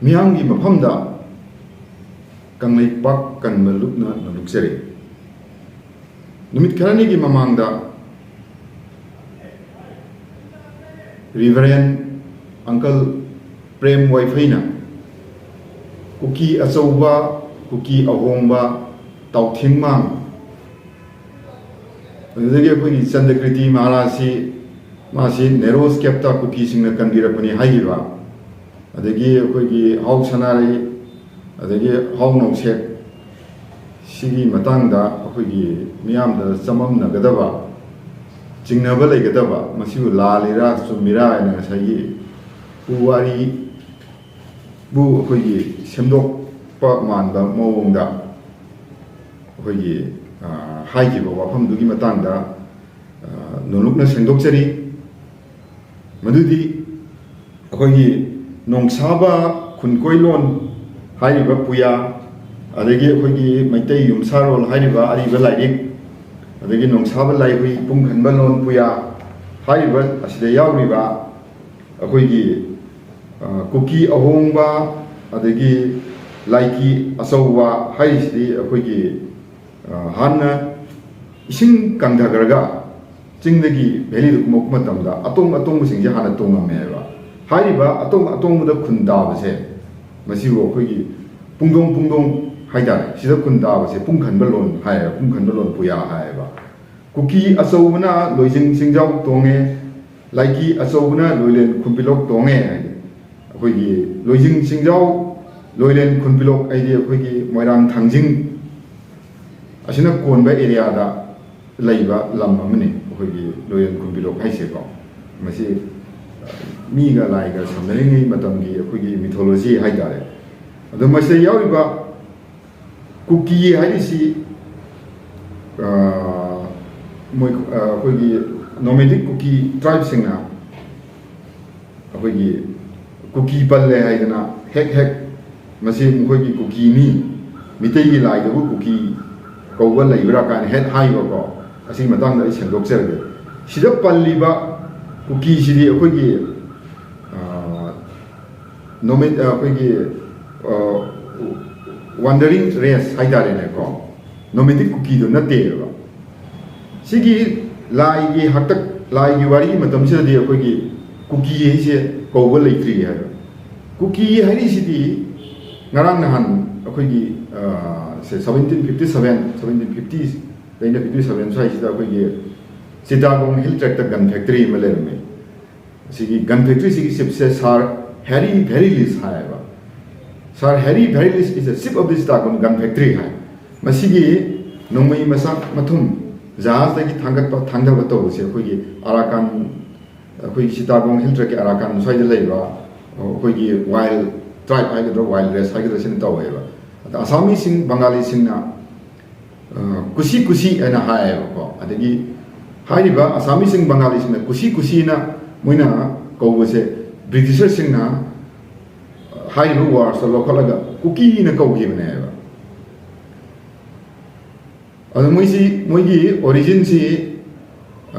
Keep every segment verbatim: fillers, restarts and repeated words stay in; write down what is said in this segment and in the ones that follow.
ꯃꯤꯌꯥꯝꯒꯤ ꯃꯐꯝꯗ ꯀꯪꯂꯩꯄꯥꯛ ꯀꯟꯕ ꯂꯨꯞꯅ ꯅꯣꯂꯨꯛꯆꯔꯤ꯫ ꯅꯨꯃꯤꯠ ꯈꯔꯅꯤꯒꯤ ꯃꯃꯥꯡꯗ Reverend Uncle ꯄ꯭ꯔꯦꯝ ꯋꯥꯏꯐꯩꯅ ꯀꯨꯀꯤ ꯑꯆꯧꯕ, ꯀꯨꯀꯤ ꯑꯍꯣꯡꯕ, ꯇꯥꯎꯊꯤꯡꯃꯥꯡ, ꯑꯗꯨꯗꯒꯤ ꯑꯩꯈꯣꯏꯒꯤ ꯆꯟꯗ꯭ꯔꯀ꯭ꯔꯤꯇꯤ ꯃꯍꯥꯔꯥꯖꯁꯤ, ꯃꯥꯁꯤ ꯅꯦꯔꯣ ꯁ꯭ꯀꯦꯞꯇ ꯀꯨꯀꯤꯁꯤꯡꯅ ꯀꯟꯕꯤꯔꯛꯄꯅꯤ ꯍꯥꯏꯈꯤꯕ, ꯑꯗꯒꯤ ꯑꯩꯈꯣꯏꯒꯤ ꯍꯥꯎ ꯁꯅꯥꯔꯩ, ꯑꯗꯒꯤ ꯍꯥꯎ ꯅꯧꯁꯦꯛ, ꯁꯤꯒꯤ ꯃꯇꯥꯡꯗ ꯑꯩꯈꯣꯏꯒꯤ ꯃꯤꯌꯥꯝꯗ ꯆꯃꯝꯅꯒꯗꯕ, ꯆꯤꯡꯅꯕ ꯂꯩꯒꯗꯕ, ꯃꯁꯤꯕꯨ ꯂꯥꯜꯂꯤꯔꯥ ꯆꯨꯝꯃꯤꯔꯥ ꯍꯥꯏꯅ ꯉꯁꯥꯏꯒꯤ ꯄꯨꯋꯥꯔꯤꯕꯨ ꯑꯩꯈꯣꯏꯒꯤ ꯁꯦꯝꯗꯣꯛꯄ ꯃꯥꯟꯕ ꯃꯑꯣꯡꯗ ꯑꯩꯈꯣꯏꯒꯤ, ꯑ, ꯍꯥꯏꯈꯤꯕ ꯋꯥꯐꯝꯗꯨꯒꯤ ꯃꯇꯥꯡꯗ, ꯑ, ꯅꯣꯂꯨꯛꯅ ꯁꯦꯡꯗꯣꯛꯆꯔꯤ꯫ ꯃꯗꯨꯗꯤ ꯑꯩꯈꯣꯏꯒꯤ ꯅꯣꯡꯁꯥꯕ ꯈꯨꯟꯀꯣꯏꯂꯣꯟ ꯍꯥꯏꯔꯤꯕ ꯄꯨꯌꯥ, ꯑꯗꯒꯤ ꯑꯩꯈꯣꯏꯒꯤ ꯃꯩꯇꯩ ꯌꯨꯝꯁꯥꯔꯣꯜ ꯍꯥꯏꯔꯤꯕ ꯑꯔꯤꯕ ꯂꯥꯏꯔꯤꯛ, ꯑꯗꯒꯤ ꯅꯣꯡꯁꯥꯕ ꯂꯥꯏꯍꯨꯏ ꯄꯨꯡꯈꯟꯕ ꯂꯣꯟ ꯄꯨꯌꯥ ꯍꯥꯏꯔꯤꯕ ꯑꯁꯤꯗ ꯌꯥꯎꯔꯤꯕ ꯑꯩꯈꯣꯏꯒꯤ, ꯑ, ꯀꯨꯀꯤ ꯑꯍꯣꯡꯕ ꯑꯗꯒꯤ ꯂꯥꯏꯀꯤ ꯑꯆꯧꯕ ꯍꯥꯏꯔꯤꯁꯤꯗꯤ ꯑꯩꯈꯣꯏꯒꯤ, ꯑ, ꯍꯥꯟꯅ ꯏꯁꯤꯡ ꯀꯪꯊꯈ꯭ꯔꯒ ꯆꯤꯡꯗꯒꯤ ꯚꯦꯂꯤꯗ ꯀꯨꯝꯃꯛꯄ ꯃꯇꯝꯗ ꯑꯇꯣꯡ ꯑꯇꯣꯡꯕꯁꯤꯡꯁꯦ ꯍꯥꯟꯅ ꯇꯣꯡꯉꯝꯃꯦ ꯍꯥꯏꯕ꯫ ꯍꯥꯏꯔꯤꯕ ꯑꯇꯣꯡ ꯑꯇꯣꯡꯕꯗ ꯈꯨꯟ ꯇꯥꯕꯁꯦ, ꯃꯁꯤꯕꯨ ꯑꯩꯈꯣꯏꯒꯤ ꯄꯨꯡꯗꯣꯡ ꯄꯨꯡꯗꯣꯡ ꯍꯥꯏꯇꯥꯔꯦ, ꯁꯤꯗ ꯈꯨꯟ ꯇꯥꯕꯁꯦ ꯄꯨꯡꯈꯟꯕ ꯂꯣꯟ ꯍꯥꯏꯌꯦꯕ, ꯄꯨꯡꯈꯟꯕ ꯂꯣꯟ ꯄꯨꯌꯥ ꯍꯥꯏꯌꯦꯕ꯫ ꯀꯨꯀꯤ ꯑꯆꯧꯕꯅ ꯂꯣꯏꯖꯤꯡ ꯆꯤꯡꯖꯥꯎ ꯇꯣꯡꯉꯦ, ꯂꯥꯏꯀꯤ ꯑꯆꯧꯕꯅ ꯂꯣꯏꯂꯦꯟ ꯈꯨꯟꯄꯤꯂꯣꯛ ꯇꯣꯡꯉꯦ ꯍꯥꯏꯗꯤ, ꯑꯩꯈꯣꯏꯒꯤ ꯂꯣꯏꯖꯤꯡ ꯆꯤꯡꯖꯥꯎ, ꯂꯣꯏꯂꯦꯟ ꯈꯨꯟꯄꯤꯂꯣꯛ ꯍꯥꯏꯗꯤ ꯑꯩꯈꯣꯏꯒꯤ ꯃꯣꯏꯔꯥꯡ ꯊꯥꯡꯖꯤꯡ ꯑꯁꯤꯅ ꯀꯣꯟꯕ ꯑꯦꯔꯤꯌꯥꯗ ꯂꯩꯕ ꯂꯝ ꯑꯃꯅꯤ ꯑꯩꯈꯣꯏꯒꯤ ꯂꯣꯏꯂꯦꯟ ꯈꯨꯟꯄꯤꯂꯣꯛ ꯍꯥꯏꯁꯦꯀꯣ꯫ ꯃꯁꯤ ꯃꯤꯒ ꯂꯥꯏꯒ ꯁꯝꯅꯔꯤꯉꯩ ꯃꯇꯝꯒꯤ ꯑꯩꯈꯣꯏꯒꯤ ꯃꯤꯊꯣꯂꯣꯖꯤ ꯍꯥꯏꯇꯥꯔꯦ꯫ ꯑꯗꯣ ꯃꯁꯤꯗ ꯌꯥꯎꯔꯤꯕ ꯀꯨꯀꯤ ꯍꯥꯏꯔꯤꯁꯤ, ꯑ, ꯃꯣꯏ, ꯑ, ꯑꯩꯈꯣꯏꯒꯤ ꯅꯣꯃꯦꯗꯤꯛ ꯀꯨꯀꯤ ꯇ꯭ꯔꯥꯏꯕꯁꯤꯡꯅ ꯑꯩꯈꯣꯏꯒꯤ ꯀꯨꯀꯤ ꯄꯜꯂꯦ ꯍꯥꯏꯗꯅ ꯍꯦꯛ ꯍꯦꯛ ꯃꯁꯤ ꯃꯈꯣꯏꯒꯤ ꯀꯨꯀꯤꯅꯤ, ꯃꯤꯇꯩꯒꯤ ꯂꯥꯏꯗꯕꯨ ꯀꯨꯀꯤ ꯀꯧꯕ ꯂꯩꯕ꯭ꯔꯥ ꯀꯥꯏꯅ ꯍꯦꯛ ꯍꯥꯏꯕꯀꯣ꯫ ꯑꯁꯤꯒꯤ ꯃꯇꯥꯡꯗ ꯑꯩ ꯁꯦꯡꯗꯣꯛꯆꯔꯒꯦ꯫ ꯁꯤꯗ ꯄꯜꯂꯤꯕ ꯀꯨꯀꯤꯁꯤꯗꯤ ꯑꯩꯈꯣꯏꯒꯤ, ꯑ, ꯅꯣꯃꯦꯠ ꯑꯩꯈꯣꯏꯒꯤ ꯋꯥꯟꯗꯔꯤꯡ ꯔꯦꯁ ꯍꯥꯏꯇꯥꯔꯦꯅꯦꯀꯣ, ꯅꯣꯃꯦꯗꯤꯛ ꯀꯨꯀꯤꯗꯣ ꯅꯠꯇꯦꯕ꯫ ꯁꯤꯒꯤ ꯂꯥꯏꯒꯤ ꯍꯥꯛꯇꯛ, ꯂꯥꯏꯒꯤ ꯋꯥꯔꯤꯒꯤ ꯃꯇꯝꯁꯤꯗꯗꯤ ꯑꯩꯈꯣꯏꯒꯤ ꯀꯨꯀꯤ ꯍꯥꯏꯁꯦ ꯀꯧꯕ ꯂꯩꯇ꯭ꯔꯤ ꯍꯥꯏꯕ꯫ ꯀꯨꯀꯤ ꯍꯥꯏꯔꯤꯁꯤꯗꯤ ꯉꯔꯥꯡ ꯅꯍꯥꯟ ꯑꯩꯈꯣꯏꯒꯤ ꯁꯦ seventeen fifty seven, seventeen fifty ꯑꯩꯅ ꯐꯤꯐꯇꯤ ꯁꯕꯦꯟ ꯁ꯭ꯋꯥꯏꯁꯤꯗ ꯑꯩꯈꯣꯏꯒꯤ Chittagong hill tract gun factory ꯑꯃ ꯂꯩꯔꯝꯃꯦ꯫ ꯑꯁꯤꯒꯤ ꯒꯟ ꯐꯦꯛꯇ꯭ꯔꯤꯁꯤꯒꯤ ꯆꯤꯞꯁꯦ ꯁꯥꯔ ꯍꯦꯔꯤ ꯚꯦꯔꯤꯂꯤꯁ ꯍꯥꯏꯌꯦꯕ꯫ Sir Harry Varilis is the chief of the Chittagong gun factory ꯍꯥꯏ꯫ ꯃꯁꯤꯒꯤ ꯅꯣꯡꯃꯩ ꯃꯆꯥ ꯃꯊꯨꯝ ꯖꯍꯥꯖꯇꯒꯤ ꯊꯥꯡꯒꯠꯄ ꯊꯥꯡꯊꯕ ꯇꯧꯕꯁꯦ ꯑꯩꯈꯣꯏꯒꯤ ꯑꯔꯥꯀꯥꯟ, ꯑꯩꯈꯣꯏꯒꯤ ꯆꯤꯇꯥꯒꯣꯡ ꯍꯤꯜ ꯇ꯭ꯔꯦꯛꯀꯤ ꯑꯔꯥꯀꯥꯟ ꯁ꯭ꯋꯥꯏꯗ ꯂꯩꯕ ꯑꯩꯈꯣꯏꯒꯤ ꯋꯥꯏꯜ ꯇ꯭ꯔꯥꯏꯕ ꯍꯥꯏꯒꯗ꯭ꯔꯥ, ꯋꯥꯏꯜ ꯔꯦꯁ ꯍꯥꯏꯒꯗ꯭ꯔꯥ, ꯁꯤꯅ ꯇꯧꯋꯦꯕ꯫ ꯑꯗ ꯑꯁꯥꯃꯤꯁꯤꯡ, ꯕꯪꯒꯥꯂꯤꯁꯤꯡꯅ ꯀꯨꯁꯤ ꯀꯨꯁꯤ ꯍꯥꯏꯅ ꯍꯥꯏꯌꯦꯕꯀꯣ꯫ ꯑꯗꯒꯤ ꯍꯥꯏꯔꯤꯕ ꯑꯁꯥꯃꯤꯁꯤꯡ, ꯕꯪꯒꯥꯂꯤꯁꯤꯡꯅ ꯀꯨꯁꯤ ꯀꯨꯁꯤꯅ ꯃꯣꯏꯅ ꯀꯧꯕꯁꯦ ꯕ꯭ꯔꯤꯇꯤꯁꯔꯁꯤꯡꯅ ꯍꯥꯏꯔꯤꯕ ꯋꯥꯔꯁꯇ ꯂꯧꯈꯠꯂꯒ ꯀꯨꯀꯤꯅ ꯀꯧꯈꯤꯕꯅꯦꯕ꯫ ꯑꯗꯣ ꯃꯣꯏꯁꯤ, ꯃꯣꯏꯒꯤ ꯑꯣꯔꯤꯖꯤꯟꯁꯤ,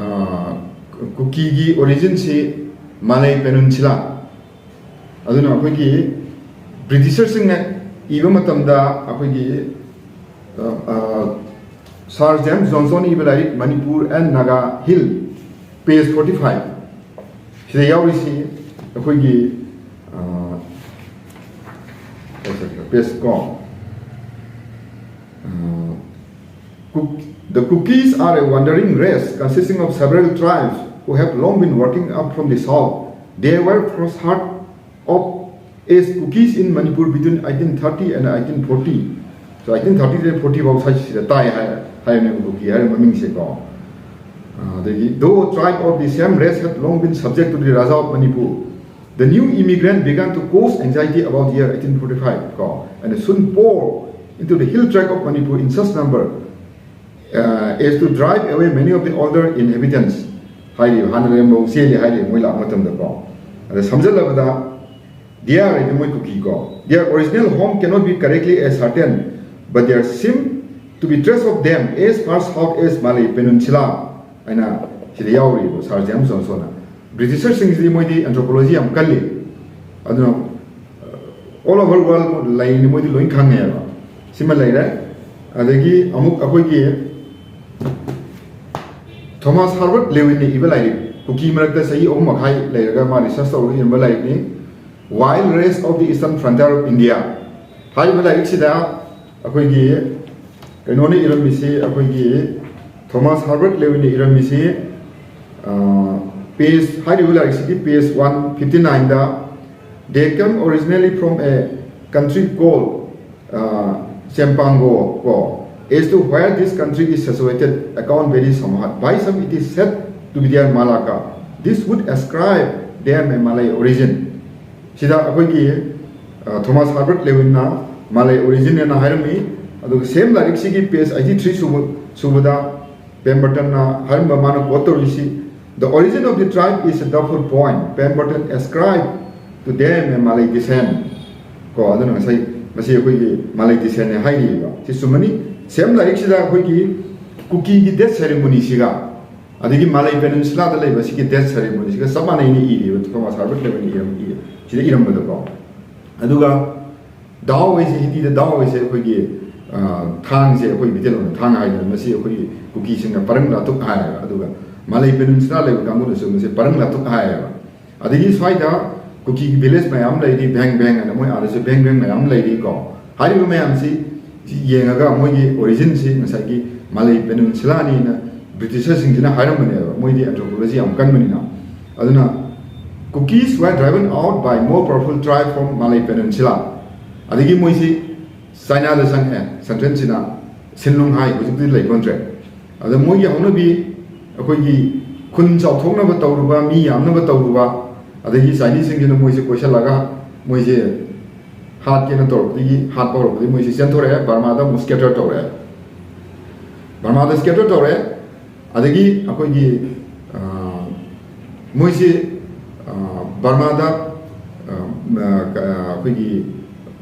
ꯀꯨꯀꯤꯒꯤ ꯑꯣꯔꯤꯖꯤꯟꯁꯤ ꯃꯥꯂꯩ ꯄꯦꯅꯨꯟꯁꯤꯂꯥ, ꯑꯗꯨꯅ ꯑꯩꯈꯣꯏꯒꯤ ꯕ꯭ꯔꯤꯇꯤꯁꯔꯁꯤꯡꯅ ꯏꯕ ꯃꯇꯝꯗ ꯑꯩꯈꯣꯏꯒꯤ ꯁꯥꯔ ꯖꯦꯝꯁ ꯖꯣꯟꯁꯟ ꯏꯕ ꯂꯥꯏꯔꯤꯛ Manipur and Naga Hill, page forty five, ꯁꯤꯗ ꯌꯥꯎꯔꯤꯁꯤ ꯑꯩꯈꯣꯏꯒꯤ ꯄꯦꯖ ꯀꯣ, Kuk- the Kukis are a wandering race consisting of several tribes who have long been working up from the south. They were first heard of as Kukis in Manipur between eighteen thirty and eighteen forty. So eighteen thirty ꯗꯒꯤ forty ꯐꯥꯎ ꯁ꯭ꯋꯥꯏꯁꯤꯗ ꯇꯥꯏ ꯍꯥꯏ, ꯍꯥꯏꯕꯅꯦꯕ ꯀꯨꯀꯤ ꯍꯥꯏꯔꯤꯕ ꯃꯃꯤꯡꯁꯦꯀꯣ꯫ ꯑꯗꯒꯤ, though tribe of the same race had long been subject to the Raja of Manipur, the new immigrant began to cause anxiety about the year eighteen forty-five ꯀꯣ, and soon poured into the hill tract of Manipur in such number uh, as to drive away many of the older inhabitants. ꯍꯥꯏꯔꯤꯕ, ꯍꯥꯟꯅ ꯂꯩꯔꯝꯕ ꯆꯦꯜꯂꯤ ꯍꯥꯏꯔꯤꯕ ꯃꯣꯏ ꯂꯥꯛꯄ ꯃꯇꯝꯗꯀꯣ꯫ ꯑꯗ ꯁꯝꯖꯜꯂꯕꯗ, ꯗꯤꯌꯥꯔ ꯍꯥꯏꯗꯤ ꯃꯣꯏ ꯀꯨꯀꯤ ꯀꯣ, their original home cannot be correctly ascertained, but there seem to be trace of them as far south as Malay Peninsula ꯍꯥꯏꯅ ꯁꯤꯗ ꯌꯥꯎꯔꯤꯕ ꯁꯥꯔ ꯖꯦꯝꯁ ꯖꯣꯟꯁꯟꯅ꯫ ꯕ꯭ꯔꯤꯇꯤꯁꯔꯁꯤꯡꯁꯤꯗꯤ ꯃꯣꯏꯗꯤ ꯑꯦꯟꯊ꯭ꯔꯣꯄꯣꯂꯣꯖꯤ ꯌꯥꯝ ꯀꯜꯂꯤ꯫ ꯑꯗꯨꯅ All over world ꯂꯩꯔꯤꯅꯤ, ꯃꯣꯏꯗꯤ ꯂꯣꯏ ꯈꯪꯉꯦꯕ꯫ ꯁꯤꯃ ꯂꯩꯔꯦ꯫ ꯑꯗꯒꯤ ꯑꯃꯨꯛ ꯑꯩꯈꯣꯏꯒꯤ ꯊꯣꯃꯥꯁ ꯍꯥꯔꯕꯔꯠ ꯂꯦꯋꯤꯟꯅ ꯏꯕ ꯂꯥꯏꯔꯤꯛ, ꯀꯨꯀꯤ ꯃꯔꯛꯇ ꯆꯍꯤ ꯑꯍꯨꯝ ꯃꯈꯥꯏ ꯂꯩꯔꯒ ꯃꯥ ꯔꯤꯁꯔꯁ ꯇꯧꯔꯒ ꯏꯔꯝꯕ ꯂꯥꯏꯔꯤꯛꯅꯤ, Wild Race of the Eastern Frontier of India ꯍꯥꯏꯔꯤꯕ ꯂꯥꯏꯔꯤꯛꯁꯤꯗ ꯑꯩꯈꯣꯏꯒꯤ ꯀꯩꯅꯣꯅ ꯏꯔꯝꯃꯤꯁꯤ, ꯑꯩꯈꯣꯏꯒꯤ ꯊꯣꯃꯥꯁ ꯍꯥꯔꯕꯔꯠ ꯂꯦꯋꯤꯟꯅ ꯏꯔꯝꯃꯤꯁꯤ, ꯄꯦꯖ, ꯍꯥꯏꯔꯤꯕ ꯂꯥꯏꯔꯤꯛꯁꯤꯒꯤ ꯄꯦꯖ ꯋꯥꯟ ꯐꯤꯐꯇꯤ ꯅꯥꯏꯟꯗ, "They come originally from a country called, uh, Chempango, ko. As to where this country is situated, account varies somewhat. By some it is said to be near Malacca. This would ascribe them a Malay origin." ꯁꯤꯗ ꯑꯩꯈꯣꯏꯒꯤ, ꯑ, Thomas ꯍꯥꯔꯕꯔꯠ ꯂꯦꯋꯤꯟꯅ ꯃꯥꯂꯩ origin ꯑꯅ ꯍꯥꯏꯔꯝꯃꯤ꯫ ꯑꯗꯨꯒ ꯁꯦꯝ ꯂꯥꯏꯔꯤꯛꯁꯤꯒꯤ page eighty three ꯁꯨꯕ, ꯁꯨꯕꯗ ꯄꯦꯝꯕꯔꯇꯟꯅ ꯍꯥꯏꯔꯝꯕ, ꯃꯥꯅ ꯀꯣꯠ ꯇꯧꯔꯤꯁꯤ, "The origin of the tribe is a doubtful point. Pemberton ascribed to them a Malay descent." ꯀꯣ, ꯑꯗꯨꯅ ꯉꯁꯥꯏ ꯃꯁꯤ ꯑꯩꯈꯣꯏꯒꯤ ꯃꯥꯂꯩ ꯗꯤꯁꯦꯟꯅꯦ ꯍꯥꯏꯔꯤꯑꯕ꯫ ꯁꯤ ꯆꯨꯝꯃꯅꯤ꯫ ꯁꯦꯝ ꯂꯥꯏꯔꯤꯛꯁꯤꯗ ꯑꯩꯈꯣꯏꯒꯤ ꯀꯨꯀꯤꯒꯤ ꯗꯦꯠ ꯁꯦꯔꯦꯃꯣꯅꯤꯁꯤꯒ ꯑꯗꯒꯤ ꯃꯥꯂꯩ ꯄꯦꯅꯤꯟꯁꯨꯂꯥꯗ ꯂꯩꯕ ꯁꯤꯒꯤ ꯗꯦꯠ ꯁꯦꯔꯦꯃꯣꯅꯤꯁꯤꯒ ꯆꯞ ꯃꯥꯟꯅꯩꯅ ꯏꯔꯤꯕ, ꯊꯣꯃꯥꯁ ꯍꯥꯔꯕꯔꯠ ꯂꯦꯋꯤꯟꯅ ꯏꯔꯝ-, ꯏ-, ꯁꯤꯗ ꯏꯔꯝꯕꯗꯀꯣ꯫ ꯑꯗꯨꯒ ꯗꯥꯎ ꯍꯥꯏꯁꯦ, ꯍꯤꯟꯗꯤꯗ ꯗꯥꯎ ꯍꯥꯏꯁꯦ ꯑꯩꯈꯣꯏꯒꯤ, ꯑ, ꯊꯥꯡꯁꯦ, ꯑꯩꯈꯣꯏ ꯃꯩꯇꯩꯂꯣꯟꯗ ꯊꯥꯡ ꯍꯥꯏꯗꯅ, ꯃꯁꯤ ꯑꯩꯈꯣꯏꯒꯤ ꯀꯨꯀꯤꯁꯤꯡꯅ ꯄꯔꯪ ꯂꯥꯇꯨꯛ ꯍꯥꯏꯌꯦꯕ꯫ ꯑꯗꯨꯒ ꯃꯥꯂꯩ ꯄꯦꯅꯤꯟꯁꯨꯂꯥ ꯂꯩꯕ ꯀꯥꯡꯕꯨꯅꯁꯨ ꯃꯁꯤ ꯄꯔꯪ ꯂꯥꯇꯨꯛ ꯍꯥꯏꯌꯦꯕ꯫ ꯑꯗꯒꯤ ꯁ꯭ꯋꯥꯏꯗ ꯀꯨꯀꯤꯒꯤ ꯚꯤꯂꯦꯖ ꯃꯌꯥꯝ ꯂꯩꯔꯤ, ꯚꯦꯡ ꯚꯦꯡ ꯍꯥꯏꯅ, ꯃꯣꯏ ꯑꯥꯗꯁꯨ ꯚꯦꯡ ꯚꯦꯡ ꯃꯌꯥꯝ ꯂꯩꯔꯤ ꯀꯣ꯫ ꯍꯥꯏꯔꯤꯕ ꯃꯌꯥꯝꯁꯤ ꯁꯤ ꯌꯦꯡꯉꯒ ꯃꯣꯏꯒꯤ ꯑꯣꯔꯤꯖꯤꯟꯁꯤ ꯉꯁꯥꯏꯒꯤ ꯃꯥꯂꯩ ꯄꯦꯅꯤꯟꯁꯨꯂꯥꯅꯤꯅ ꯕ꯭ꯔꯤꯇꯤꯁꯔꯁꯤꯡꯁꯤꯅ ꯍꯥꯏꯔꯝꯕꯅꯦꯕ, ꯃꯣꯏꯗꯤ ꯑꯦꯟꯊ꯭ꯔꯣꯄꯣꯂꯣꯖꯤ ꯌꯥꯝ ꯀꯟꯕꯅꯤꯅ꯫ ꯑꯗꯨꯅ, "Kukis were driven out by more powerful tribe from Malay Peninsula." ꯑꯗꯒꯤ ꯃꯣꯏꯁꯤ ꯆꯥꯏꯅꯥꯗ ꯆꯪꯉꯛꯑꯦ, ꯁꯟꯇ꯭ꯔꯦꯟ ꯆꯤꯅꯥ, ꯁꯤꯟꯂꯨꯡ ꯍꯥꯏ, ꯍꯧꯖꯤꯛꯇꯤ ꯂꯩꯄꯣꯟꯗ꯭ꯔꯦ꯫ ꯑꯗ ꯃꯣꯏꯒꯤ ꯍꯧꯅꯕꯤ, ꯑꯩꯈꯣꯏꯒꯤ ꯈꯨꯟ ꯆꯥꯎꯊꯣꯛꯅꯕ ꯇꯧꯔꯨꯕ, ꯃꯤ ꯌꯥꯝꯅꯕ ꯇꯧꯔꯨꯕ, ꯑꯗꯒꯤ ꯆꯥꯏꯅꯤꯁꯁꯤꯡꯁꯤꯅ ꯃꯣꯏꯁꯦ ꯀꯣꯏꯁꯜꯂꯒ ꯃꯣꯏꯁꯦ ꯍꯥꯠꯀꯦꯅ ꯇꯧꯔꯛꯄꯗꯒꯤ, ꯍꯥꯠꯄ ꯍꯧꯔꯛꯄꯗꯒꯤ ꯃꯣꯏꯁꯦ ꯆꯦꯟꯊꯣꯔꯛꯑꯦ, ꯕꯔꯃꯥꯗ ꯑꯃꯨꯛ ꯁ꯭ꯀꯦꯇꯔ ꯇꯧꯔꯛꯑꯦ꯫ ꯕꯔꯃꯥꯗ ꯁ꯭ꯀꯦꯇꯔ ꯇꯧꯔꯦ, ꯑꯗꯒꯤ ꯑꯩꯈꯣꯏꯒꯤ, ꯑ, ꯃꯣꯏꯁꯤ, ꯑ, ꯕꯔꯃꯥꯗ, ꯑ, ꯑ, ꯑꯩꯈꯣꯏꯒꯤ,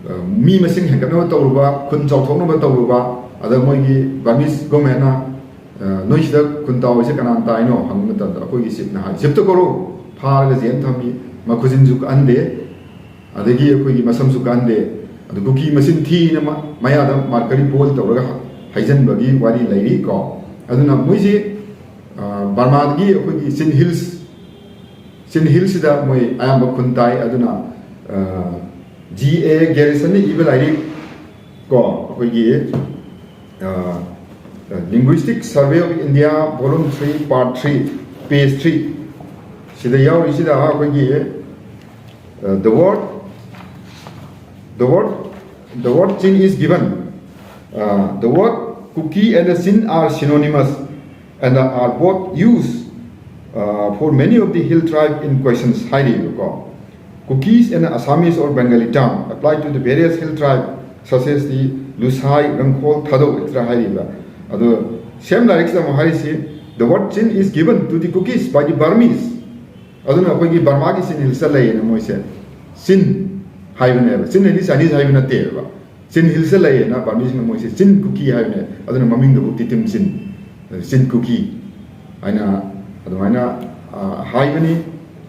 ꯑ, ꯃꯤ ꯃꯁꯤꯡ ꯍꯦꯟꯒꯠꯅꯕ ꯇꯧꯔꯨꯕ, ꯈꯨꯟ ꯆꯥꯎꯊꯣꯛꯅꯕ ꯇꯧꯔꯨꯕ, ꯑꯗ ꯃꯣꯏꯒꯤ ꯕꯔꯃꯤꯁ ꯒꯣꯔꯃꯦꯟꯅ, ꯑ, "ꯅꯣꯏ ꯁꯤꯗ ꯈꯨꯟ ꯇꯥꯎꯔꯤꯁꯦ ꯀꯅꯥꯅ ꯇꯥꯏꯅꯣ?" ꯍꯪꯕ ꯃꯇꯝꯗ ꯑꯩꯈꯣꯏꯒꯤ ꯆꯤꯐꯅ ꯍꯥꯏ, "ꯆꯤꯐꯇ ꯀꯧꯔꯣ", ꯐꯥꯔꯒ ꯖꯦꯜ ꯊꯝꯃꯤ, ꯃꯈꯨꯖꯤꯟꯁꯨ ꯀꯛꯍꯟꯗꯦ꯫ ꯑꯗꯒꯤ ꯑꯩꯈꯣꯏꯒꯤ ꯃꯁꯝꯁꯨ ꯀꯥꯟꯗꯦ, ꯑꯗꯨ ꯀꯨꯀꯤ ꯃꯆꯤꯟ ꯊꯤꯅ ꯃ-, ꯃꯌꯥꯗ mercury boil ꯇꯧꯔꯒ ꯍꯩꯖꯤꯟꯕꯒꯤ ꯋꯥꯔꯤ ꯂꯩꯔꯤ ꯀꯣ꯫ ꯑꯗꯨꯅ ꯃꯣꯏꯁꯤ, ꯑ, ꯕꯔꯃꯥꯗꯒꯤ ꯑꯩꯈꯣꯏꯒꯤ ꯆꯤꯟ ꯍꯤꯜꯁ, ꯆꯤꯟ ꯍꯤꯜꯁꯁꯤꯗ ꯃꯣꯏ ꯑꯌꯥꯝꯕ ꯈꯨꯟ ꯇꯥꯏ꯫ ꯑꯗꯨꯅ, ꯑ, G A Garrisonꯅ ꯏꯕ ꯂꯥꯏꯔꯤꯛ ꯀꯣ, ꯑꯩꯈꯣꯏꯒꯤ, ꯑ, Linguistic Survey of India, Volume three, Part three, Page three, ꯁꯤꯗ ꯌꯥꯎꯔꯤꯁꯤꯗ ꯑꯩꯈꯣꯏꯒꯤ, ꯑ, the word, the word, the word Chin is given. Uh, the word Kuki and the Chin are synonymous and are both used, uh, for many of the hill tribe in questions ꯍꯥꯏꯔꯤꯕꯀꯣ꯫ Kukis and Assamese or Bengali term apply to the various hill tribe such as the Lusai, Rangkhol, Thadou, et cetera ꯍꯥꯏꯔꯤꯕ꯫ ꯑꯗꯣ same ꯂꯥꯏꯔꯤꯛꯁꯤꯗ ꯑꯃꯨꯛ ꯍꯥꯏꯔꯤꯁꯤ, the word Chin is given to the Kukis by the Burmese. ꯑꯗꯨꯅ ꯑꯩꯈꯣꯏꯒꯤ ꯕꯔꯃꯥꯒꯤ ꯆꯤꯟ ꯍꯤꯜꯁꯇ ꯂꯩꯌꯦꯅ ꯃꯣꯏꯁꯦ ꯆꯤꯟ ꯍꯥꯏꯕꯅꯦꯕ꯫ ꯆꯤꯟ ꯍꯥꯏꯗꯤ ꯆꯥꯏꯅꯤꯁ ꯍꯥꯏꯕ ꯅꯠꯇꯦꯕ꯫ ꯆꯤꯟ ꯍꯤꯜꯁꯇ ꯂꯩꯌꯦꯅ ꯕꯔꯃꯤꯁꯤꯡꯅ ꯃꯣꯏꯁꯦ ꯆꯤꯟ ꯀꯨꯀꯤ ꯍꯥꯏꯕꯅꯦ꯫ ꯑꯗꯨꯅ ꯃꯃꯤꯡꯗꯨꯕꯨ ꯇꯤꯇꯤꯝ ꯆꯤꯟ, ꯆꯤꯟ ꯀꯨꯀꯤ ꯍꯥꯏꯅ ꯑꯗꯨꯃꯥꯏꯅ, ꯑ, ꯍꯥꯏꯕꯅꯤ꯫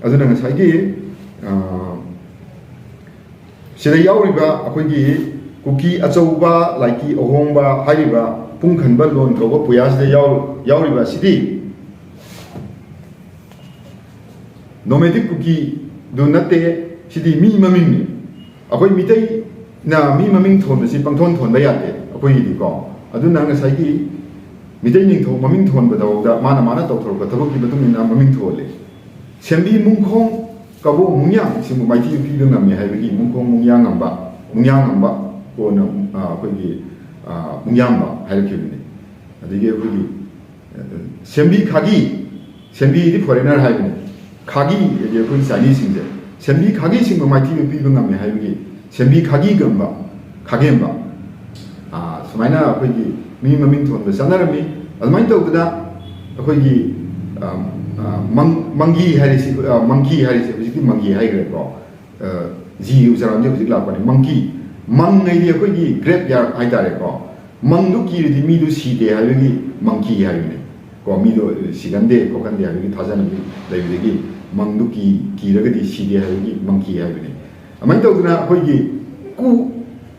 ꯑꯗꯨꯅ ꯉꯁꯥꯏꯒꯤ, ꯑ, ꯁꯤꯗ ꯌꯥꯎꯔꯤꯕ ꯑꯩꯈꯣꯏꯒꯤ ꯀꯨꯀꯤ ꯑꯆꯧꯕ, ꯂꯥꯏꯀꯤ ꯑꯍꯣꯡꯕ ꯍꯥꯏꯔꯤꯕ ꯄꯨꯡꯈꯟꯕ ꯂꯣꯟ ꯀꯧꯕ ꯄꯨꯌꯥꯁꯤꯗ ꯌꯥꯎ-, ꯌꯥꯎꯔꯤꯕ ꯑꯁꯤꯗꯤ nomadic ꯀꯨꯀꯤꯗꯨ ꯅꯠꯇꯦ, ꯁꯤꯗꯤ ꯃꯤ ꯃꯃꯤꯡꯅꯤ꯫ ꯑꯩꯈꯣꯏ ꯃꯤꯇꯩꯅ ꯃꯤ ꯃꯃꯤꯡ ꯊꯣꯟꯕꯁꯤ ꯄꯪꯊꯣꯟ ꯊꯣꯟꯕ ꯌꯥꯗꯦ ꯑꯩꯈꯣꯏꯒꯤꯗꯤꯀꯣ꯫ ꯑꯗꯨꯅ ꯉꯁꯥꯏꯒꯤ ꯃꯤꯇꯩ ꯅꯤꯡꯊꯧ ꯃꯃꯤꯡ ꯊꯣꯟꯕꯗꯐꯥꯎꯗ ꯃꯥꯅ ꯃꯥꯅ ꯇꯧꯊꯣꯔꯛꯄ ꯊꯕꯛꯀꯤ ꯃꯇꯨꯡ ꯏꯟꯅ ꯃꯃꯤꯡ ꯊꯣꯜꯂꯤ꯫ ꯁꯦꯝꯕꯤ ꯃꯨꯡꯈꯣꯡ ꯀꯕꯣꯛ ꯃꯨꯡꯌꯥꯡ ꯁꯤꯕꯨ ꯃꯥꯏꯊꯤꯕ ꯄꯤꯕ ꯉꯝꯃꯤ ꯍꯥꯏꯕꯒꯤ ꯃꯨꯡꯈꯣꯡ ꯃꯨꯡꯌꯥ ꯉꯝꯕ, ꯃꯨꯡꯌꯥ ꯉꯝꯕ ꯀꯣꯟꯅ, ꯑ, ꯑꯩꯈꯣꯏꯒꯤ, ꯑ, ꯃꯨꯡꯌꯥꯝꯕ ꯍꯥꯏꯔꯛꯈꯤꯕꯅꯤ꯫ ꯑꯗꯒꯤ ꯑꯩꯈꯣꯏꯒꯤ, ꯑ, ꯁꯦꯝꯕꯤ ꯈꯥꯒꯤ, ꯁꯦꯝꯕꯤꯗꯤ foreigner ꯍꯥꯏꯕꯅꯤ, ꯈꯥꯒꯤ ꯍꯥꯏꯗꯤ ꯑꯩꯈꯣꯏꯒꯤ ꯆꯥꯏꯅꯤꯁꯁꯤꯡꯁꯦ꯫ ꯁꯦꯝꯕꯤ ꯈꯥꯒꯤꯁꯤꯡꯕꯨ ꯃꯥꯏꯊꯤꯕ ꯄꯤꯕ ꯉꯝꯃꯤ ꯍꯥꯏꯕꯒꯤ ꯁꯦꯝꯕꯤ ꯈꯥꯒꯤ ꯉꯝꯕ, ꯈꯥꯒꯦꯝꯕ꯫ ꯑ, ꯁꯨꯃꯥꯏꯅ ꯑꯩꯈꯣꯏꯒꯤ ꯃꯤ ꯃꯃꯤꯡ ꯊꯣꯟꯕ ꯆꯠꯅꯔꯝꯃꯤ꯫ ꯑꯗꯨꯃꯥꯏꯅ ꯇꯧꯗꯅ ꯑꯩꯈꯣꯏꯒꯤ, ꯑ, ꯑ, ꯃꯪ-, ꯃꯪꯒꯤ ꯍꯥꯏꯔꯤꯁꯤ, ꯑ, ꯃꯪꯀꯤ ꯍꯥꯏꯔꯤꯁꯤ ꯍꯧꯖꯤꯛꯇꯤ ꯃꯪꯒꯤ ꯍꯥꯏꯈ꯭ꯔꯦꯀꯣ꯫ ꯑ, ꯖꯤꯒꯤ ꯎꯆꯥꯔꯣꯟꯁꯦ ꯍꯧꯖꯤꯛ ꯂꯥꯛꯄꯅꯤ꯫ ꯃꯪꯀꯤ, ꯃꯪ ꯍꯥꯏꯗꯤ ꯑꯩꯈꯣꯏꯒꯤ graveyard ꯍꯥꯏꯇꯥꯔꯦꯀꯣ꯫ ꯃꯪꯗꯨ ꯀꯤꯔꯗꯤ ꯃꯤꯗꯨ ꯁꯤꯗꯦ ꯍꯥꯏꯕꯒꯤ ꯃꯪꯀꯤ ꯍꯥꯏꯕꯅꯤ꯫ ꯀꯣ, ꯃꯤꯗꯣ ꯁꯤꯒꯟꯗꯦ ꯈꯣꯠꯀꯟꯗꯦ ꯍꯥꯏꯕꯒꯤ ꯊꯥꯖꯅꯕꯤ ꯂꯩꯕꯗꯒꯤ ꯃꯪꯗꯨ ꯀꯤ-, ꯀꯤꯔꯒꯗꯤ ꯁꯤꯗꯦ ꯍꯥꯏꯕꯒꯤ ꯃꯪꯀꯤ ꯍꯥꯏꯕꯅꯤ꯫ ꯑꯗꯨꯃꯥꯏꯅ ꯇꯧꯗꯅ ꯑꯩꯈꯣꯏꯒꯤ ꯀꯨ,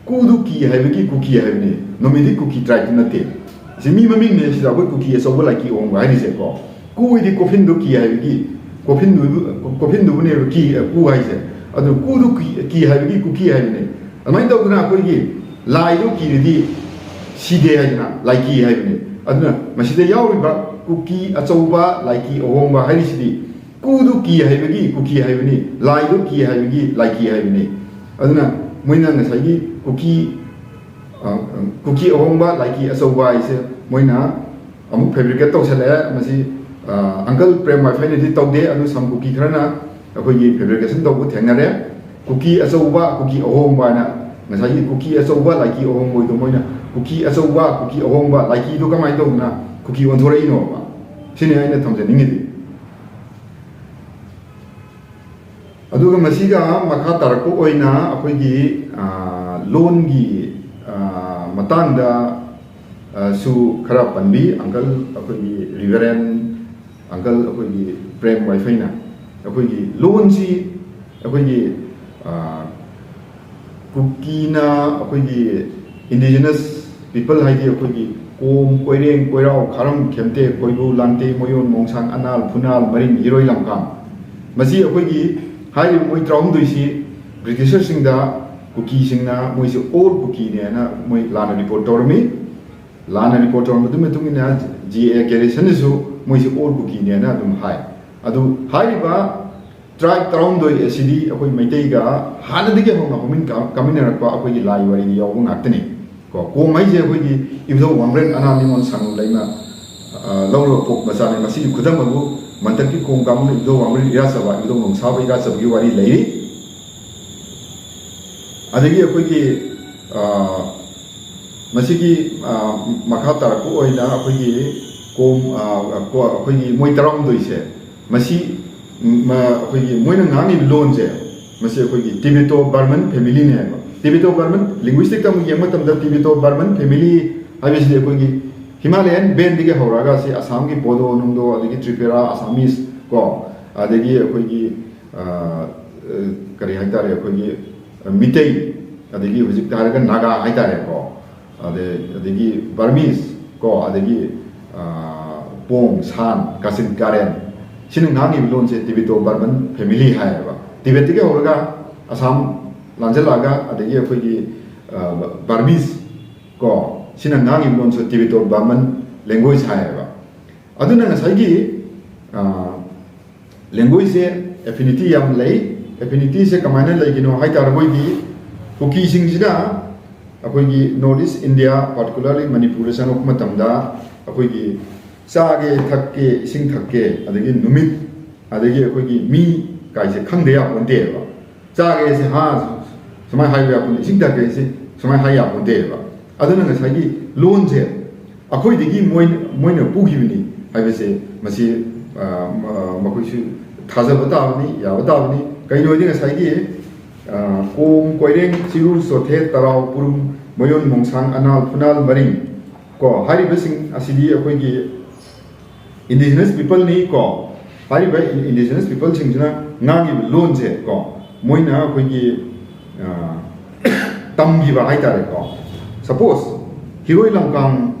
ꯀꯨꯗꯨ ꯀꯤ ꯍꯥꯏꯕꯒꯤ ꯀꯨꯀꯤ ꯍꯥꯏꯕꯅꯤ, ꯅꯣꯃꯦꯗꯤꯛ ꯀꯨꯀꯤ ꯇ꯭ꯔꯥꯏꯕꯇꯨ ꯅꯠꯇꯦ꯫ ꯁꯤ ꯃꯤ ꯃꯃꯤꯡꯅꯦ ꯁꯤꯗ ꯑꯩꯈꯣꯏ ꯀꯨꯀꯤ ꯑꯆꯧꯕ ꯂꯥꯏꯀꯤ ꯑꯍꯣꯡꯕ ꯍꯥꯏꯔꯤꯁꯦꯀꯣ꯫ ꯀꯨ ꯍꯥꯏꯗꯤ ꯀꯣꯐꯤꯟꯗꯨ ꯀꯤ ꯍꯥꯏꯕꯒꯤ, ꯀꯣꯐꯤꯟꯗꯨ, ꯀꯣꯐꯤꯟꯗꯨꯕꯨꯅꯦꯕ ꯀꯤ, ꯀꯨ ꯍꯥꯏꯁꯦ꯫ ꯑꯗꯨ ꯀꯨꯗꯨ ꯀꯤ, ꯀꯤ ꯍꯥꯏꯕꯒꯤ ꯀꯨꯀꯤ ꯍꯥꯏꯕꯅꯤ꯫ ꯑꯗꯨꯃꯥꯏꯅ ꯇꯧꯗꯅ ꯑꯩꯈꯣꯏꯒꯤ ꯂꯥꯏꯗꯨ ꯀꯤꯔꯗꯤ ꯁꯤꯗꯦ ꯍꯥꯏꯗꯅ ꯂꯥꯏꯀꯤ ꯍꯥꯏꯕꯅꯤ꯫ ꯑꯗꯨꯅ ꯃꯁꯤꯗ ꯌꯥꯎꯔꯤꯕ ꯀꯨꯀꯤ ꯑꯆꯧꯕ ꯂꯥꯏꯀꯤ ꯑꯍꯣꯡꯕ ꯍꯥꯏꯔꯤꯁꯤꯗꯤ ꯀꯨꯗꯨ ꯀꯤ ꯍꯥꯏꯕꯒꯤ ꯀꯨꯀꯤ ꯍꯥꯏꯕꯅꯤ, ꯂꯥꯏꯗꯨ ꯀꯤ ꯍꯥꯏꯕꯒꯤ ꯂꯥꯏꯀꯤ ꯍꯥꯏꯕꯅꯤ꯫ ꯑꯗꯨꯅ ꯃꯣꯏꯅ ꯉꯁꯥꯏꯒꯤ ꯀꯨꯀꯤ, ꯑ, ꯀꯨꯀꯤ ꯑꯍꯣꯡꯕ ꯂꯥꯏꯀꯤ ꯑꯆꯧꯕ ꯍꯥꯏꯁꯦ ꯃꯣꯏꯅ ꯑꯃꯨꯛ ꯐꯦꯕ꯭ꯔꯤꯀꯦꯠ ꯇꯧꯁꯜꯂꯛꯑꯦ꯫ ꯃꯁꯤ, ꯑ, ꯑꯪꯀꯜ ꯄ꯭ꯔꯦꯝ ꯋꯥꯏꯐꯥꯏꯅꯗꯤ ꯇꯧꯗꯦ, ꯑꯗꯨ ꯁꯝ ꯀꯨꯀꯤ ꯈꯔꯅ ꯑꯩꯈꯣꯏꯒꯤ ꯐꯦꯕ꯭ꯔꯤꯀꯦꯁꯟ ꯇꯧꯕ ꯊꯦꯡꯅꯔꯦ꯫ ꯀꯨꯀꯤ ꯑꯆꯧꯕ, ꯀꯨꯀꯤ ꯑꯍꯣꯡꯕ ꯍꯥꯏꯅ ꯉꯁꯥꯏꯒꯤ ꯀꯨꯀꯤ ꯑꯆꯧꯕ ꯂꯥꯏꯀꯤ ꯑꯍꯣꯡꯕ ꯑꯣꯏꯗꯣ ꯃꯣꯏꯅ ꯀꯨꯀꯤ ꯑꯆꯧꯕ, ꯀꯨꯀꯤ ꯑꯍꯣꯡꯕ ꯂꯥꯏꯀꯤꯗꯣ ꯀꯃꯥꯏꯅ ꯇꯧꯗꯅ ꯀꯨꯀꯤ ꯑꯣꯟꯊꯣꯔꯛꯏꯅꯣꯕ? ꯁꯤꯅꯤ ꯑꯩꯅ ꯊꯝꯖꯅꯤꯡꯉꯤꯗꯤ꯫ ꯑꯗꯨꯒ ꯃꯁꯤꯒ ꯃꯈꯥ ꯇꯥꯔꯛꯄ ꯑꯣꯏꯅ ꯑꯩꯈꯣꯏꯒꯤ, ꯑ, ꯂꯣꯟꯒꯤ, ꯑ, ꯃꯇꯥꯡꯗ, ꯑ, ꯁꯨ ꯈꯔ ꯄꯟꯕꯤ ꯑꯪꯀꯜ, ꯑꯩꯈꯣꯏꯒꯤ ꯔꯤꯚꯔꯦꯟ ꯑꯪꯀꯜ, ꯑꯩꯈꯣꯏꯒꯤ ꯄ꯭ꯔꯦꯝ ꯋꯥꯏꯐꯩꯅ꯫ ꯑꯩꯈꯣꯏꯒꯤ ꯂꯣꯟꯁꯤ ꯑꯩꯈꯣꯏꯒꯤ, ꯑ, ꯀꯨꯀꯤꯅ ꯑꯩꯈꯣꯏꯒꯤ ꯏꯟꯗꯤꯖꯤꯅꯁ ꯄꯤꯄꯜ ꯍꯥꯏꯗꯤ ꯑꯩꯈꯣꯏꯒꯤ ꯀꯣꯝ, ꯀꯣꯏꯔꯦꯡ, ꯀꯣꯏꯔꯥꯎ, ꯈꯥꯔꯝ, ꯈꯦꯝꯇꯦ, ꯈꯣꯏꯕꯨ, ꯂꯥꯡꯇꯦ, ꯃꯣꯌꯣꯟ, ꯃꯣꯡꯁꯥꯡ, ꯑꯅꯥꯜ, ꯐꯨꯅꯥꯜ, ꯃꯔꯤꯡ, ꯏꯔꯣꯏ, ꯂꯝꯀꯥꯡ꯫ ꯃꯁꯤ ꯑꯩꯈꯣꯏꯒꯤ ꯍꯥꯏꯔꯤꯕ ꯃꯣꯏ ꯇꯔꯥꯍꯨꯝꯗꯣꯏꯁꯤ ꯕ꯭ꯔꯤꯇꯤꯁꯔꯁꯤꯡꯗ ꯀꯨꯀꯤꯁꯤꯡꯅ ꯃꯣꯏꯁꯦ ꯑꯣꯜ ꯀꯨꯀꯤꯅꯦꯅ ꯃꯣꯏ ꯂꯥꯟꯅ ꯔꯤꯄꯣꯔꯠ ꯇꯧꯔꯝꯃꯤ꯫ ꯂꯥꯟꯅ ꯔꯤꯄꯣꯔꯠ ꯇꯧꯔꯝꯕꯗꯨꯒꯤ ꯃꯇꯨꯡ ꯏꯟꯅ ꯖꯤ ꯑꯦ ꯒꯦꯔꯤꯁꯟꯅꯁꯨ ꯃꯣꯏꯁꯦ ꯑꯣꯜ ꯀꯨꯀꯤꯅꯦꯅ ꯑꯗꯨꯝ ꯍꯥꯏ꯫ ꯑꯗꯨ ꯍꯥꯏꯔꯤꯕ ꯇ꯭ꯔꯥꯏꯕ ꯇꯔꯥꯍꯨꯝꯗꯣꯏ ꯑꯁꯤꯗꯤ ꯑꯩꯈꯣꯏ ꯃꯩꯇꯩꯒ ꯍꯥꯟꯅꯗꯒꯤ ꯍꯧꯅ ꯍꯧꯃꯤꯟ ꯀꯥ-, ꯀꯥꯃꯤꯟꯅꯔꯛꯄ ꯑꯩꯈꯣꯏꯒꯤ ꯂꯥꯏ ꯋꯥꯔꯤꯗ ꯌꯥꯎꯕ ꯉꯥꯛꯇꯅꯤ꯫ ꯀꯣ, ꯀꯣꯝ ꯍꯥꯏꯁꯦ ꯑꯩꯈꯣꯏꯒꯤ ꯏꯕꯨꯙꯧ ꯋꯥꯡꯕ꯭ꯔꯦꯟ ꯑꯅꯥ ꯅꯤꯉꯣꯜ ꯁꯥꯡꯅ ꯂꯩꯃ, ꯑ, ꯂꯧꯔꯒ ꯄꯣꯛꯄ ꯃꯆꯥꯅꯤ꯫ ꯃꯁꯤꯒꯤ ꯈꯨꯗꯝ ꯑꯗꯨ ꯃꯟꯇꯛꯀꯤ ꯀꯣꯝ ꯀꯥꯡꯕꯨꯅ ꯏꯕꯨꯙꯧ ꯋꯥꯡꯕ꯭ꯔꯦꯟ ꯏꯔꯥꯠꯆꯕ, ꯏꯕꯨꯙꯧ ꯅꯣꯡꯁꯥꯕ ꯏꯔꯥꯠꯆꯕꯒꯤ ꯋꯥꯔꯤ ꯂꯩꯔꯤ꯫ ꯑꯗꯒꯤ ꯑꯩꯈꯣꯏꯒꯤ, ꯑ, ꯃꯁꯤꯒꯤ, ꯑ, ꯃꯈꯥ ꯇꯥꯔꯛꯄ ꯑꯣꯏꯅ ꯑꯩꯈꯣꯏꯒꯤ ꯀꯣꯝ, ꯑ, ꯀꯣ-, ꯑꯩꯈꯣꯏꯒꯤ ꯃꯣꯏ ꯇꯔꯥꯍꯨꯝꯗꯣꯏꯁꯦ, ꯃꯁꯤ, ꯃ-, ꯑꯩꯈꯣꯏꯒꯤ ꯃꯣꯏꯅ ꯉꯥꯡꯉꯤꯕ ꯂꯣꯟꯁꯦ, ꯃꯁꯤ ꯑꯩꯈꯣꯏꯒꯤ ꯇꯤꯕꯦꯇꯣ ꯕꯔꯃꯟ ꯐꯦꯃꯤꯂꯤꯅꯦ ꯍꯥꯏꯕ꯫ ꯇꯤꯕꯦꯇꯣ ꯕꯔꯃꯟ ꯂꯤꯡꯒ꯭ꯋꯤꯁꯇꯤꯛꯇ ꯑꯃꯨꯛ ꯌꯦꯡꯕ ꯃꯇꯝꯗ ꯇꯤꯕꯦꯇꯣ ꯕꯔꯃꯟ ꯐꯦꯃꯤꯂꯤ ꯍꯥꯏꯕꯁꯤꯗꯤ ꯑꯩꯈꯣꯏꯒꯤ ꯍꯤꯃꯥꯂꯌꯟ ꯕꯦꯟꯗꯒꯤ ꯍꯧꯔꯛꯑꯒ ꯁꯤ ꯑꯁꯥꯝꯒꯤ ꯕꯣꯗꯣ ꯅꯨꯡꯗꯣ, ꯑꯗꯒꯤ ꯇ꯭ꯔꯤꯄꯨꯔꯥ, ꯑꯁꯥꯃꯤꯁ ꯀꯣ, ꯑꯗꯒꯤ ꯑꯩꯈꯣꯏꯒꯤ, ꯑ, ꯀꯔꯤ ꯍꯥꯏꯇꯥꯔꯦ, ꯑꯩꯈꯣꯏꯒꯤ ꯃꯤꯇꯩ, ꯑꯗꯒꯤ ꯍꯧꯖꯤꯛꯇ ꯍꯥꯏꯔꯒ ꯅꯥꯒꯥ ꯍꯥꯏꯇꯥꯔꯦꯀꯣ, ꯑꯗꯩ ꯑꯗꯒꯤ ꯕꯔꯃꯤꯁ ꯀꯣ, ꯑꯗꯒꯤ ꯄꯣꯡ, ꯁꯥꯟ, ꯀꯥꯆꯤꯟ, ꯀꯥꯔꯦꯟ, ꯁꯤꯅ ꯉꯥꯡꯉꯤꯕ ꯂꯣꯟꯁꯦ ꯇꯤꯕꯦꯇꯣ ꯕꯔꯃꯟ ꯐꯦꯃꯤꯂꯤ ꯍꯥꯏꯌꯦꯕ꯫ ꯇꯤꯕꯦꯠꯇꯒꯤ ꯍꯧꯔꯒ ꯑꯁꯥꯝ ꯂꯥꯟꯖꯜꯂꯛꯑꯒ, ꯑꯗꯒꯤ ꯑꯩꯈꯣꯏꯒꯤ ꯕꯔꯃꯤꯁ ꯀꯣ, ꯁꯤꯅ ꯉꯥꯡꯉꯤꯕ ꯂꯣꯟꯁꯨ ꯇꯤꯕꯦꯇꯣ ꯕꯔꯃꯟ ꯂꯦꯡꯒ꯭ꯋꯦꯖ ꯍꯥꯏꯌꯦꯕ꯫ ꯑꯗꯨꯅ ꯉꯁꯥꯏꯒꯤ ꯂꯦꯡꯒ꯭ꯋꯦꯖꯁꯦ ꯑꯦꯐꯤꯅꯤꯇꯤ ꯌꯥꯝ ꯂꯩ꯫ ꯑꯦꯐꯤꯅꯤꯇꯤꯁꯦ ꯀꯃꯥꯏꯅ ꯂꯩꯒꯤꯅꯣ ꯍꯥꯏ ꯇꯥꯔꯒꯗꯤ, ꯀꯨꯀꯤꯁꯤꯡꯁꯤꯅ ꯑꯩꯈꯣꯏꯒꯤ ꯅꯣꯔꯠ ꯏꯁ ꯏꯟꯗꯤꯌꯥ, ꯄꯥꯔꯇꯤꯀꯨꯂꯔꯂꯤ ꯃꯅꯤꯄꯨꯔꯗ ꯆꯪꯉꯛꯄ ꯃꯇꯝꯗ, ꯑꯩꯈꯣꯏꯒꯤ ꯆꯥꯒꯦ, ꯊꯛꯀꯦ, ꯏꯁꯤꯡ ꯊꯛꯀꯦ, ꯑꯗꯒꯤ ꯅꯨꯃꯤꯠ, ꯑꯗꯒꯤ ꯑꯩꯈꯣꯏꯒꯤ ꯃꯤ ꯀꯥꯏꯁꯦ ꯈꯪꯗ ꯌꯥꯄꯣꯟꯇꯦꯕ꯫ ꯆꯥꯒꯦꯁꯦ ꯍꯥ ꯁꯨꯃꯥꯏꯅ ꯍꯥꯏꯕ ꯌꯥꯄꯣꯟꯇꯦ, ꯏꯁꯤꯡ ꯊꯛꯀꯦꯁꯦ ꯁꯨꯃꯥꯏꯅ ꯍꯥꯏ ꯌꯥꯄꯣꯟꯇꯦꯕ꯫ ꯑꯗꯨꯅ ꯉꯁꯥꯏꯒꯤ ꯂꯣꯟꯁꯦ ꯑꯩꯈꯣꯏꯗꯒꯤ ꯃꯣꯏ, ꯃꯣꯏꯅ ꯄꯨꯈꯤꯕꯅꯤ ꯍꯥꯏꯕꯁꯦ, ꯃꯁꯤ, ꯑ, ꯃ-, ꯃꯈꯣꯏꯁꯨ ꯊꯥꯖꯕ ꯇꯥꯕꯅꯤ, ꯌꯥꯕ ꯇꯥꯕꯅꯤ꯫ ꯀꯩꯅꯣ ꯍꯥꯏꯗꯤ ꯉꯁꯥꯏꯒꯤ, ꯑ, ꯀꯣꯝ, ꯀꯣꯏꯔꯦꯡ, ꯆꯤꯔꯨ, ꯆꯣꯊꯦ, ꯇꯔꯥꯎ, ꯄꯨꯔꯨꯝ, ꯃꯌꯣꯟ, ꯃꯣꯡꯁꯥꯡ, ꯑꯅꯥꯜ, ꯐꯨꯅꯥꯜ, ꯃꯔꯤꯡ ꯀꯣ, ꯍꯥꯏꯔꯤꯕꯁꯤꯡ ꯑꯁꯤꯗꯤ ꯑꯩꯈꯣꯏꯒꯤ ꯏꯟꯗꯤꯖꯤꯅꯁ ꯄꯤꯄꯜꯅꯤ ꯀꯣ꯫ ꯍꯥꯏꯔꯤꯕ ꯏꯟꯗꯤꯖꯤꯅꯁ ꯄꯤꯄꯜꯁꯤꯡꯁꯤꯅ ꯉꯥꯡꯉꯤꯕ ꯂꯣꯟꯁꯦ ꯀꯣ, ꯃꯣꯏꯅ ꯑꯩꯈꯣꯏꯒꯤ, ꯑ, ꯇꯝꯈꯤꯕ ꯍꯥꯏꯇꯥꯔꯦꯀꯣ꯫ ꯁꯄꯣꯁ, ꯍꯤꯔꯣꯏ ꯂꯝꯀꯥꯡ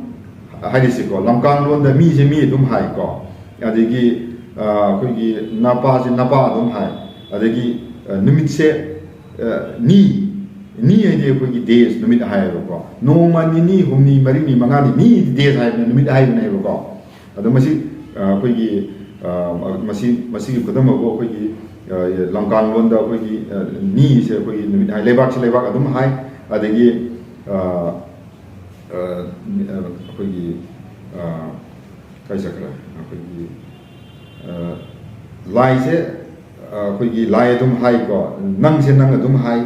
ꯍꯥꯏꯔꯤꯁꯤꯀꯣ, ꯂꯝꯀꯥꯡ ꯂꯣꯟꯗ ꯃꯤꯁꯦ ꯃꯤ ꯑꯗꯨꯝ ꯍꯥꯏꯀꯣ, ꯑꯗꯒꯤ, ꯑ, ꯑꯩꯈꯣꯏꯒꯤ ꯅꯄꯥꯁꯦ ꯅꯄꯥ ꯑꯗꯨꯝ ꯍꯥꯏ, ꯑꯗꯒꯤ, ꯑ, ꯅꯨꯃꯤꯠꯁꯦ, ꯑ, ꯅꯤ, ꯅꯤ ꯍꯥꯏꯗꯤ ꯑꯩꯈꯣꯏꯒꯤ ꯗꯦꯁ, ꯅꯨꯃꯤꯠ ꯍꯥꯏꯌꯦꯕꯀꯣ꯫ ꯅꯣꯡꯃ, ꯅꯤꯅꯤ, ꯍꯨꯝꯅꯤ, ꯃꯔꯤꯅꯤ, ꯃꯉꯥꯅꯤ, ꯅꯤ ꯗꯦꯁ ꯍꯥꯏꯕꯅꯦ, ꯅꯨꯃꯤꯠ ꯍꯥꯏꯕꯅꯦꯕꯀꯣ꯫ ꯑꯗꯣ ꯃꯁꯤ, ꯑ, ꯑꯩꯈꯣꯏꯒꯤ, ꯑ, ꯃꯁꯤ, ꯃꯁꯤꯒꯤ ꯈꯨꯗꯝ ꯑꯗꯨ ꯑꯩꯈꯣꯏꯒꯤ, ꯑ, ꯂꯝꯀꯥꯡ ꯂꯣꯟꯗ ꯑꯩꯈꯣꯏꯒꯤ, ꯑ, ꯅꯤꯁꯦ ꯑꯩꯈꯣꯏꯒꯤ ꯅꯨꯃꯤꯠ ꯍꯥꯏ, ꯂꯩꯕꯥꯛꯁꯦ ꯂꯩꯕꯥꯛ ꯑꯗꯨꯝ ꯍꯥꯏ, ꯑꯗꯒꯤ, ꯑ, ꯑ, ꯑ, ꯑꯩꯈꯣꯏꯒꯤ, ꯑ, ꯀꯥꯏ ꯆꯠꯈ꯭ꯔꯦ? ꯑꯩꯈꯣꯏꯒꯤ, ꯑ, ꯂꯥꯏꯁꯦ, ꯑ, ꯑꯩꯈꯣꯏꯒꯤ ꯂꯥꯏ ꯑꯗꯨꯝ ꯍꯥꯏꯀꯣ, ꯅꯪꯁꯦ ꯅꯪ ꯑꯗꯨꯝ ꯍꯥꯏ,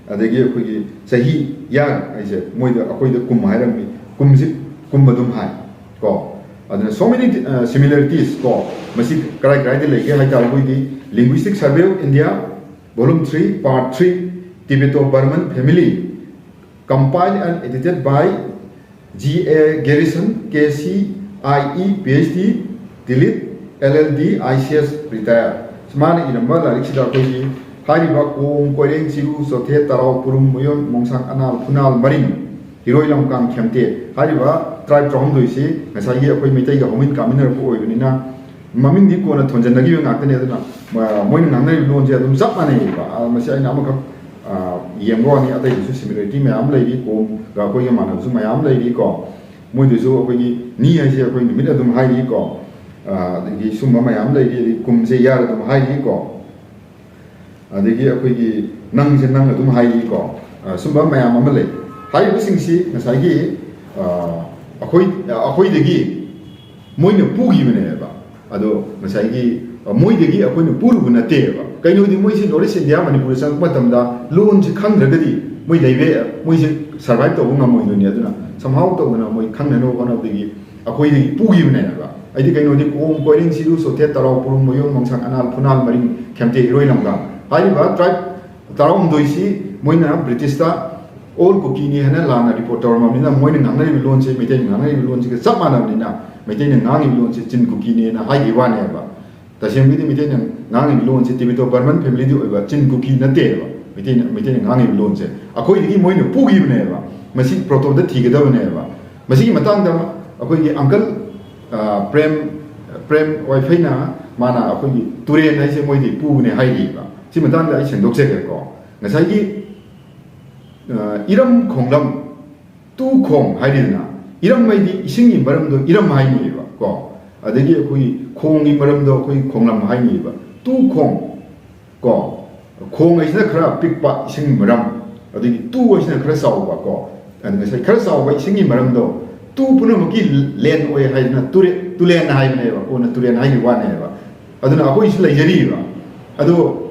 ꯑꯗꯒꯤ ꯑꯩꯈꯣꯏꯒꯤ ꯆꯍꯤ, ꯏꯌꯥꯔ ꯍꯥꯏꯁꯦ ꯃꯣꯏꯗ, ꯑꯩꯈꯣꯏꯗ ꯀꯨꯝ ꯍꯥꯏꯔꯝꯃꯤ, ꯀꯨꯝꯁꯤ ꯀꯨꯝ ꯑꯗꯨꯝ ꯍꯥꯏ ꯀꯣ꯫ ꯑꯗꯨꯅ so many, ꯑ, similarities ꯀꯣ꯫ ꯃꯁꯤ ꯀꯔꯥꯏ ꯀꯔꯥꯏꯗ ꯂꯩꯒꯦ ꯍꯥꯏ ꯇꯥꯔꯒꯗꯤ, Linguistic Survey of India, Volume three, Part three, Tibeto-Burman Family, compiled and edited by G A Garrison, K C I E, P H D, D.Litt, L L D, I C S, retired꯫ ꯃꯥꯅ ꯏꯔꯝꯕ ꯂꯥꯏꯔꯤꯛꯁꯤꯗ ꯑꯩꯈꯣꯏꯒꯤ ꯍꯥꯏꯔꯤꯕ ꯀꯣꯡ, ꯀꯣꯏꯔꯦꯡ, ꯆꯤꯔꯨ, ꯆꯣꯊꯦ, ꯇꯔꯥꯎ, ꯄꯨꯔꯨꯝ, ꯃꯌꯣꯟ, ꯃꯣꯡꯁꯥꯡ, ꯑꯅꯥꯜ, ꯐꯨꯅꯥꯜ, ꯃꯔꯤꯡ, ꯍꯤꯔꯣꯏ, ꯂꯝꯀꯥꯡ, ꯈꯦꯝꯇꯦ ꯍꯥꯏꯔꯤꯕ tribe ꯇꯔꯥꯍꯨꯝꯗꯣꯏꯁꯤ ꯉꯁꯥꯏꯒꯤ ꯑꯩꯈꯣꯏ ꯃꯩꯇꯩꯒ ꯍꯧꯃꯤꯟ ꯀꯥꯃꯤꯟꯅꯔꯛꯄ ꯑꯣꯏꯕꯅꯤꯅ, ꯃꯃꯤꯡꯗꯤ ꯀꯣꯟꯅ ꯊꯣꯟꯖꯟꯅꯈꯤꯕ ꯉꯥꯛꯇꯅꯤ꯫ ꯑꯗꯨꯅ ꯃ-, ꯃꯣꯏꯅ ꯉꯥꯡꯅꯔꯤꯕ ꯂꯣꯟꯁꯦ ꯑꯗꯨꯝ ꯆꯞ ꯃꯥꯟꯅꯩꯌꯦꯕ꯫ ꯑ, ꯃꯁꯤ ꯑꯩꯅ ꯑꯃꯈꯛ, ꯑ, ꯌꯦꯡꯕ ꯋꯥꯅꯤ, ꯑꯇꯩꯗꯁꯨ similarity ꯃꯌꯥꯝ ꯂꯩꯔꯤ, ꯀꯣꯝꯒ ꯑꯩꯈꯣꯏꯒ ꯃꯥꯟꯅꯕꯁꯨ ꯃꯌꯥꯝ ꯂꯩꯔꯤꯀꯣ꯫ ꯃꯣꯏꯗꯁꯨ ꯑꯩꯈꯣꯏꯒꯤ ꯅꯤ ꯍꯥꯏꯁꯦ ꯑꯩꯈꯣꯏ ꯅꯨꯃꯤꯠ ꯑꯗꯨꯝ ꯍꯥꯏꯔꯤꯀꯣ꯫ ꯑ, ꯑꯗꯒꯤ ꯁꯨꯝꯕ ꯃꯌꯥꯝ ꯂꯩꯔꯤ, ꯑꯗꯒꯤ ꯀꯨꯝꯁꯦ ꯌꯥꯔ ꯑꯗꯨꯝ ꯍꯥꯏꯔꯤꯀꯣ꯫ ꯑꯗꯒꯤ ꯑꯩꯈꯣꯏꯒꯤ ꯅꯪꯁꯦ ꯅꯪ ꯑꯗꯨꯝ ꯍꯥꯏꯔꯤꯀꯣ꯫ ꯑ, ꯁꯨꯝꯕ ꯃꯌꯥꯝ ꯑꯃ ꯂꯩ꯫ ꯍꯥꯏꯔꯤꯕꯁꯤꯡꯁꯤ ꯉꯁꯥꯏꯒꯤ, ꯑ, ꯑꯩꯈꯣꯏ, ꯑꯩꯈꯣꯏꯗꯒꯤ ꯃꯣꯏꯅ ꯄꯨꯈꯤꯕꯅꯦꯕ꯫ ꯑꯗꯣ ꯉꯁꯥꯏꯒꯤ, ꯑ, ꯃꯣꯏꯗꯒꯤ ꯑꯩꯈꯣꯏꯅ ꯄꯨꯔꯨꯕ ꯅꯠꯇꯦꯕ꯫ ꯀꯩꯅꯣꯗꯤ ꯃꯣꯏꯁꯤ North East India, ꯃꯅꯤꯄꯨꯔꯗ ꯆꯪꯉꯛꯄ ꯃꯇꯝꯗ ꯂꯣꯟꯁꯤ ꯈꯪꯗ꯭ꯔꯒꯗꯤ ꯃꯣꯏ ꯂꯩꯕ, ꯃꯣꯏꯁꯦ survive ꯇꯧꯕ ꯉꯝꯃꯣꯏꯗꯣꯏꯅꯤ꯫ ꯑꯗꯨꯅ somehow ꯇꯧꯗꯅ ꯃꯣꯏ ꯈꯪꯅꯅꯕ ꯍꯣꯠꯅꯕꯗꯒꯤ ꯑꯩꯈꯣꯏꯗꯒꯤ ꯄꯨꯈꯤꯕꯅꯦꯕ꯫ ꯑꯩꯗꯤ ꯀꯩꯅꯣꯗꯤ ꯀꯣꯝ, ꯀꯣꯏꯔꯦꯡ, ꯆꯤꯔꯨ, ꯆꯣꯊꯦ, ꯇꯔꯥꯎ, ꯄꯨꯔꯨꯝ, ꯃꯌꯣꯟ, ꯃꯣꯡꯁꯥꯡ, ꯑꯅꯥꯜ, ꯐꯨꯅꯥꯜ, ꯃꯔꯤꯡ, ꯈꯦꯝꯇꯦ, ꯍꯤꯔꯣꯏ, ꯂꯝꯀꯥꯡ ꯍꯥꯏꯔꯤꯕ tribe ꯇꯔꯥꯍꯨꯝꯗꯣꯏꯁꯤ ꯃꯣꯏꯅ ꯕ꯭ꯔꯤꯇꯤꯁꯇ all ꯀꯨꯀꯤꯅꯤ ꯍꯥꯏꯅ ꯂꯥꯟꯅ report ꯇꯧꯔꯝꯃꯕꯅꯤꯅ, ꯃꯣꯏꯅ ꯉꯥꯡꯅꯔꯤꯕ ꯂꯣꯟꯁꯦ ꯃꯩꯇꯩꯅ ꯉꯥꯡꯅꯔꯤꯕ ꯂꯣꯟꯁꯤꯒ ꯆꯞ ꯃꯥꯟꯅꯕꯅꯤꯅ, ꯃꯩꯇꯩꯅ ꯉꯥꯡꯉꯤꯕ ꯂꯣꯟꯁꯦ ꯆꯤꯟ ꯀꯨꯀꯤꯅꯦꯅ ꯍꯥꯏꯈꯤꯕ ꯋꯥꯅꯦꯕ꯫ ꯇꯁꯦꯡꯕꯒꯤꯗꯤ ꯃꯩꯇꯩꯅ ꯉꯥꯡꯉꯤꯕ ꯂꯣꯟꯁꯦ Tibeto Burman family ꯗꯤ ꯑꯣꯏꯕ, ꯆꯤꯟ ꯀꯨꯀꯤ ꯅꯠꯇꯦꯕ꯫ ꯃꯩꯇꯩꯅ, ꯃꯩꯇꯩꯅ ꯉꯥꯡꯉꯤꯕ ꯂꯣꯟꯁꯦ ꯑꯩꯈꯣꯏꯗꯒꯤ ꯃꯣꯏꯅ ꯄꯨꯈꯤꯕꯅꯦꯕ꯫ ꯃꯁꯤ ꯄ꯭ꯔꯣꯇꯣꯞꯇ ꯊꯤꯒꯗꯕꯅꯦꯕ꯫ ꯃꯁꯤꯒꯤ ꯃꯇꯥꯡꯗ ꯑꯩꯈꯣꯏꯒꯤ uncle, ꯑ, ꯄ꯭ꯔꯦꯝ, ꯄ꯭ꯔꯦꯝ ꯋꯥꯏꯐꯩꯅ ꯃꯥꯅ ꯑꯩꯈꯣꯏꯒꯤ ꯇꯨꯔꯦꯟ ꯍꯥꯏꯁꯦ ꯃꯣꯏꯗꯤ ꯄꯨꯕꯅꯦ ꯍꯥꯏꯔꯤꯕ꯫ ꯁꯤ ꯃꯇꯥꯡꯗ ꯑꯩ ꯁꯦꯡꯗꯣꯛꯆꯒꯦꯀꯣ꯫ ꯉꯁꯥꯏꯒꯤ, ꯑ, ꯏꯔꯝ ꯈꯣꯡꯂꯝ, ꯇꯨ ꯈꯣꯡ ꯍꯥꯏꯔꯤꯗꯅ, ꯏꯔꯝ ꯍꯥꯏꯗꯤ ꯏꯁꯤꯡꯒꯤ ꯃꯔꯝꯗꯣ ꯏꯔꯝ ꯍꯥꯏꯅꯦꯕ ꯀꯣ꯫ ꯑꯗꯒꯤ ꯑꯩꯈꯣꯏꯒꯤ ꯈꯣꯡꯒꯤ ꯃꯔꯝꯗꯣ ꯑꯩꯈꯣꯏ ꯈꯣꯡꯂꯝ ꯍꯥꯏꯅꯦꯕ꯫ ꯇꯨ ꯈꯣꯡ ꯀꯣ, ꯈꯣꯡ ꯍꯥꯏꯁꯤꯅ ꯈꯔ ꯄꯤꯛꯄ ꯏꯁꯤꯡ ꯃꯔꯝ, ꯑꯗꯒꯤ ꯇꯨ ꯍꯥꯏꯁꯤꯅ ꯈꯔ ꯆꯥꯎꯕ ꯀꯣ꯫ ꯑꯗꯨ ꯉꯁꯥꯏ ꯈꯔ ꯆꯥꯎꯕ ꯏꯁꯤꯡꯒꯤ ꯃꯔꯝꯗꯣ, ꯇꯨ ꯄꯨꯝꯅꯃꯛꯀꯤ land ꯑꯣꯏ ꯍꯥꯏꯗꯅ ꯇꯨꯔꯦ-, ꯇꯨꯂꯦꯟ ꯍꯥꯏꯕꯅꯦꯕ, ꯀꯣꯟꯅ ꯇꯨꯔꯦꯟ ꯍꯥꯏꯈꯤꯕ ꯋꯥꯅꯦꯕ꯫ ꯑꯗꯨꯅ ꯑꯩꯈꯣꯏꯁꯨ ꯂꯩꯖꯔꯤꯕ꯫ ꯑꯗꯣ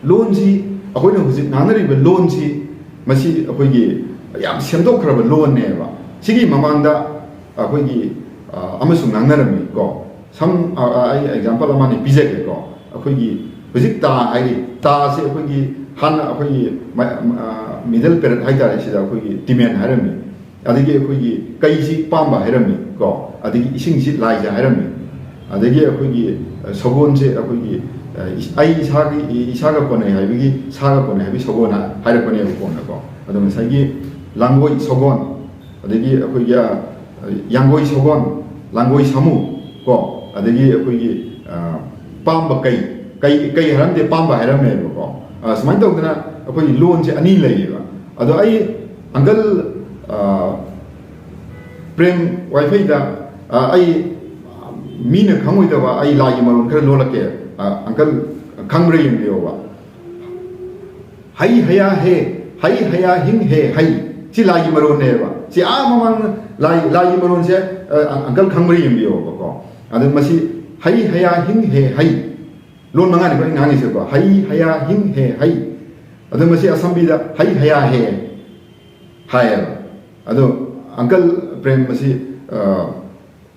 ꯂꯣꯟꯁꯤ, ꯑꯩꯈꯣꯏꯅ ꯍꯧꯖꯤꯛ ꯉꯥꯡꯅꯔꯤꯕ ꯂꯣꯟꯁꯤ, ꯃꯁꯤ ꯑꯩꯈꯣꯏꯒꯤ ꯌꯥꯝ ꯁꯦꯝꯗꯣꯛꯈ꯭ꯔꯕ ꯂꯣꯟꯅꯦꯕ꯫ ꯁꯤꯒꯤ ꯃꯃꯥꯡꯗ ꯑꯩꯈꯣꯏꯒꯤ, ꯑ, ꯑꯃꯁꯨ ꯉꯥꯡꯅꯔꯝꯃꯤ ꯀꯣ꯫ ꯁꯝ, ꯑ, ꯑ, ꯑꯩ example ꯑꯃꯅꯤ ꯄꯤꯖꯒꯦꯀꯣ꯫ ꯑꯩꯈꯣꯏꯒꯤ ꯍꯧꯖꯤꯛ ꯇꯥ ꯍꯥꯏꯔꯤ, ꯇꯥꯁꯦ ꯑꯩꯈꯣꯏꯒꯤ ꯍꯥꯟꯅ ꯑꯩꯈꯣꯏꯒꯤ ꯃ-, ꯑ, middle period ꯍꯥꯏꯇꯥꯔꯦ, ꯁꯤꯗ ꯑꯩꯈꯣꯏꯒꯤ ꯇꯤꯃꯦꯟ ꯍꯥꯏꯔꯝꯃꯤ, ꯑꯗꯒꯤ ꯑꯩꯈꯣꯏꯒꯤ ꯀꯩꯁꯤ ꯄꯥꯝꯕ ꯍꯥꯏꯔꯝꯃꯤ ꯀꯣ, ꯑꯗꯒꯤ ꯏꯁꯤꯡꯁꯤ ꯂꯥꯏꯖ ꯍꯥꯏꯔꯝꯃꯤ, ꯑꯗꯒꯤ ꯑꯩꯈꯣꯏꯒꯤ, ꯑ, ꯁꯒꯣꯜꯁꯦ ꯑꯩꯈꯣꯏꯒꯤ ꯑ, ꯏꯁ-, ꯑꯩ ꯏꯁꯥꯒꯤ, ꯏꯁꯥꯒ ꯀꯣꯟꯅꯩ ꯍꯥꯏꯕꯒꯤ, ꯁꯥꯒ ꯀꯣꯟꯅꯩ ꯍꯥꯏꯕꯒꯤ ꯁꯒꯣꯜ ꯍꯥꯏ-, ꯍꯥꯏꯔꯛꯄꯅꯦꯕ ꯀꯣꯟꯅꯀꯣ꯫ ꯑꯗꯣ ꯉꯁꯥꯏꯒꯤ ꯂꯥꯡꯒꯣꯏ ꯁꯒꯣꯜ, ꯑꯗꯒꯤ ꯑꯩꯈꯣꯏꯒꯤ, ꯑ, ꯌꯥꯡꯒꯣꯏ ꯁꯒꯣꯜ, ꯂꯥꯡꯒꯣꯏ ꯁꯥꯃꯨ ꯀꯣ, ꯑꯗꯒꯤ ꯑꯩꯈꯣꯏꯒꯤ, ꯑ, ꯄꯥꯝꯕ ꯀꯩ, ꯀꯩ, ꯀꯩ ꯍꯥꯏꯔꯝꯗꯦ, ꯄꯥꯝꯕ ꯍꯥꯏꯔꯝꯃꯦꯕꯀꯣ꯫ ꯑ, ꯁꯨꯃꯥꯏꯅ ꯇꯧꯗꯅ ꯑꯩꯈꯣꯏꯒꯤ ꯂꯣꯟꯁꯦ ꯑꯅꯤ ꯂꯩꯌꯦꯕ꯫ ꯑꯗꯣ ꯑꯩ ꯑꯪꯀꯜ, ꯑ, ꯄ꯭ꯔꯦꯝ ꯋꯥꯏꯐꯩꯗ, ꯑ, ꯑꯩ ꯃꯤꯅ ꯈꯪꯉꯣꯏꯗꯕ ꯑꯩ ꯂꯥꯏꯒꯤ ꯃꯔꯣꯟ ꯈꯔ ꯂꯣꯜꯂꯛꯀꯦ꯫ ꯑ, ꯑꯪꯀꯜ ꯈꯪꯕ꯭ꯔꯥ ꯌꯦꯡꯕꯤꯌꯣꯕ꯫ ꯍꯩ ꯍꯌꯥ ꯍꯦ, ꯍꯩ ꯍꯌꯥ ꯍꯤꯡ ꯍꯦ ꯍꯩ꯫ ꯁꯤ ꯂꯥꯏꯒꯤ ꯃꯔꯣꯟꯅꯦꯕ꯫ ꯁꯤ ꯑꯥ ꯃꯃꯥꯡ ꯂꯥꯏ, ꯂꯥꯏꯒꯤ ꯃꯔꯣꯟꯁꯦ, ꯑ, ꯑꯪꯀꯜ ꯈꯪꯕ꯭ꯔꯥ ꯌꯦꯡꯕꯤꯌꯣꯕꯀꯣ꯫ ꯑꯗꯨ ꯃꯁꯤ ꯍꯩ ꯍꯌꯥ ꯍꯤꯡ ꯍꯦ ꯍꯩ꯫ ꯂꯣꯟ ꯃꯉꯥꯅꯤꯀꯣ ꯑꯩꯅ ꯉꯥꯡꯉꯤꯁꯦꯀꯣ꯫ ꯍꯩ ꯍꯌꯥ ꯍꯤꯡ ꯍꯦ ꯍꯩ꯫ ꯑꯗꯨ ꯃꯁꯤ ꯑꯁꯝꯕꯤꯗ ꯍꯩ ꯍꯌꯥ ꯍꯦ ꯍꯥꯏꯌꯦꯕ꯫ ꯑꯗꯣ ꯑꯪꯀꯜ ꯄ꯭ꯔꯦꯝ ꯃꯁꯤ, ꯑ,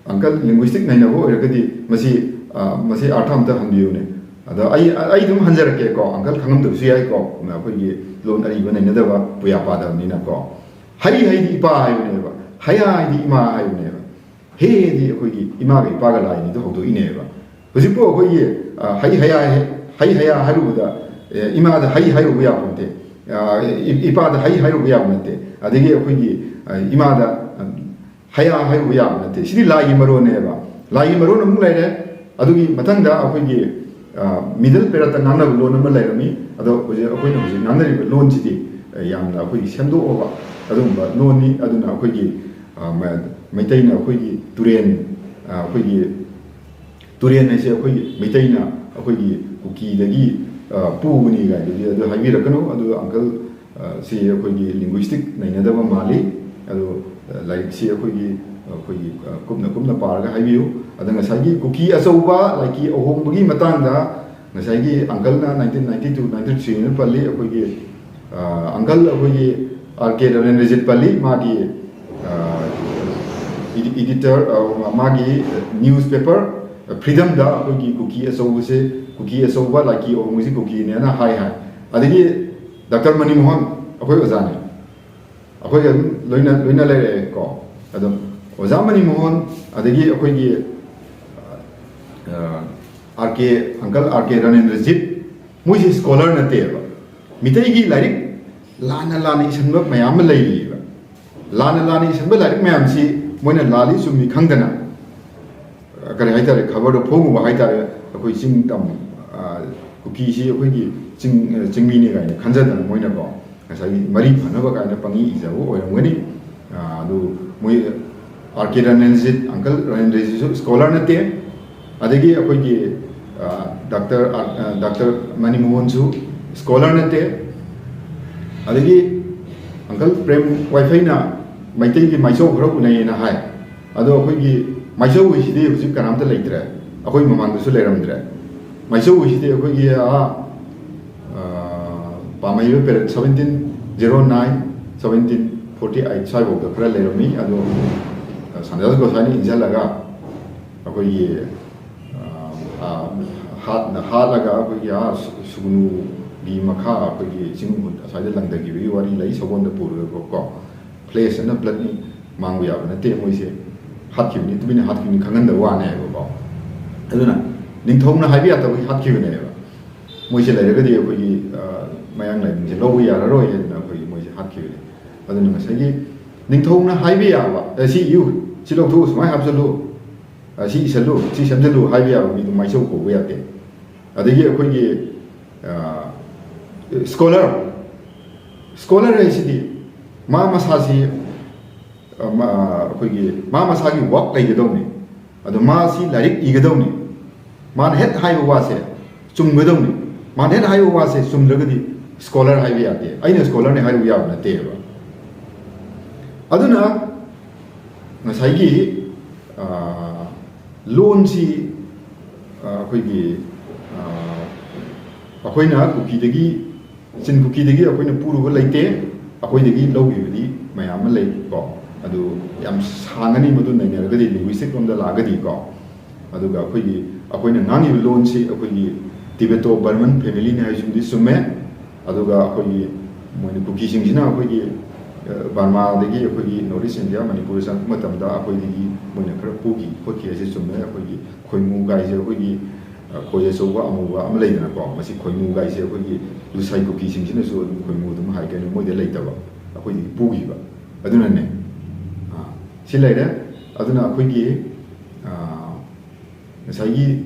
ꯑꯪꯀꯜ ꯂꯤꯡꯒ꯭ꯋꯤꯁꯇꯤꯛ ꯅꯩꯅꯕ ꯑꯣꯏꯔꯒꯗꯤ ꯃꯁꯤ, ꯑ, ꯃꯁꯤ ꯑꯥꯔꯊ ꯑꯝꯇ ꯍꯟꯕꯤꯌꯨꯅꯦ꯫ ꯑꯗꯣ ꯑꯩ, ꯑꯩ ꯑꯗꯨꯝ ꯍꯟꯖꯔꯛꯀꯦꯀꯣ, ꯑꯪꯀꯜ ꯈꯪꯉꯝꯗꯕꯁꯨ ꯌꯥꯏꯀꯣ, ꯑꯩꯈꯣꯏꯒꯤ ꯂꯣꯟ ꯑꯔꯤꯕ ꯅꯩꯅꯗꯕ ꯄꯨꯌꯥ ꯄꯥꯗꯕꯅꯤꯅꯀꯣ꯫ ꯍꯩ ꯍꯥꯏꯗꯤ ꯏꯄꯥ ꯍꯥꯏꯕꯅꯦꯕ, ꯍꯌꯥ ꯍꯥꯏꯗꯤ ꯏꯃꯥ ꯍꯥꯏꯕꯅꯦꯕ, ꯍꯦꯗꯤ ꯑꯩꯈꯣꯏꯒꯤ ꯏꯃꯥꯒ ꯏꯄꯥꯒ ꯂꯥꯏꯅꯤꯗꯣ ꯍꯧꯗꯣꯛꯏꯅꯦꯕ꯫ ꯍꯧꯖꯤꯛꯄꯨ ꯑꯩꯈꯣꯏꯒꯤ, ꯑ, ꯍꯩ ꯍꯌꯥ ꯍꯦ-, ꯍꯩ ꯍꯌꯥ ꯍꯥꯏꯔꯨꯕꯗ, ꯑꯦ, ꯏꯃꯥꯗ ꯍꯩ ꯍꯥꯏꯔꯨꯕ ꯌꯥꯄꯣꯟꯇꯦ, ꯑ, ꯏ-, ꯏꯄꯥꯗ ꯍꯩ ꯍꯥꯏꯔꯨꯕ ꯌꯥꯕ ꯅꯠꯇꯦ꯫ ꯑꯗꯒꯤ ꯑꯩꯈꯣꯏꯒꯤ, ꯑ, ꯏꯃꯥꯗ, ꯑ, ꯍꯌꯥ ꯍꯥꯏꯔꯨꯕ ꯌꯥꯕ ꯅꯠꯇꯦ꯫ ꯁꯤꯗꯤ ꯂꯥꯏꯒꯤ ꯃꯔꯣꯟꯅꯦꯕ꯫ ꯂꯥꯏꯒꯤ ꯃꯔꯣꯟ ꯑꯃꯨꯛ ꯂꯩꯔꯦ꯫ ꯑꯗꯨꯒꯤ ꯃꯊꯪꯗ ꯑꯩꯈꯣꯏꯒꯤ, ꯑ, ꯃꯤꯗꯜ ꯄꯦꯔꯠꯇ ꯉꯥꯡꯅꯕ ꯂꯣꯟ ꯑꯃ ꯂꯩꯔꯝꯃꯤ꯫ ꯑꯗꯣ ꯍꯧꯖꯤꯛ ꯑꯩꯈꯣꯏꯅ ꯍꯧꯖꯤꯛ ꯉꯥꯡꯅꯔꯤꯕ ꯂꯣꯟꯁꯤꯗꯤ, ꯑ, ꯌꯥꯝꯅ ꯑꯩꯈꯣꯏꯒꯤ ꯁꯦꯝꯗꯣꯛꯑꯕ ꯑꯗꯨꯒꯨꯝꯕ ꯂꯣꯟꯅꯤ꯫ ꯑꯗꯨꯅ ꯑꯩꯈꯣꯏꯒꯤ, ꯑ, ꯃ-, ꯃꯩꯇꯩꯅ ꯑꯩꯈꯣꯏꯒꯤ ꯇꯨꯔꯦꯟ, ꯑ, ꯑꯩꯈꯣꯏꯒꯤ ꯇꯨꯔꯦꯟ ꯍꯥꯏꯁꯦ ꯑꯩꯈꯣꯏꯒꯤ ꯃꯩꯇꯩꯅ ꯑꯩꯈꯣꯏꯒꯤ ꯀꯨꯀꯤꯗꯒꯤ, ꯑ, ꯄꯨꯕꯅꯤ ꯀꯥꯏꯗꯨꯗꯤ ꯑꯗꯨ ꯍꯥꯏꯕꯤꯔꯛꯀꯅꯨ꯫ ꯑꯗꯨ ꯑꯪꯀꯜ, ꯑ, ꯁꯤ ꯑꯩꯈꯣꯏꯒꯤ ꯂꯤꯡꯒ꯭ꯋꯤꯁꯇꯤꯛ ꯅꯩꯅꯗꯕ ꯃꯥꯜꯂꯤ꯫ ꯑꯗꯨ, ꯑ, ꯂꯥꯏꯔꯤꯛꯁꯤ ꯑꯩꯈꯣꯏꯒꯤ, ꯑꯩꯈꯣꯏꯒꯤ, ꯑ, ꯀꯨꯞꯅ ꯀꯨꯞꯅ ꯄꯥꯔꯒ ꯍꯥꯏꯕꯤꯌꯨ꯫ ꯑꯗ ꯉꯁꯥꯏꯒꯤ ꯀꯨꯀꯤ ꯑꯆꯧꯕ ꯂꯥꯏꯀꯤ ꯑꯍꯣꯡꯕꯒꯤ ꯃꯇꯥꯡꯗ ꯉꯁꯥꯏꯒꯤ ꯑꯪꯀꯜꯅ nineteen ninety two ninety three ꯍꯥꯏꯅ ꯄꯜꯂꯤ꯫ ꯑꯩꯈꯣꯏꯒꯤ, ꯑ, ꯑꯪꯀꯜ ꯑꯩꯈꯣꯏꯒꯤ ꯑꯥꯔ ꯀꯦ ꯔꯕꯤꯟꯗ꯭ꯔꯖꯤꯠ ꯄꯜꯂꯤ, ꯃꯥꯒꯤ, ꯑ, ꯏꯗꯤ-, ꯏꯗꯤꯇꯔ, ꯑ, ꯃꯥꯒꯤ ꯅ꯭ꯌꯨꯁ ꯄꯦꯄꯔ ꯐ꯭ꯔꯤꯗꯝꯗ ꯑꯩꯈꯣꯏꯒꯤ ꯀꯨꯀꯤ ꯑꯆꯧꯕꯁꯦ, ꯀꯨꯀꯤ ꯑꯆꯧꯕ ꯂꯥꯏꯀꯤ ꯑꯍꯣꯡꯕꯁꯤ ꯀꯨꯀꯤꯅꯦꯅ ꯍꯥꯏ ꯍꯥꯏ꯫ ꯑꯗꯒꯤ ꯗꯥꯛꯇꯔ ꯃꯅꯤꯃꯣꯍꯟ ꯑꯩꯈꯣꯏ ꯑꯣꯖꯥꯅꯤ, ꯑꯩꯈꯣꯏꯒ ꯑꯗꯨꯝ ꯂꯣꯏꯅ, ꯂꯣꯏꯅ ꯂꯩꯔꯛꯑꯦꯀꯣ꯫ ꯑꯗꯣ ꯑꯣꯖꯥ ꯃꯅꯤꯃꯣꯍꯟ, ꯑꯗꯒꯤ ꯑꯩꯈꯣꯏꯒꯤ, ꯑ, ꯑꯥꯔ ꯀꯦ, ꯑꯪꯀꯜ ꯑꯥꯔ ꯀꯦ ꯔꯥꯅꯦꯟꯗ꯭ꯔꯖꯤꯠ, ꯃꯣꯏꯁꯦ ꯁ꯭ꯀꯣꯂꯔ ꯅꯠꯇꯦꯕ꯫ ꯃꯤꯇꯩꯒꯤ ꯂꯥꯏꯔꯤꯛ ꯂꯥꯟꯅ ꯂꯥꯟꯅ ꯏꯁꯟꯕ ꯃꯌꯥꯝ ꯑꯃ ꯂꯩꯔꯤꯕ꯫ ꯂꯥꯟꯅ ꯂꯥꯟꯅ ꯏꯁꯟꯕ ꯂꯥꯏꯔꯤꯛ ꯃꯌꯥꯝꯁꯤ ꯃꯣꯏꯅ ꯂꯥꯜꯂꯤ ꯆꯨꯝꯃꯤ ꯈꯪꯗꯅ, ꯀꯔꯤ ꯍꯥꯏꯇꯥꯔꯦ, ꯈꯕꯔꯗ ꯐꯣꯡꯉꯨꯕ ꯍꯥꯏꯇꯥꯔꯦ, ꯑꯩꯈꯣꯏ ꯆꯤꯡ ꯇꯝ, ꯑ, ꯀꯨꯀꯤꯁꯤ ꯑꯩꯈꯣꯏꯒꯤ ꯆꯤꯡ, ꯑ, ꯆꯤꯡꯃꯤꯅꯤ ꯀꯥꯏꯅ ꯈꯟꯖꯗꯅ ꯃꯣꯏꯅꯀꯣ, ꯉꯁꯥꯏꯒꯤ ꯃꯔꯤ ꯐꯅꯕ ꯀꯥꯏꯅ ꯄꯪꯏ ꯏꯖꯕ ꯑꯣꯏꯔꯝꯒꯅꯤ꯫ ꯑ, ꯑꯗꯨ ꯃꯣꯏ ꯑꯥꯔ ꯀꯦ ꯔꯥꯅꯦꯟꯗ꯭ꯔꯖꯤꯠ, ꯑꯪꯀꯜ ꯔꯥꯅꯦꯟꯗ꯭ꯔꯖꯤꯠꯁꯨ ꯁ꯭ꯀꯣꯂꯔ ꯅꯠꯇꯦ꯫ ꯑꯗꯒꯤ ꯑꯩꯈꯣꯏꯒꯤ, ꯑ, ꯗꯥꯛꯇꯔ ꯑꯥꯔ-, ꯑ, ꯗꯥꯛꯇꯔ ꯃꯅꯤꯃꯣꯍꯟꯁꯨ ꯁ꯭ꯀꯣꯂꯔ ꯅꯠꯇꯦ꯫ ꯑꯗꯒꯤ ꯑꯪꯀꯜ ꯄ꯭ꯔꯦꯝ ꯋꯥꯏꯐꯩꯅ ꯃꯩꯇꯩꯒꯤ ꯃꯥꯏꯆꯧ ꯈꯔ ꯎꯅꯩꯌꯦꯅ ꯍꯥꯏ꯫ ꯑꯗꯣ ꯑꯩꯈꯣꯏꯒꯤ ꯃꯥꯏꯆꯧ ꯍꯨꯏꯁꯤꯗꯤ ꯍꯧꯖꯤꯛ ꯀꯅꯥꯝꯇ ꯂꯩꯇ꯭ꯔꯦ, ꯑꯩꯈꯣꯏ ꯃꯃꯥꯡꯗꯁꯨ ꯂꯩꯔꯝꯗ꯭ꯔꯦ꯫ ꯃꯥꯏꯆꯧ ꯍꯨꯏꯁꯤꯗꯤ ꯑꯩꯈꯣꯏꯒꯤ, ꯑꯥ, ꯑꯥ, ꯄꯥꯃꯩꯕ ꯄꯦꯔꯦꯠ seventeen zero nine, seventeen forty eight ꯁ꯭ꯋꯥꯏꯐꯥꯎꯗ ꯈꯔ ꯂꯩꯔꯝꯃꯤ꯫ ꯑꯗꯣ ꯁꯟꯗꯥꯁ ꯒꯣꯁꯥꯏꯅ ꯏꯟꯁꯤꯜꯂꯒ ꯑꯩꯈꯣꯏꯒꯤ, ꯑꯥ, ꯑꯥ, ꯍꯥꯠꯅ ꯍꯥꯠꯂꯒ ꯑꯩꯈꯣꯏꯒꯤ, ꯑꯥ, ꯁꯨ-, ꯁꯨꯒꯅꯨꯒꯤ ꯃꯈꯥ ꯑꯩꯈꯣꯏꯒꯤ ꯆꯤꯡ ꯑꯁ꯭ꯋꯥꯏꯗ ꯂꯪꯊꯈꯤꯕꯒꯤ ꯋꯥꯔꯤ ꯂꯩ, ꯁꯒꯣꯜꯗ ꯄꯨꯔꯒꯀꯣ꯫ Flesh and bloodꯅꯤ, ꯃꯥꯡꯕ ꯌꯥꯕ ꯅꯠꯇꯦ꯫ ꯃꯣꯏꯁꯦ ꯍꯥꯠꯈꯤꯕꯅꯤ, ꯇꯨꯃꯤꯟꯅ ꯍꯥꯠꯈꯤꯕꯅꯤ, ꯈꯪꯍꯟꯗꯕ ꯋꯥꯅꯦꯕꯀꯣ꯫ ꯑꯗꯨꯅ ꯅꯤꯡꯊꯧꯅ ꯍꯥꯏꯕ ꯌꯥꯗꯕꯒꯤ ꯍꯥꯠꯈꯤꯕꯅꯦꯕ꯫ ꯃꯣꯏꯁꯦ ꯂꯩꯔꯒꯗꯤ ꯑꯩꯈꯣꯏꯒꯤ, ꯑ, ꯃꯌꯥꯡ ꯂꯥꯏꯅꯤꯡꯁꯦ ꯂꯧꯕ ꯌꯥꯔꯔꯣꯏ ꯍꯥꯏꯗꯅ ꯑꯩꯈꯣꯏꯒꯤ ꯃꯣꯏꯁꯦ ꯍꯥꯠꯈꯤꯕꯅꯦ꯫ ꯑꯗꯨꯅ ꯉꯁꯥꯏꯒꯤ ꯅꯤꯡꯊꯧꯅ ꯍꯥꯏꯕ ꯌꯥꯕ, "ꯑꯦ, ꯁꯤ ꯏꯌꯨ, ꯁꯤ ꯂꯧꯊꯣꯛꯎ, ꯁꯨꯃꯥꯏꯅ ꯍꯥꯞꯆꯜꯂꯨ, ꯑ, ꯁꯤ ꯏꯁꯜꯂꯨ, ꯁꯤ ꯁꯦꯝꯖꯜꯂꯨ" ꯍꯥꯏꯕ ꯌꯥꯕ ꯃꯤꯗꯨ ꯃꯥꯏꯆꯧ ꯀꯧꯕ ꯌꯥꯗꯦ꯫ ꯑꯗꯒꯤ ꯑꯩꯈꯣꯏꯒꯤ, ꯑ, ꯁ꯭ꯀꯣꯂꯔ, ꯁ꯭ꯀꯣꯂꯔ ꯍꯥꯏꯁꯤꯗꯤ ꯃꯥ ꯃꯁꯥꯁꯤ, ꯑ, ꯃꯥ, ꯑꯩꯈꯣꯏꯒꯤ ꯃꯥ ꯃꯁꯥꯒꯤ ꯋꯥꯛ ꯂꯩꯒꯗꯧꯅꯤ꯫ ꯑꯗꯣ ꯃꯥꯁꯤ ꯂꯥꯏꯔꯤꯛ ꯏꯒꯗꯧꯅꯤ꯫ ꯃꯥꯅ ꯍꯦꯛ ꯍꯥꯏꯕ ꯋꯥꯁꯦ ꯆꯨꯝꯒꯗꯧꯅꯤ꯫ ꯃꯥꯅ ꯍꯦꯛ ꯍꯥꯏꯕ ꯋꯥꯁꯦ ꯆꯨꯝꯗ꯭ꯔꯒꯗꯤ ꯁ꯭ꯀꯣꯂꯔ ꯍꯥꯏꯕ ꯌꯥꯗꯦ꯫ ꯑꯩꯅ ꯁ꯭ꯀꯣꯂꯔꯅꯤ ꯍꯥꯏꯔꯨꯕ ꯌꯥꯕ ꯅꯠꯇꯦꯕ꯫ ꯑꯗꯨꯅ ꯉꯁꯥꯏꯒꯤ, ꯑ, ꯂꯣꯟꯁꯤ, ꯑ, ꯑꯩꯈꯣꯏꯒꯤ, ꯑ, ꯑꯩꯈꯣꯏꯅ ꯀꯨꯀꯤꯗꯒꯤ, ꯆꯤꯟ ꯀꯨꯀꯤꯗꯒꯤ ꯑꯩꯈꯣꯏꯅ ꯄꯨꯔꯨꯕ ꯂꯩꯇꯦ, ꯑꯩꯈꯣꯏꯗꯒꯤ ꯂꯧꯈꯤꯕꯗꯤ ꯃꯌꯥꯝ ꯑꯃ ꯂꯩ ꯀꯣ꯫ ꯑꯗꯨ ꯌꯥꯝ ꯁꯥꯡꯉꯅꯤ, ꯃꯗꯨ ꯅꯩꯅꯔꯒꯗꯤ, linguistic ꯂꯣꯝꯗ ꯂꯥꯛꯑꯒꯗꯤ ꯀꯣ꯫ ꯑꯗꯨꯒ ꯑꯩꯈꯣꯏꯒꯤ, ꯑꯩꯈꯣꯏꯅ ꯉꯥꯡꯉꯤꯕ ꯂꯣꯟꯁꯤ ꯑꯩꯈꯣꯏꯒꯤ Tibeto-Burman family-ꯅꯤ ꯍꯥꯏꯁꯤꯃꯗꯤ ꯆꯨꯝꯃꯦ꯫ ꯑꯗꯨꯒ ꯑꯩꯈꯣꯏꯒꯤ ꯃꯣꯏꯅ ꯀꯨꯀꯤꯁꯤꯡꯁꯤꯅ ꯑꯩꯈꯣꯏꯒꯤ, ꯑ, ꯕꯔꯃꯥꯗꯒꯤ ꯑꯩꯈꯣꯏꯒꯤ North East India, ꯃꯅꯤꯄꯨꯔꯗ ꯆꯪꯉꯛꯄ ꯃꯇꯝꯗ ꯑꯩꯈꯣꯏꯗꯒꯤ ꯃꯣꯏꯅ ꯈꯔ ꯄꯨꯈꯤ ꯈꯣꯠꯈꯤ ꯍꯥꯏꯁꯦ ꯆꯨꯝꯃꯦ꯫ ꯑꯩꯈꯣꯏꯒꯤ ꯈꯣꯏꯃꯨ ꯀꯥꯏꯁꯦ ꯑꯩꯈꯣꯏꯒꯤ, ꯈꯣꯏ ꯑꯆꯧꯕ ꯑꯃꯨꯕ ꯑꯃ ꯂꯩꯗꯅꯀꯣ, ꯃꯁꯤ ꯈꯣꯏꯃꯨ ꯒꯥꯏꯁꯦ ꯑꯩꯈꯣꯏꯒꯤ ꯂꯨꯁꯥꯏ ꯀꯨꯀꯤꯁꯤꯡꯁꯤꯅꯁꯨ ꯑꯗꯨꯝ ꯈꯣꯏꯃꯨ ꯑꯗꯨꯝ ꯍꯥꯏ, ꯀꯩꯅꯣ, ꯃꯣꯏꯗ ꯂꯩꯇꯕ, ꯑꯩꯈꯣꯏꯗꯒꯤ ꯄꯨꯈꯤꯕ꯫ ꯑꯗꯨꯅꯅꯦ꯫ ꯑꯥ, ꯁꯤ ꯂꯩꯔꯦ꯫ ꯑꯗꯨꯅ ꯑꯩꯈꯣꯏꯒꯤ, ꯑꯥ, ꯉꯁꯥꯏꯒꯤ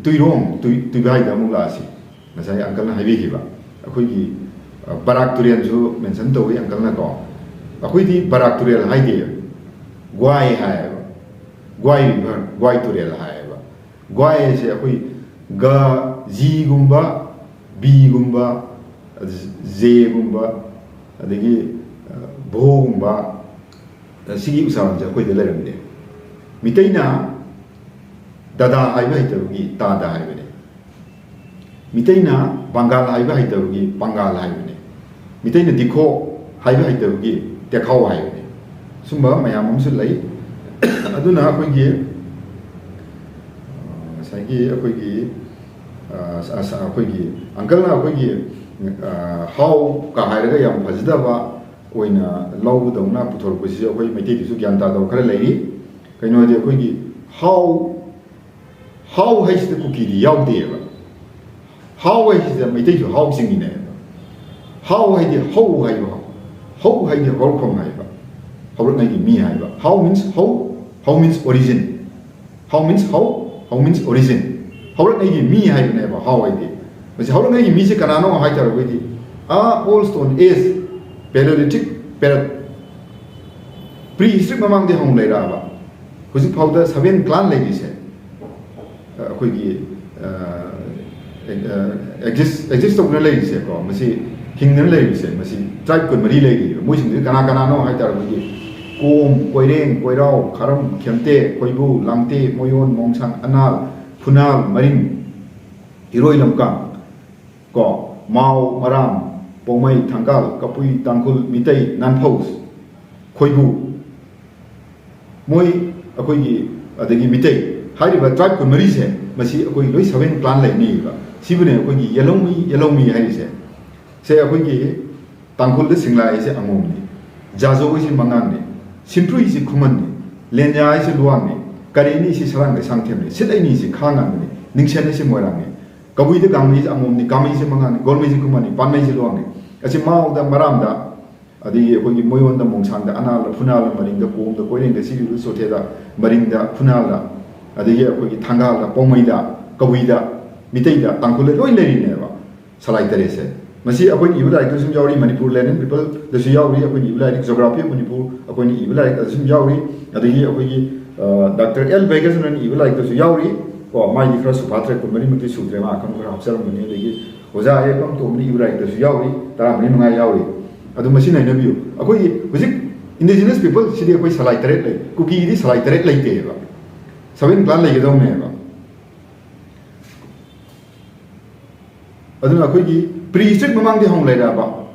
ꯇꯨꯏꯔꯣꯡ, ꯇꯨꯏ-, ꯇꯨꯏꯕꯥꯏꯗ ꯑꯃꯨꯛ ꯂꯥꯛꯑꯁꯤ꯫ ꯉꯁꯥꯏ uncle ꯅ ꯍꯥꯏꯕꯤꯈꯤꯕ ꯑꯩꯈꯣꯏꯒꯤ, ꯑ, ꯕꯔꯥꯛ ꯇꯨꯔꯦꯜꯁꯨ mention ꯇꯧꯏ uncle ꯅꯀꯣ꯫ ꯑꯩꯈꯣꯏꯗꯤ ꯕꯔꯥꯛ ꯇꯨꯔꯦꯜ ꯍꯥꯏꯗꯦ, ꯒ꯭ꯋꯥꯏ ꯍꯥꯏꯌꯦꯕ꯫ ꯒ꯭ꯋꯥꯏ river, ꯒ꯭ꯋꯥꯏ ꯇꯨꯔꯦꯜ ꯍꯥꯏꯌꯦꯕ꯫ ꯒ꯭ꯋꯥꯏ ꯍꯥꯏꯁꯦ ꯑꯩꯈꯣꯏ ꯒ, ꯖꯤꯒꯨꯝꯕ, ꯕꯤꯒꯨꯝꯕ, ꯖꯦꯒꯨꯝꯕ, ꯑꯗꯒꯤ, ꯑ, ꯚꯣꯒꯨꯝꯕ, ꯁꯤꯒꯤ ꯎꯆꯥꯔꯣꯟꯁꯦ ꯑꯩꯈꯣꯏꯗ ꯂꯩꯔꯝꯗꯦ꯫ ꯃꯤꯇꯩꯅ ꯗꯗꯥ ꯍꯥꯏꯕ ꯍꯩꯇꯕꯒꯤ ꯇꯥꯗ ꯍꯥꯏꯕꯅꯦ꯫ ꯃꯤꯇꯩꯅ ꯕꯪꯒꯥꯜ ꯍꯥꯏꯕ ꯍꯩꯇꯕꯒꯤ ꯄꯪꯒꯥꯜ ꯍꯥꯏꯕꯅꯦ꯫ ꯃꯤꯇꯩꯅ ꯗꯤꯈꯣ ꯍꯥꯏꯕ ꯍꯩꯇꯕꯒꯤ ꯇꯦꯈꯥꯎ ꯍꯥꯏꯕꯅꯦ꯫ ꯁꯨꯝꯕ ꯃꯌꯥꯝ ꯑꯃꯁꯨ ꯂꯩ꯫ ꯑꯗꯨꯅ ꯑꯩꯈꯣꯏꯒꯤ, ꯑ, ꯉꯁꯥꯏꯒꯤ ꯑꯩꯈꯣꯏꯒꯤ, ꯑ, ꯑ, ꯑꯩꯈꯣꯏꯒꯤ uncle ꯅ ꯑꯩꯈꯣꯏꯒꯤ, ꯑ, ꯍꯥꯎ ꯀ ꯍꯥꯏꯔꯒ ꯌꯥꯝ ꯐꯖꯗꯕ ꯑꯣꯏꯅ ꯂꯧꯕꯗꯧꯅ ꯄꯨꯊꯣꯔꯛꯄꯁꯤꯁꯨ ꯑꯩꯈꯣꯏ ꯃꯩꯇꯩꯗꯁꯨ ꯒ꯭ꯌꯥꯟ ꯇꯥꯗꯕ ꯈꯔ ꯂꯩꯔꯤ꯫ ꯀꯩꯅꯣꯗꯤ ꯑꯩꯈꯣꯏꯒꯤ ꯍꯥꯎ, ꯍꯥꯎ ꯍꯥꯏꯁꯤꯗ ꯀꯨꯀꯤꯗꯤ ꯌꯥꯎꯗꯦꯕ꯫ ꯍꯥꯎ ꯍꯥꯏꯁꯤꯗ ꯃꯩꯇꯩꯁꯨ ꯍꯥꯎ ꯆꯤꯡꯉꯤꯅꯦꯕ꯫ ꯍꯥꯎ ꯍꯥꯏꯗꯤ ꯍꯧ ꯍꯥꯏꯕ, ꯍꯧ ꯍꯥꯏꯗꯤ ꯍꯧꯔꯛꯐꯝ ꯍꯥꯏꯕ, ꯍꯧꯔꯛꯉꯩꯒꯤ ꯃꯤ ꯍꯥꯏꯕ꯫ How means how, how means origin, how means how, how means origin꯫ ꯍꯧꯔꯛꯉꯩꯒꯤ ꯃꯤ ꯍꯥꯏꯕꯅꯦꯕ ꯍꯥꯎ ꯍꯥꯏꯗꯤ꯫ ꯃꯁꯤ ꯍꯧꯔꯛꯉꯩꯒꯤ ꯃꯤꯁꯦ ꯀꯅꯥꯅꯣ ꯍꯥꯏꯇꯥꯔꯒꯗꯤ, ꯑꯥ, old stone age, Paleolithic period, pre history ꯃꯃꯥꯡꯗꯒꯤ ꯍꯧꯅ ꯂꯩꯔꯛꯑꯕ꯫ ꯍꯧꯖꯤꯛ ꯐꯥꯎꯗ seven clan ꯂꯩꯔꯤꯁꯦ, ꯑ, ꯑꯩꯈꯣꯏꯒꯤ, ꯑ, ꯑꯦꯛ-, ꯑ, exist, exist ꯇꯧꯗꯨꯅ ꯂꯩꯔꯤꯁꯦꯀꯣ, ꯃꯁꯤ ꯍꯤꯡꯗꯅ ꯂꯩꯔꯤꯁꯦ, ꯃꯁꯤ tribe ꯀꯨꯟꯃꯔꯤ ꯂꯩꯔꯤꯕ꯫ ꯃꯣꯏꯁꯤꯡꯁꯤ ꯀꯅꯥ ꯀꯅꯥꯅꯣ ꯍꯥꯏ ꯇꯥꯔꯒꯗꯤ, ꯀꯣꯝ, ꯀꯣꯏꯔꯦꯡ, ꯀꯣꯏꯔꯥꯎ, ꯈꯥꯔꯝ, ꯈꯦꯝꯇꯦ, ꯈꯣꯏꯕꯨ, ꯂꯥꯡꯇꯦ, ꯃꯣꯌꯣꯟ, ꯃꯣꯡꯁꯥꯡ, ꯑꯅꯥꯜ, ꯐꯨꯅꯥꯜ, ꯃꯔꯤꯡ, ꯏꯔꯣꯏ ꯂꯝꯀꯥꯡ, ꯀꯣ, ꯃꯥꯎ, ꯃꯔꯥꯝ, ꯄꯣꯡꯃꯩ, ꯊꯥꯡꯒꯥꯜ, ꯀꯄꯨꯏ, ꯇꯥꯡꯈꯨꯜ, ꯃꯤꯇꯩ, ꯅꯥꯟꯐꯧ, ꯈꯣꯏꯕꯨ, ꯃꯣꯏ, ꯑꯩꯈꯣꯏꯒꯤ, ꯑꯗꯒꯤ ꯃꯤꯇꯩ ꯍꯥꯏꯔꯤꯕ tribe ꯀꯨꯟꯃꯔꯤꯁꯦ, ꯃꯁꯤ ꯑꯩꯈꯣꯏ ꯂꯣꯏ seven clan ꯂꯩꯅꯩꯕ꯫ ꯁꯤꯕꯨꯅꯦ ꯑꯩꯈꯣꯏꯒꯤ ꯌꯦꯂꯧꯃꯤ, ꯌꯦꯂꯧꯃꯤ ꯍꯥꯏꯔꯤꯁꯦ꯫ ꯁꯦ ꯑꯩꯈꯣꯏꯒꯤ ꯇꯥꯡꯈꯨꯜꯗ ꯁꯤꯡꯂꯥꯏ ꯍꯥꯏꯁꯦ ꯑꯉꯣꯝꯅꯤ, ꯖꯥꯖꯧ ꯍꯥꯏꯁꯦ ꯃꯉꯥꯡꯅꯤ, ꯁꯤꯝꯄ꯭ꯔꯨꯏꯁꯤ ꯈꯨꯃꯟꯅꯤ, ꯂꯦꯟꯌꯥ ꯍꯥꯏꯁꯦ ꯂꯨꯋꯥꯡꯅꯤ, ꯀꯔꯦꯅꯤꯁꯤ ꯁꯔꯥꯡꯗꯩ ꯁꯥꯡꯊꯦꯝꯅꯤ, ꯁꯤꯠ ꯑꯩꯅꯤꯁꯤ ꯈꯥꯉꯥꯟꯕꯅꯤ, ꯅꯤꯡꯁꯦꯟ ꯍꯥꯏꯁꯦ ꯃꯣꯏꯔꯥꯡꯅꯤ꯫ ꯀꯕꯨꯏꯗ ꯒꯥꯡꯃꯩꯁꯦ ꯑꯃꯣꯝꯅꯤ, ꯀꯥꯃꯩꯁꯦ ꯃꯉꯥꯅꯤ, ꯒꯣꯜꯃꯩꯁꯦ ꯈꯨꯃꯟꯅꯤ, ꯄꯥꯟꯃꯩꯁꯦ ꯂꯨꯋꯥꯡꯅꯤ꯫ ꯑꯁꯤ ꯃꯥꯎꯗ, ꯃꯔꯥꯝꯗ, ꯑꯗꯒꯤ ꯑꯩꯈꯣꯏꯒꯤ ꯃꯣꯏꯌꯣꯟꯗ, ꯃꯣꯡꯁꯥꯡꯗ, ꯑꯅꯥꯜꯗ, ꯐꯨꯅꯥꯜꯗ, ꯃꯔꯤꯡꯗ, ꯀꯣꯝꯗ, ꯀꯣꯏꯔꯦꯡꯗ, ꯁꯤꯔꯨꯗ, ꯆꯣꯊꯦꯗ, ꯃꯔꯤꯡꯗ, ꯐꯨꯅꯥꯜꯗ, ꯑꯗꯒꯤ ꯑꯩꯈꯣꯏꯒꯤ ꯊꯪꯒꯥꯜꯗ, ꯄꯥꯎꯃꯩꯗ, ꯀꯕꯨꯏꯗ, ꯃꯤꯇꯩꯗ, ꯇꯥꯡꯈꯨꯜꯗ ꯂꯣꯏ ꯂꯩꯔꯤꯅꯦꯕ꯫ ꯁꯂꯥꯏ ꯇꯔꯦꯠꯁꯦ꯫ ꯃꯁꯤ ꯑꯩꯈꯣꯏꯅ ꯏꯕ ꯂꯥꯏꯔꯤꯛꯇꯁꯨ ꯌꯥꯎꯔꯤ, ꯃꯅꯤꯄꯨꯔ ꯂꯦꯅꯤꯟ ꯄꯤꯄꯜꯗꯁꯨ ꯌꯥꯎꯔꯤ, ꯑꯩꯈꯣꯏꯅ ꯏꯕ ꯂꯥꯏꯔꯤꯛ, ꯖꯣꯒ꯭ꯔꯥꯐꯤ ꯑꯣꯐ ꯃꯅꯤꯄꯨꯔ ꯑꯩꯈꯣꯏꯅ ꯏꯕ ꯂꯥꯏꯔꯤꯛꯇꯁꯨ ꯌꯥꯎꯔꯤ, ꯑꯗꯒꯤ ꯑꯩꯈꯣꯏꯒꯤ, ꯑ, ꯗꯥꯛꯇꯔ ꯑꯦꯜ ꯕꯩꯒꯁꯅꯟ ꯏꯕ ꯂꯥꯏꯔꯤꯛꯇꯁꯨ ꯌꯥꯎꯔꯤ꯫ ꯀꯣ, ꯃꯥꯏꯗꯤ ꯈꯔ ꯁꯨꯐꯥꯠꯇ꯭ꯔꯦ, ꯀꯨꯟꯃꯔꯤ ꯃꯛꯇꯤ ꯁꯨꯗ꯭ꯔꯦ, ꯃꯥ ꯑꯈꯪ ꯈꯔ ꯍꯥꯞꯆꯔꯝꯒꯅꯤ꯫ ꯑꯗꯒꯤ ꯑꯣꯖꯥ ꯑꯦ ꯄꯝ ꯇꯣꯝꯅ ꯏꯕ ꯂꯥꯏꯔꯤꯛꯇꯁꯨ ꯌꯥꯎꯔꯤ, ꯇꯔꯥꯃꯔꯤ ꯃꯉꯥ ꯌꯥꯎꯔꯤ꯫ ꯑꯗꯨ ꯃꯁꯤ ꯅꯩꯅꯕꯤꯌꯨ꯫ ꯑꯩꯈꯣꯏꯒꯤ ꯍꯧꯖꯤꯛ indigenous people ꯁꯤꯗꯤ ꯑꯩꯈꯣꯏ ꯁꯂꯥꯏ ꯇꯔꯦꯠ ꯂꯩ, ꯀꯨꯀꯤꯒꯤꯗꯤ ꯁꯂꯥꯏ ꯇꯔꯦꯠ ꯂꯩꯇꯦꯕ, seven clan ꯂꯩꯒꯗꯧꯅꯦꯕ꯫ ꯑꯗꯨꯅ ꯑꯩꯈꯣꯏꯒꯤ pre history ꯃꯃꯥꯡꯗꯤ ꯍꯧꯅ ꯂꯩꯔꯛꯑꯕ,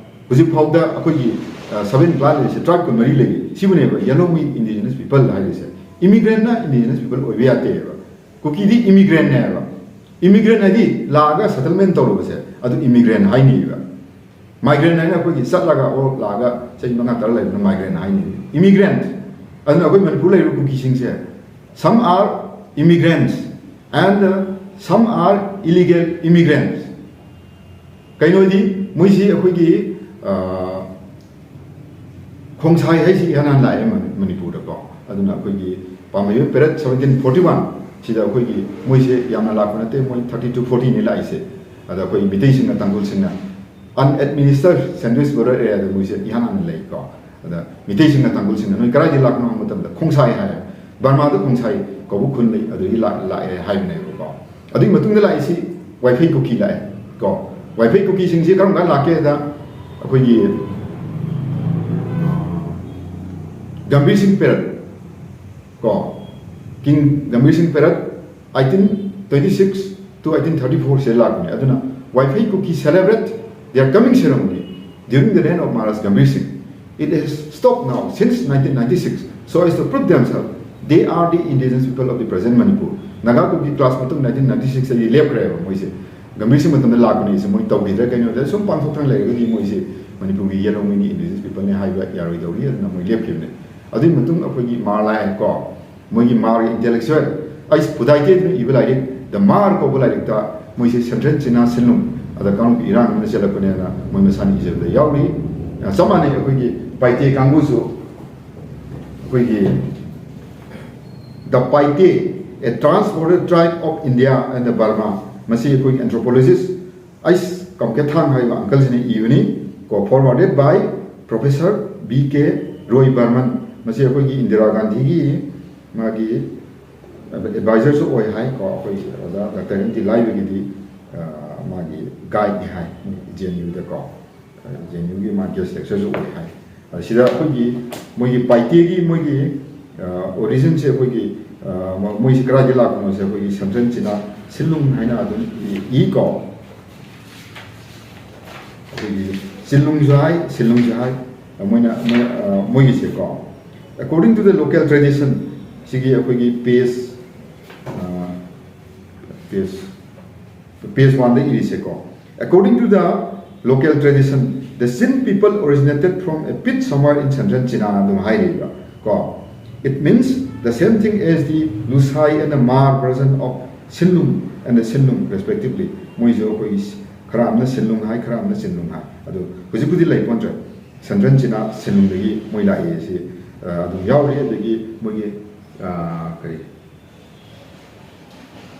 ꯍꯧꯖꯤꯛ ꯐꯥꯎꯗ ꯑꯩꯈꯣꯏꯒꯤ, ꯑ, seven clan ꯂꯩꯔꯤꯁꯦ, tribe ꯀꯨꯟꯃꯔꯤ ꯂꯩꯔꯤ꯫ ꯁꯤꯕꯨꯅꯦꯕ ꯌꯦꯜꯍꯧꯃꯤ indigenous people ꯍꯥꯏꯔꯤꯁꯦ꯫ Immigrant ꯅ indigenous people ꯑꯣꯏꯕ ꯌꯥꯗꯦꯕ꯫ ꯀꯨꯀꯤꯗꯤ immigrant ꯅꯦꯕ꯫ Immigrant ꯍꯥꯏꯗꯤ ꯂꯥꯛꯑꯒ settlement ꯇꯧꯔꯨꯕꯁꯦ, ꯑꯗꯨ immigrant ꯍꯥꯏꯅꯦꯕ꯫ Migrant ꯍꯥꯏꯅ ꯑꯩꯈꯣꯏꯒꯤ ꯆꯠꯂꯒ ꯑꯣ ꯂꯥꯛꯑꯒ ꯆꯍꯤ ꯃꯉꯥ ꯇꯔꯥ ꯂꯩꯕꯅ migrant ꯍꯥꯏꯅꯤ꯫ Immigrant꯫ ꯑꯗꯨꯅ ꯑꯩꯈꯣꯏ ꯃꯅꯤꯄꯨꯔ ꯂꯩꯔꯤꯕ ꯀꯨꯀꯤꯁꯤꯡꯁꯦ, some are immigrants and, uh, some are illegal immigrants꯫ ꯀꯩꯅꯣꯗꯤ ꯃꯣꯏꯁꯤ ꯑꯩꯈꯣꯏꯒꯤ, ꯑ, ꯈꯣꯡꯁꯥꯏ ꯍꯥꯏꯁꯤ ꯏꯍꯥꯟ ꯍꯥꯟꯅ ꯂꯥꯛꯑꯦ ꯃꯅꯤ-, ꯃꯅꯤꯄꯨꯔꯗꯀꯣ꯫ ꯑꯗꯨꯅ ꯑꯩꯈꯣꯏꯒꯤ ꯄꯥꯝꯕꯩ ꯄꯦꯔꯠ seventeen forty one ꯁꯤꯗ ꯑꯩꯈꯣꯏꯒꯤ ꯃꯣꯏꯁꯦ ꯌꯥꯝꯅ ꯂꯥꯛꯄ ꯅꯠꯇꯦ, ꯃꯣꯏ thirty to forty ꯅꯤ ꯂꯥꯛꯏꯁꯦ꯫ ꯑꯗ ꯑꯩꯈꯣꯏ ꯃꯤꯇꯩꯁꯤꯡꯅ, ꯇꯥꯡꯈꯨꯜꯁꯤꯡꯅ unadministered Sandwich Border area ꯗ ꯃꯣꯏꯁꯦ ꯏꯍꯥꯟ ꯍꯥꯟꯅ ꯂꯩꯀꯣ꯫ ꯑꯗ ꯃꯤꯇꯩꯁꯤꯡꯅ, ꯇꯥꯡꯈꯨꯜꯁꯤꯡꯅ "ꯅꯣꯏ ꯀꯗꯥꯏꯗꯒꯤ ꯂꯥꯛꯄꯅꯣ?" ꯍꯪꯕ ꯃꯇꯝꯗ "ꯈꯣꯡꯁꯥꯏ" ꯍꯥꯏ꯫ ꯕꯔꯃꯥꯗ ꯈꯣꯡꯁꯥꯏ ꯀꯧꯕ ꯈꯨꯟ ꯂꯩ, ꯑꯗꯨꯗꯒꯤ ꯂꯥꯛ-, ꯂꯥꯛꯑꯦ ꯍꯥꯏꯕꯅꯦꯕꯀꯣ꯫ ꯑꯗꯨꯒꯤ ꯃꯇꯨꯡꯗ ꯂꯥꯛꯏꯁꯤ ꯋꯥꯏꯐꯩ ꯀꯨꯀꯤ ꯂꯥꯛꯑꯦ ꯀꯣ꯫ ꯋꯥꯏꯐꯩ ꯀꯨꯀꯤꯁꯤꯡꯁꯤ ꯀꯔꯝ ꯀꯥꯟꯗ ꯂꯥꯛꯀꯦꯗ, ꯑꯩꯈꯣꯏꯒꯤ ꯒꯝꯚꯤꯔ ꯁꯤꯡ ꯄꯦꯔꯠ ꯀꯣ, King ꯒꯝꯚꯤꯔ ꯁꯤꯡ period, eighteen twenty six to eighteen thirty four ꯁꯦ ꯂꯥꯛꯄꯅꯦ꯫ ꯑꯗꯨꯅ ꯋꯥꯏꯐꯩ ꯀꯨꯀꯤ celebrate their coming ceremony during the reign of Maharaj Gambhir Singh. It has stopped now since nineteen ninety six so as to prove themselves they are the indigenous people of the present Manipur. Naga Kuki clash ꯃꯇꯨꯡ nineteen ninety six ꯇꯒꯤ ꯂꯦꯞꯈ꯭ꯔꯦꯕ ꯃꯣꯏꯁꯦ꯫ ꯒꯝꯚꯤꯔ ꯁꯤꯡ ꯃꯇꯝꯗ ꯂꯥꯛꯄꯅꯦ ꯁꯦ, ꯃꯣꯏ ꯇꯧꯈꯤꯗ꯭ꯔꯦ꯫ ꯀꯩꯅꯣꯗ ꯁꯨꯝ ꯄꯥꯡꯊꯣꯛꯇꯅ ꯂꯩꯔꯒꯗꯤ ꯃꯣꯏꯁꯦ ꯃꯅꯤꯄꯨꯔꯒꯤ ꯌꯦꯜꯍꯧꯃꯤꯅꯤ, indigenous people ꯅꯤ ꯍꯥꯏꯕ ꯌꯥꯔꯣꯏꯗꯧꯔꯤ꯫ ꯑꯗꯨꯅ ꯃꯣꯏ ꯂꯦꯞꯈꯤꯕꯅꯦ꯫ ꯑꯗꯨꯒꯤ ꯃꯇꯨꯡ ꯑꯩꯈꯣꯏꯒꯤ ꯃꯥꯔꯂꯥꯏ ꯀꯣ, ꯃꯣꯏꯒꯤ ꯃꯥꯔꯒꯤ intellectual ꯑꯩꯁ ꯄꯨꯗꯥꯏꯇꯦꯗꯨꯅ ꯏꯕ ꯂꯥꯏꯔꯤꯛ ꯗ ꯃꯥꯔ ꯀꯧꯕ ꯂꯥꯏꯔꯤꯛꯇ ꯃꯣꯏꯁꯦ ꯁꯦꯟꯇ꯭ꯔꯦꯜ ꯆꯤꯅꯥ ꯁꯤꯟꯂꯨꯡ, ꯑꯗ ꯀꯥꯡꯂꯨꯞꯀꯤ ꯏꯔꯥꯡ ꯑꯃꯅ ꯆꯦꯜꯂꯛꯄꯅꯦꯅ ꯃꯣꯏ ꯃꯁꯥꯅ ꯏꯖꯕꯗ ꯌꯥꯎꯔꯤ꯫ ꯑ, ꯆꯞ ꯃꯥꯟꯅꯩ ꯑꯩꯈꯣꯏꯒꯤ ꯄꯥꯏꯇꯦ ꯀꯥꯡꯕꯨꯁꯨ꯫ ꯑꯩꯈꯣꯏꯒꯤ the Paite, a trans border tribe of India and the Burma, ꯃꯁꯤ ꯑꯩꯈꯣꯏꯒꯤ ꯑꯦꯟꯊ꯭ꯔꯣꯄꯣꯂꯣꯖꯤꯁ ꯑꯩꯁ ꯀꯝꯀꯦꯊꯥꯡ ꯍꯥꯏꯕ ꯑꯪꯀꯜꯁꯤꯅ ꯏꯕꯅꯤ ꯀꯣ, forwarded by Professor B K Roy Barman꯫ ꯃꯁꯤ ꯑꯩꯈꯣꯏꯒꯤ ꯏꯟꯗꯤꯔꯥ ꯒꯥꯟꯙꯤꯒꯤ ꯃꯥꯒꯤ ꯑꯦꯗꯚꯥꯏꯖꯔꯁꯨ ꯑꯣꯏ ꯍꯥꯏ ꯀꯣ, ꯑꯩꯈꯣꯏꯒꯤ ꯑꯣꯖꯥ ꯗꯥꯛꯇꯔ ꯑꯦꯝ ꯇꯤ ꯂꯥꯏꯕꯒꯤꯗꯤ, ꯑ, ꯃꯥꯒꯤ ꯒꯥꯏꯗꯅꯤ ꯍꯥꯏ, ꯖꯦ ꯑꯦꯟ ꯌꯨꯗꯀꯣ, ꯖꯦ ꯑꯦꯟ ꯌꯨꯒꯤ ꯃꯥ ꯒꯦꯁ ꯂꯦꯛꯆꯔꯁꯨ ꯑꯣꯏ ꯍꯥꯏ꯫ ꯑ, ꯁꯤꯗ ꯑꯩꯈꯣꯏꯒꯤ ꯃꯣꯏꯒꯤ ꯄꯥꯏꯇꯦꯒꯤ ꯃꯣꯏꯒꯤ, ꯑ, ꯑꯣꯔꯤꯖꯤꯟꯁꯦ ꯑꯩꯈꯣꯏꯒꯤ, ꯑ, ꯃ-, ꯃꯣꯏꯁꯤ ꯀꯗꯥꯏꯗꯒꯤ ꯂꯥꯛꯄꯅꯣꯁꯦ ꯑꯩꯈꯣꯏꯒꯤ ꯁꯦꯟꯇ꯭ꯔꯦꯜ ꯆꯤꯅꯥ ꯁꯤꯟꯂꯨꯡ ꯍꯥꯏꯅ ꯑꯗꯨꯝ ꯏ-, ꯏꯀꯣ꯫ ꯑꯩꯈꯣꯏꯒꯤ ꯆꯤꯟꯂꯨꯡꯁꯨ ꯍꯥꯏ, ꯁꯤꯟꯂꯨꯡꯁꯨ ꯍꯥꯏ꯫ ꯃꯣꯏꯅ, ꯃꯣꯏ-, ꯑ, ꯃꯣꯏꯒꯤꯁꯦꯀꯣ, according to the local tradition, ꯁꯤꯒꯤ ꯑꯩꯈꯣꯏꯒꯤ ꯄꯦꯖ, ꯑ, ꯄꯦꯖ, ꯄꯦꯖ ꯋꯥꯟꯗ ꯏꯔꯤꯁꯦꯀꯣ, "According to the local tradition, the Chin people originated from a pit somewhere in central China" ꯑꯗꯨꯝ ꯍꯥꯏꯔꯤꯕ ꯀꯣ꯫ "It means the same thing as the Lusai and the Mar version of Sinlung and the Sinlung respectively." ꯃꯣꯏꯁꯨ ꯑꯩꯈꯣꯏꯒꯤ ꯈꯔ ꯑꯃꯅ ꯁꯤꯟꯂꯨꯡ ꯍꯥꯏ, ꯈꯔ ꯑꯃꯅ ꯆꯤꯟꯂꯨꯡ ꯍꯥꯏ꯫ ꯑꯗꯨ ꯍꯧꯖꯤꯛꯄꯨꯗꯤ ꯂꯩ ꯄꯣꯟꯗ꯭ꯔꯦ꯫ ꯁꯦꯟꯇ꯭ꯔꯦꯜ ꯆꯤꯅꯥ ꯁꯤꯟꯂꯨꯡꯗꯒꯤ ꯃꯣꯏ ꯂꯥꯛꯑꯦ ꯁꯤ, ꯑ, ꯑꯗꯨꯝ ꯌꯥꯎꯔꯤ꯫ ꯑꯗꯒꯤ ꯃꯣꯏꯒꯤ, ꯑ, ꯀꯔꯤ,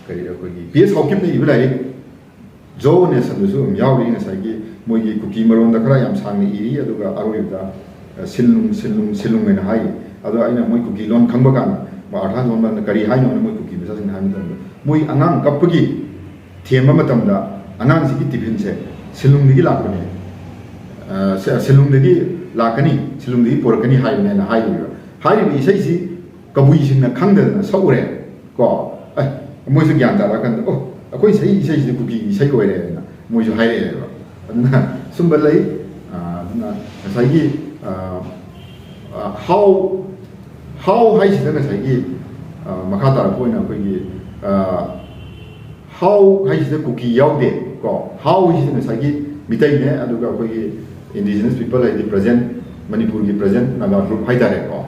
ꯀꯔꯤ ꯑꯩꯈꯣꯏꯒꯤ ꯄꯤ ꯑꯦꯁ ꯍꯥꯎꯀꯤꯞꯅ ꯏꯕ ꯂꯥꯏꯔꯤꯛ ꯖꯣ ꯅꯦꯁꯟꯗꯁꯨ ꯑꯗꯨꯝ ꯌꯥꯎꯔꯤ꯫ ꯉꯁꯥꯏꯒꯤ ꯃꯣꯏꯒꯤ ꯀꯨꯀꯤ ꯃꯔꯣꯟꯗ ꯈꯔ ꯌꯥꯝ ꯁꯥꯡꯅ ꯏꯔꯤ, ꯑꯗꯨꯒ ꯑꯔꯣꯏꯕꯗ, ꯑ, ꯁꯤꯟꯂꯨꯡ, ꯁꯤꯟꯂꯨꯡ, ꯁꯤꯟꯂꯨꯡ ꯍꯥꯏꯅ ꯍꯥꯏꯔꯤ꯫ ꯑꯗꯣ ꯑꯩꯅ ꯃꯣꯏ ꯀꯨꯀꯤ ꯂꯣꯟ ꯈꯪꯕ ꯀꯥꯟꯗ, ꯃꯣꯏ ꯑꯥꯔꯊ ꯂꯣꯟꯕ ꯀꯥꯟꯗ ꯀꯔꯤ ꯍꯥꯏꯅꯣꯅ ꯃꯣꯏ ꯀꯨꯀꯤ ꯃꯆꯥꯁꯤꯡꯅ ꯍꯥꯏꯕ ꯃꯇꯝꯗ, ꯃꯣꯏ ꯑꯉꯥꯡ ꯀꯞꯄꯒꯤ ꯊꯦꯝꯕ ꯃꯇꯝꯗ ꯑꯉꯥꯡꯁꯤꯒꯤ ꯇꯤꯐꯤꯟꯁꯦ ꯁꯤꯟꯂꯨꯡꯗꯒꯤ ꯂꯥꯛꯄꯅꯦ, ꯑ, ꯁꯤ-, ꯁꯤꯟꯂꯨꯡꯗꯒꯤ ꯂꯥꯛꯀꯅꯤ, ꯁꯤꯟꯂꯨꯡꯗꯒꯤ ꯄꯨꯔꯛꯀꯅꯤ ꯍꯥꯏꯕꯅꯦꯅ ꯍꯥꯏꯔꯤꯕ꯫ ꯍꯥꯏꯔꯤꯕ ꯏꯁꯩꯁꯤ ꯀꯕꯨꯏꯁꯤꯡꯅ ꯈꯪꯗꯗꯅ ꯁꯛꯎꯔꯦ ꯀꯣ꯫ ꯑꯦ, ꯃꯣꯏꯁꯨ ꯒ꯭ꯌꯥꯟ ꯇꯥꯔꯛꯑꯀꯥꯟꯗ, "ꯑꯣ, ꯑꯩꯈꯣꯏ ꯏꯁꯩ, ꯏꯁꯩꯁꯤꯗꯤ ꯀꯨꯀꯤꯒꯤ ꯏꯁꯩ ꯑꯣꯏꯔꯦꯅ" ꯃꯣꯏꯁꯨ ꯍꯥꯏꯔꯛꯑꯦꯕ꯫ ꯑꯗꯨꯅ ꯁꯨꯝꯕ ꯂꯩ꯫ ꯑ, ꯑꯗꯨꯅ ꯉꯁꯥꯏꯒꯤ, ꯑ, ꯑ, ꯍꯥꯎ, ꯍꯥꯎ ꯍꯥꯏꯁꯤꯗ ꯉꯁꯥꯏꯒꯤ, ꯑ, ꯃꯈꯥ ꯇꯥꯔꯛꯄ ꯑꯣꯏꯅ ꯑꯩꯈꯣꯏꯒꯤ, ꯑ, ꯍꯥꯎ ꯍꯥꯏꯁꯤꯗ ꯀꯨꯀꯤ ꯌꯥꯎꯗꯦ ꯀꯣ꯫ ꯍꯥꯎ ꯍꯥꯏꯁꯤꯗ ꯉꯁꯥꯏꯒꯤ ꯃꯤꯇꯩꯅꯦ, ꯑꯗꯨꯒ ꯑꯩꯈꯣꯏꯒꯤ indigenous people ꯍꯥꯏꯗꯤ present ꯃꯅꯤꯄꯨꯔꯒꯤ present ꯅꯥꯒꯥ group ꯍꯥꯏꯇꯥꯔꯦꯀꯣ,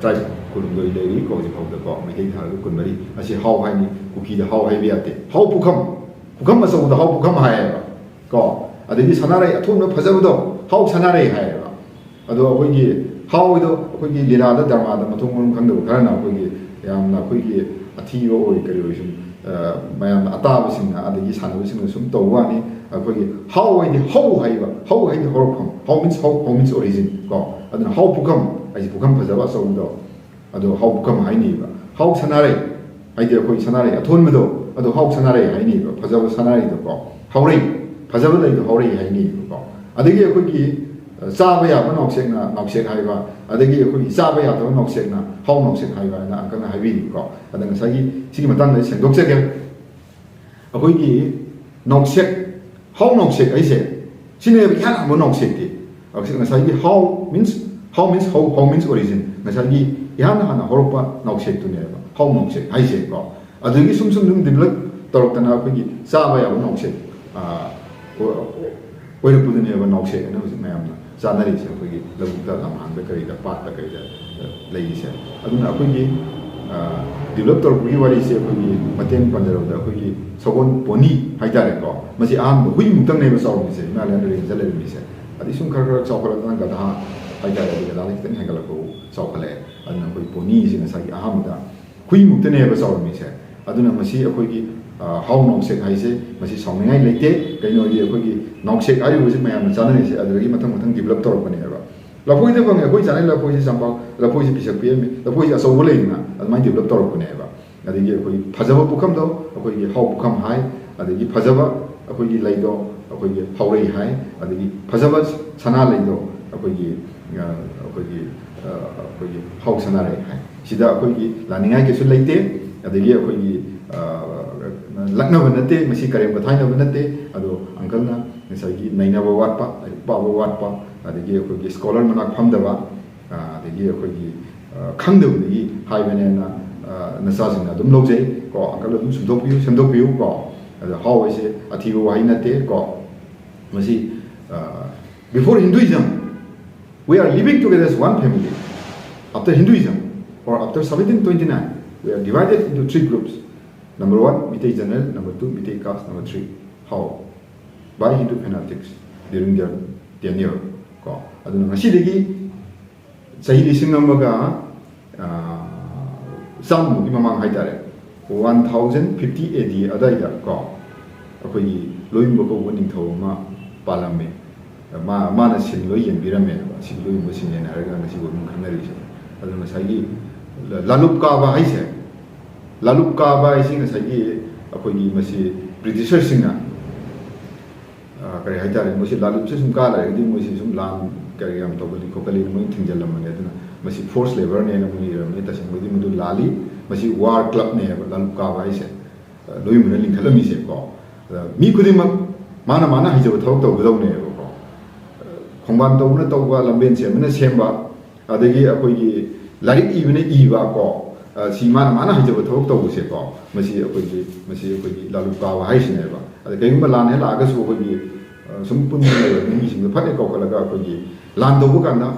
tribe꯫ ꯀꯨꯟꯍꯨꯝꯗꯣꯏ ꯂꯩꯔꯤ ꯀꯣ, ꯍꯧꯖꯤꯛ ꯐꯥꯎꯗ ꯀꯣ, ꯃꯩꯇꯩ ꯊꯥꯔꯒ ꯀꯨꯟꯃꯔꯤ꯫ ꯑꯁꯤ ꯍꯥꯎ ꯍꯥꯏꯅꯤ, ꯀꯨꯀꯤꯗ ꯍꯥꯎ ꯍꯥꯏꯕ ꯌꯥꯗꯦ꯫ ꯍꯥꯎ ꯄꯨꯈꯝ, ꯄꯨꯈꯝ ꯑꯆꯧꯕꯗ ꯍꯥꯎ ꯄꯨꯈꯝ ꯍꯥꯏꯌꯦꯕ ꯀꯣ꯫ ꯑꯗꯒꯤ ꯁꯅꯥꯔꯩ ꯑꯊꯣꯟꯕ ꯐꯖꯕꯗꯣ ꯍꯥꯎ ꯁꯅꯥꯔꯩ ꯍꯥꯏꯌꯦꯕ꯫ ꯑꯗꯣ ꯑꯩꯈꯣꯏꯒꯤ ꯍꯥꯎ ꯍꯥꯏꯗꯣ ꯑꯩꯈꯣꯏꯒꯤ ꯂꯤꯂꯥꯗ, ꯗ꯭ꯔꯃꯥꯗ ꯃꯊꯣꯡ ꯃꯔꯝ ꯈꯪꯗꯕ ꯈꯔꯅ ꯑꯩꯈꯣꯏꯒꯤ ꯌꯥꯝꯅ ꯑꯩꯈꯣꯏꯒꯤ ꯑꯊꯤꯕ ꯑꯣꯏ ꯀꯔꯤ ꯑꯣꯏ ꯁꯨꯝ, ꯑ, ꯃꯌꯥꯝꯅ ꯑꯇꯥꯕꯁꯤꯡꯅ ꯑꯗꯒꯤ ꯁꯥꯟꯅꯕꯁꯤꯡꯅ ꯁꯨꯝ ꯇꯧꯕ ꯋꯥꯅꯤ꯫ ꯑꯩꯈꯣꯏꯒꯤ ꯍꯥꯎ ꯍꯥꯏꯗꯤ ꯍꯧ ꯍꯥꯏꯕ, ꯍꯧ ꯍꯥꯏꯗꯤ ꯍꯧꯔꯛꯐꯝ, ꯍꯥꯎ means ꯍꯧ, ꯍꯧ means origin ꯀꯣ꯫ ꯑꯗꯨꯅ ꯍꯥꯎ ꯄꯨꯈꯝ ꯍꯥꯏꯁꯦ ꯄꯨꯈꯝ ꯐꯖꯕ ꯑꯆꯧꯕꯗꯣ, ꯑꯗꯣ ꯍꯥꯎ ꯄꯨꯈꯝ ꯍꯥꯏꯅꯩꯕ꯫ ꯍꯥꯎ ꯁꯅꯥꯔꯩ ꯍꯥꯏꯗꯤ ꯑꯩꯈꯣꯏ ꯁꯅꯥꯔꯩ ꯑꯊꯣꯟꯕꯗꯣ, ꯑꯗꯣ ꯍꯥꯎ ꯁꯅꯥꯔꯩ ꯍꯥꯏꯅꯩꯕ, ꯐꯖꯕ ꯁꯅꯥꯔꯩꯗꯣꯀꯣ꯫ ꯍꯧꯔꯩ, ꯐꯖꯕ ꯂꯩꯗꯣ ꯍꯧꯔꯩ ꯍꯥꯏꯅꯩꯕꯀꯣ꯫ ꯑꯗꯒꯤ ꯑꯩꯈꯣꯏꯒꯤ, ꯑ, ꯆꯥꯕ ꯌꯥꯕ ꯅꯥꯎꯁꯦꯛꯅ ꯅꯥꯎꯁꯦꯛ ꯍꯥꯏꯕ, ꯑꯗꯒꯤ ꯑꯩꯈꯣꯏꯒꯤ ꯆꯥꯕ ꯌꯥꯗꯕ ꯅꯥꯎꯁꯦꯛꯅ ꯍꯥꯎ ꯅꯥꯎꯁꯦꯛ ꯍꯥꯏꯕ ꯍꯥꯏꯅ ꯑꯪꯀꯜꯅ ꯍꯥꯏꯕꯤꯔꯤꯀꯣ꯫ ꯑꯗ ꯉꯁꯥꯏꯒꯤ ꯁꯤꯒꯤ ꯃꯇꯥꯡꯗ ꯑꯩ ꯁꯦꯡꯗꯣꯛꯆꯒꯦ꯫ ꯑꯩꯈꯣꯏꯒꯤ ꯅꯥꯎꯁꯦꯛ, ꯍꯥꯎ ꯅꯥꯎꯁꯦꯛ ꯍꯥꯏꯁꯦ ꯁꯤꯅꯦꯕ ꯏꯍꯥꯟ ꯍꯥꯟꯕ ꯅꯥꯎꯁꯦꯛꯇꯤ꯫ ꯉꯁꯥꯏꯒꯤ ꯍꯥꯎ means, ꯍꯥꯎ means ꯍꯧ, ꯍꯧ means origin꯫ ꯉꯁꯥꯏꯒꯤ ꯏꯍꯥꯟ ꯍꯥꯟꯅ ꯍꯧꯔꯛꯄ ꯅꯥꯎꯁꯦꯛꯇꯨꯅꯦꯕ ꯍꯥꯎ ꯅꯥꯎꯁꯦꯛ ꯍꯥꯏꯁꯦꯀꯣ꯫ ꯑꯗꯨꯗꯒꯤ ꯁꯨꯝ ꯁꯨꯝ ꯁꯨꯝ develop ꯇꯧꯔꯛꯇꯅ ꯑꯩꯈꯣꯏꯒꯤ ꯆꯥꯕ ꯌꯥꯕ ꯅꯥꯎꯁꯦꯛ, ꯑ, ꯑꯣ-, ꯑꯣꯏꯔꯛꯄꯗꯨꯅꯦꯕ ꯅꯥꯎꯁꯦꯛ ꯍꯥꯏꯅ ꯍꯧꯖꯤꯛ ꯃꯌꯥꯝꯅ ꯆꯥꯅꯔꯤꯁꯦ, ꯑꯩꯈꯣꯏꯒꯤ ꯂꯧꯕꯨꯛꯇ, ꯂꯝꯍꯥꯡꯗ, ꯀꯔꯤꯗ, ꯄꯥꯠꯇ ꯀꯔꯤꯗ ꯂꯩꯔꯤꯁꯦ꯫ ꯑꯗꯨꯅ ꯑꯩꯈꯣꯏꯒꯤ, ꯑ, develop ꯇꯧꯔꯛꯄꯒꯤ ꯋꯥꯔꯤꯁꯦ ꯑꯩꯈꯣꯏꯒꯤ ꯃꯇꯦꯡ ꯄꯥꯟꯖꯔꯕꯗ ꯑꯩꯈꯣꯏꯒꯤ ꯁꯒꯣꯜ pony ꯍꯥꯏꯇꯥꯔꯦꯀꯣ, ꯃꯁꯤ ꯑꯍꯥꯟꯕ ꯍꯨꯏꯃꯨꯛꯇꯪꯅꯦꯕ ꯆꯥꯎꯔꯝꯃꯤꯁꯦ, ꯍꯤꯃꯥꯂꯌꯥꯟ rangeꯗ ꯂꯩꯔꯝꯃꯤꯁꯦ꯫ ꯑꯗꯩ ꯁꯨꯝ ꯈꯔ ꯈꯔ ꯆꯥꯎꯈꯠꯂꯛꯇꯅ ꯒꯙꯥ ꯍꯥꯏꯇꯥꯔꯦ, ꯑꯗꯩ ꯒꯙꯥꯗꯒꯤ ꯈꯤꯇꯪ ꯍꯦꯟꯒꯠꯂꯛꯄꯕꯨ ꯆꯥꯎꯈꯠꯂꯛꯑꯦ꯫ ꯑꯗꯨꯅ ꯑꯩꯈꯣꯏ ponyꯁꯦ ꯉꯁꯥꯏꯒꯤ ꯑꯍꯥꯟꯕꯗ ꯍꯨꯏꯃꯨꯛꯇꯅꯦꯕ ꯆꯥꯎꯔꯝꯃꯤꯁꯦ꯫ ꯑꯗꯨꯅ ꯃꯁꯤ ꯑꯩꯈꯣꯏꯒꯤ, ꯑ, ꯍꯥꯎ ꯅꯥꯎꯁꯦꯛ ꯍꯥꯏꯁꯦ ꯃꯁꯤ ꯁꯥꯎꯅꯤꯡꯉꯥꯏ ꯂꯩꯇꯦ꯫ ꯀꯩꯅꯣ ꯍꯥꯏꯗꯤ ꯑꯩꯈꯣꯏꯒꯤ ꯅꯥꯎꯁꯦꯛ ꯍꯥꯏꯔꯤꯕꯁꯤ ꯃꯌꯥꯝꯅ ꯆꯥꯅꯔꯤꯁꯦ ꯑꯗꯨꯗꯒꯤ ꯃꯊꯪ ꯃꯊꯪ develop ꯇꯧꯔꯛꯄꯅꯦꯕ꯫ ꯂꯐꯣꯏꯗ ꯐꯪꯉꯦ, ꯑꯩꯈꯣꯏ ꯆꯥꯅꯩ ꯂꯐꯣꯏꯁꯦ ꯆꯝꯄꯥꯛ, ꯂꯐꯣꯏꯁꯦ ꯄꯤꯁꯛ ꯄꯤꯛꯑꯝꯃꯤ, ꯂꯐꯣꯏꯁꯦ ꯑꯆꯧꯕ ꯂꯩꯗꯅ, ꯑꯗꯨꯃꯥꯏꯅ develop ꯇꯧꯔꯛꯄꯅꯦꯕ꯫ ꯑꯗꯒꯤ ꯑꯩꯈꯣꯏ ꯐꯖꯕ ꯄꯨꯈꯝꯗꯣ ꯑꯩꯈꯣꯏꯒꯤ ꯍꯥꯎ ꯄꯨꯈꯝ ꯍꯥꯏ, ꯑꯗꯒꯤ ꯐꯖꯕ ꯑꯩꯈꯣꯏꯒꯤ ꯂꯩꯗꯣ ꯑꯩꯈꯣꯏꯒꯤ ꯍꯥꯎꯔꯩ ꯍꯥꯏ, ꯑꯗꯒꯤ ꯐꯖꯕ ꯁꯅꯥ ꯂꯩꯗꯣ ꯑꯩꯈꯣꯏꯒꯤ, ꯑ, ꯑꯩꯈꯣꯏꯒꯤ, ꯑ, ꯑꯩꯈꯣꯏꯒꯤ ꯍꯥꯎ ꯁꯅꯥꯔꯩ ꯍꯥꯏ꯫ ꯁꯤꯗ ꯑꯩꯈꯣꯏꯒꯤ ꯂꯥꯟꯅꯤꯡꯉꯥꯏ ꯀꯩꯁꯨ ꯂꯩꯇꯦ, ꯑꯗꯒꯤ ꯑꯩꯈꯣꯏꯒꯤ, ꯑ, ꯂꯛꯅꯕ ꯅꯠꯇꯦ, ꯃꯁꯤ ꯀꯔꯦꯝ ꯀꯊꯥꯏꯅꯕ ꯅꯠꯇꯦ꯫ ꯑꯗꯣ ꯑꯪꯀꯜꯅ ꯉꯁꯥꯏꯒꯤ ꯅꯩꯅꯕ ꯋꯥꯠꯄ, ꯂꯥꯏꯔꯤꯛ ꯄꯥꯕ ꯋꯥꯠꯄ, ꯑꯗꯒꯤ ꯑꯩꯈꯣꯏꯒꯤ scholar ꯃꯅꯥꯛ ꯐꯝꯗꯕ, ꯑ, ꯑꯗꯒꯤ ꯑꯩꯈꯣꯏꯒꯤ, ꯑ, ꯈꯪꯗꯕꯗꯒꯤ ꯍꯥꯏꯕꯅꯦꯅ, ꯑ, ꯅꯆꯥꯁꯤꯡꯅ ꯑꯗꯨꯝ ꯂꯧꯖꯩ ꯀꯣ꯫ ꯑꯪꯀꯜ ꯑꯗꯨꯝ ꯁꯦꯝꯗꯣꯛꯄꯤꯌꯨ, ꯁꯦꯝꯗꯣꯛꯄꯤꯌꯨ ꯀꯣ꯫ ꯑꯗꯣ ꯍꯥꯎ ꯍꯥꯏꯁꯦ ꯑꯊꯤꯕ ꯋꯥꯍꯩ ꯅꯠꯇꯦ ꯀꯣ꯫ ꯃꯁꯤ, ꯑ, before Hinduism, we are living together as one family. After Hinduism, Or after seventeen twenty-nine, we are divided into three groups. Number one, Meitei general. Number two, Meitei caste. Number three, Hao. By Hindu fanatics during their tenure. ꯀꯣ, ꯑꯗꯨꯅ ꯉꯁꯤꯗꯒꯤ ꯆꯍꯤ ꯂꯤꯁꯤꯡ ꯑꯃꯒ, ꯑ, ꯆꯥꯝꯃꯒꯤ ꯃꯃꯥꯡ ꯍꯥꯏꯇꯥꯔꯦ, one thousand fifty A D ꯑꯗꯥꯏꯗ ꯀꯣ, ꯑꯩꯈꯣꯏꯒꯤ ꯂꯣꯏꯌꯨꯝꯕ ꯀꯧꯕ ꯅꯤꯡꯊꯧ ꯑꯃ ꯄꯥꯜꯂꯝꯃꯦ꯫ ꯃꯥ-, ꯃꯥꯅ ꯁꯤꯟ ꯂꯣꯏ ꯌꯦꯡꯕꯤꯔꯝꯃꯦ꯫ ꯁꯤ ꯂꯣꯏꯌꯨꯝꯕ ꯁꯤꯟ ꯌꯦꯡꯉꯦ ꯍꯥꯏꯔꯒ ꯉꯁꯤꯕꯨ ꯑꯗꯨꯝ ꯈꯪꯅꯔꯤꯁꯦ꯫ ꯑꯗꯣ ꯉꯁꯥꯏꯒꯤ ꯂ-, ꯂꯥꯂꯨꯞ ꯀꯥꯕ ꯍꯥꯏꯁꯦ, ꯂꯥꯂꯨꯞ ꯀꯥꯕ ꯍꯥꯏꯁꯤ ꯉꯁꯥꯏꯒꯤ ꯑꯩꯈꯣꯏꯒꯤ ꯃꯁꯤ ꯕ꯭ꯔꯤꯇꯤꯁꯔꯁꯤꯡꯅ, ꯑ, ꯀꯔꯤ ꯍꯥꯏꯇꯥꯔꯦ, ꯃꯣꯏꯁꯤ ꯂꯥꯂꯨꯞꯁꯦ ꯁꯨꯝ ꯀꯥ ꯂꯩꯔꯒꯗꯤ ꯃꯣꯏꯁꯤ ꯁꯨꯝ ꯂꯥꯟ ꯀꯔꯤ ꯌꯥꯝ ꯇꯧꯒꯜꯂꯤ ꯈꯣꯠꯀꯜꯂꯤꯅ ꯃꯣꯏ ꯊꯤꯡꯖꯤꯜꯂꯝꯕꯅꯦ꯫ ꯑꯗꯨꯅ ꯃꯁꯤ forced labourꯅꯦꯅ ꯃꯣꯏꯅ ꯏꯔꯝꯃꯦ꯫ ꯇꯁꯦꯡꯕꯗꯤ ꯃꯗꯨ ꯂꯥꯜꯂꯤ꯫ ꯃꯁꯤ war clubꯅꯦꯕ ꯂꯥꯂꯨꯞ ꯀꯥꯕ ꯍꯥꯏꯁꯦ꯫ ꯑ, ꯂꯣꯏꯌꯨꯝꯕꯅ ꯂꯤꯡꯈꯠꯂꯝꯃꯤꯁꯦꯀꯣ꯫ ꯑꯗ ꯃꯤ ꯈꯨꯗꯤꯡꯃꯛ ꯃꯥꯅ ꯃꯥꯅ ꯍꯩꯖꯕ ꯊꯕꯛ ꯇꯧꯒꯗꯧꯅꯦꯕꯀꯣ꯫ ꯑ, ꯈꯣꯡꯕꯥꯟ ꯇꯧꯕꯅ ꯇꯧꯕ, ꯂꯝꯕꯦꯟ ꯁꯦꯝꯕꯅ ꯁꯦꯝꯕ, ꯑꯗꯒꯤ ꯑꯩꯈꯣꯏꯒꯤ ꯂꯥꯏꯔꯤꯛ ꯏꯕꯅ ꯏꯕ ꯀꯣ, ꯑ, ꯁꯤ ꯃꯥꯅ ꯃꯥꯅ ꯍꯩꯖꯕ ꯊꯕꯛ ꯇꯧꯕꯁꯦꯀꯣ, ꯃꯁꯤ ꯑꯩꯈꯣꯏꯒꯤ, ꯃꯁꯤ ꯑꯩꯈꯣꯏꯒꯤ ꯂꯥꯂꯨꯞ ꯀꯥꯕ ꯍꯥꯏꯁꯤꯅꯦꯕ꯫ ꯑꯗ ꯀꯩꯒꯨꯝꯕ ꯂꯥꯟ ꯍꯦꯛ ꯂꯥꯛꯑꯒꯁꯨ ꯑꯩꯈꯣꯏꯒꯤ, ꯑ, ꯁꯨꯝ ꯄꯨꯟꯅ ꯂꯩꯕ ꯃꯤꯁꯤꯡꯗꯣ ꯐꯠ ꯍꯦꯛ ꯀꯧꯈꯠꯂꯒ ꯑꯩꯈꯣꯏꯒꯤ ꯂꯥꯟ ꯇꯧꯕ ꯀꯥꯟꯗ,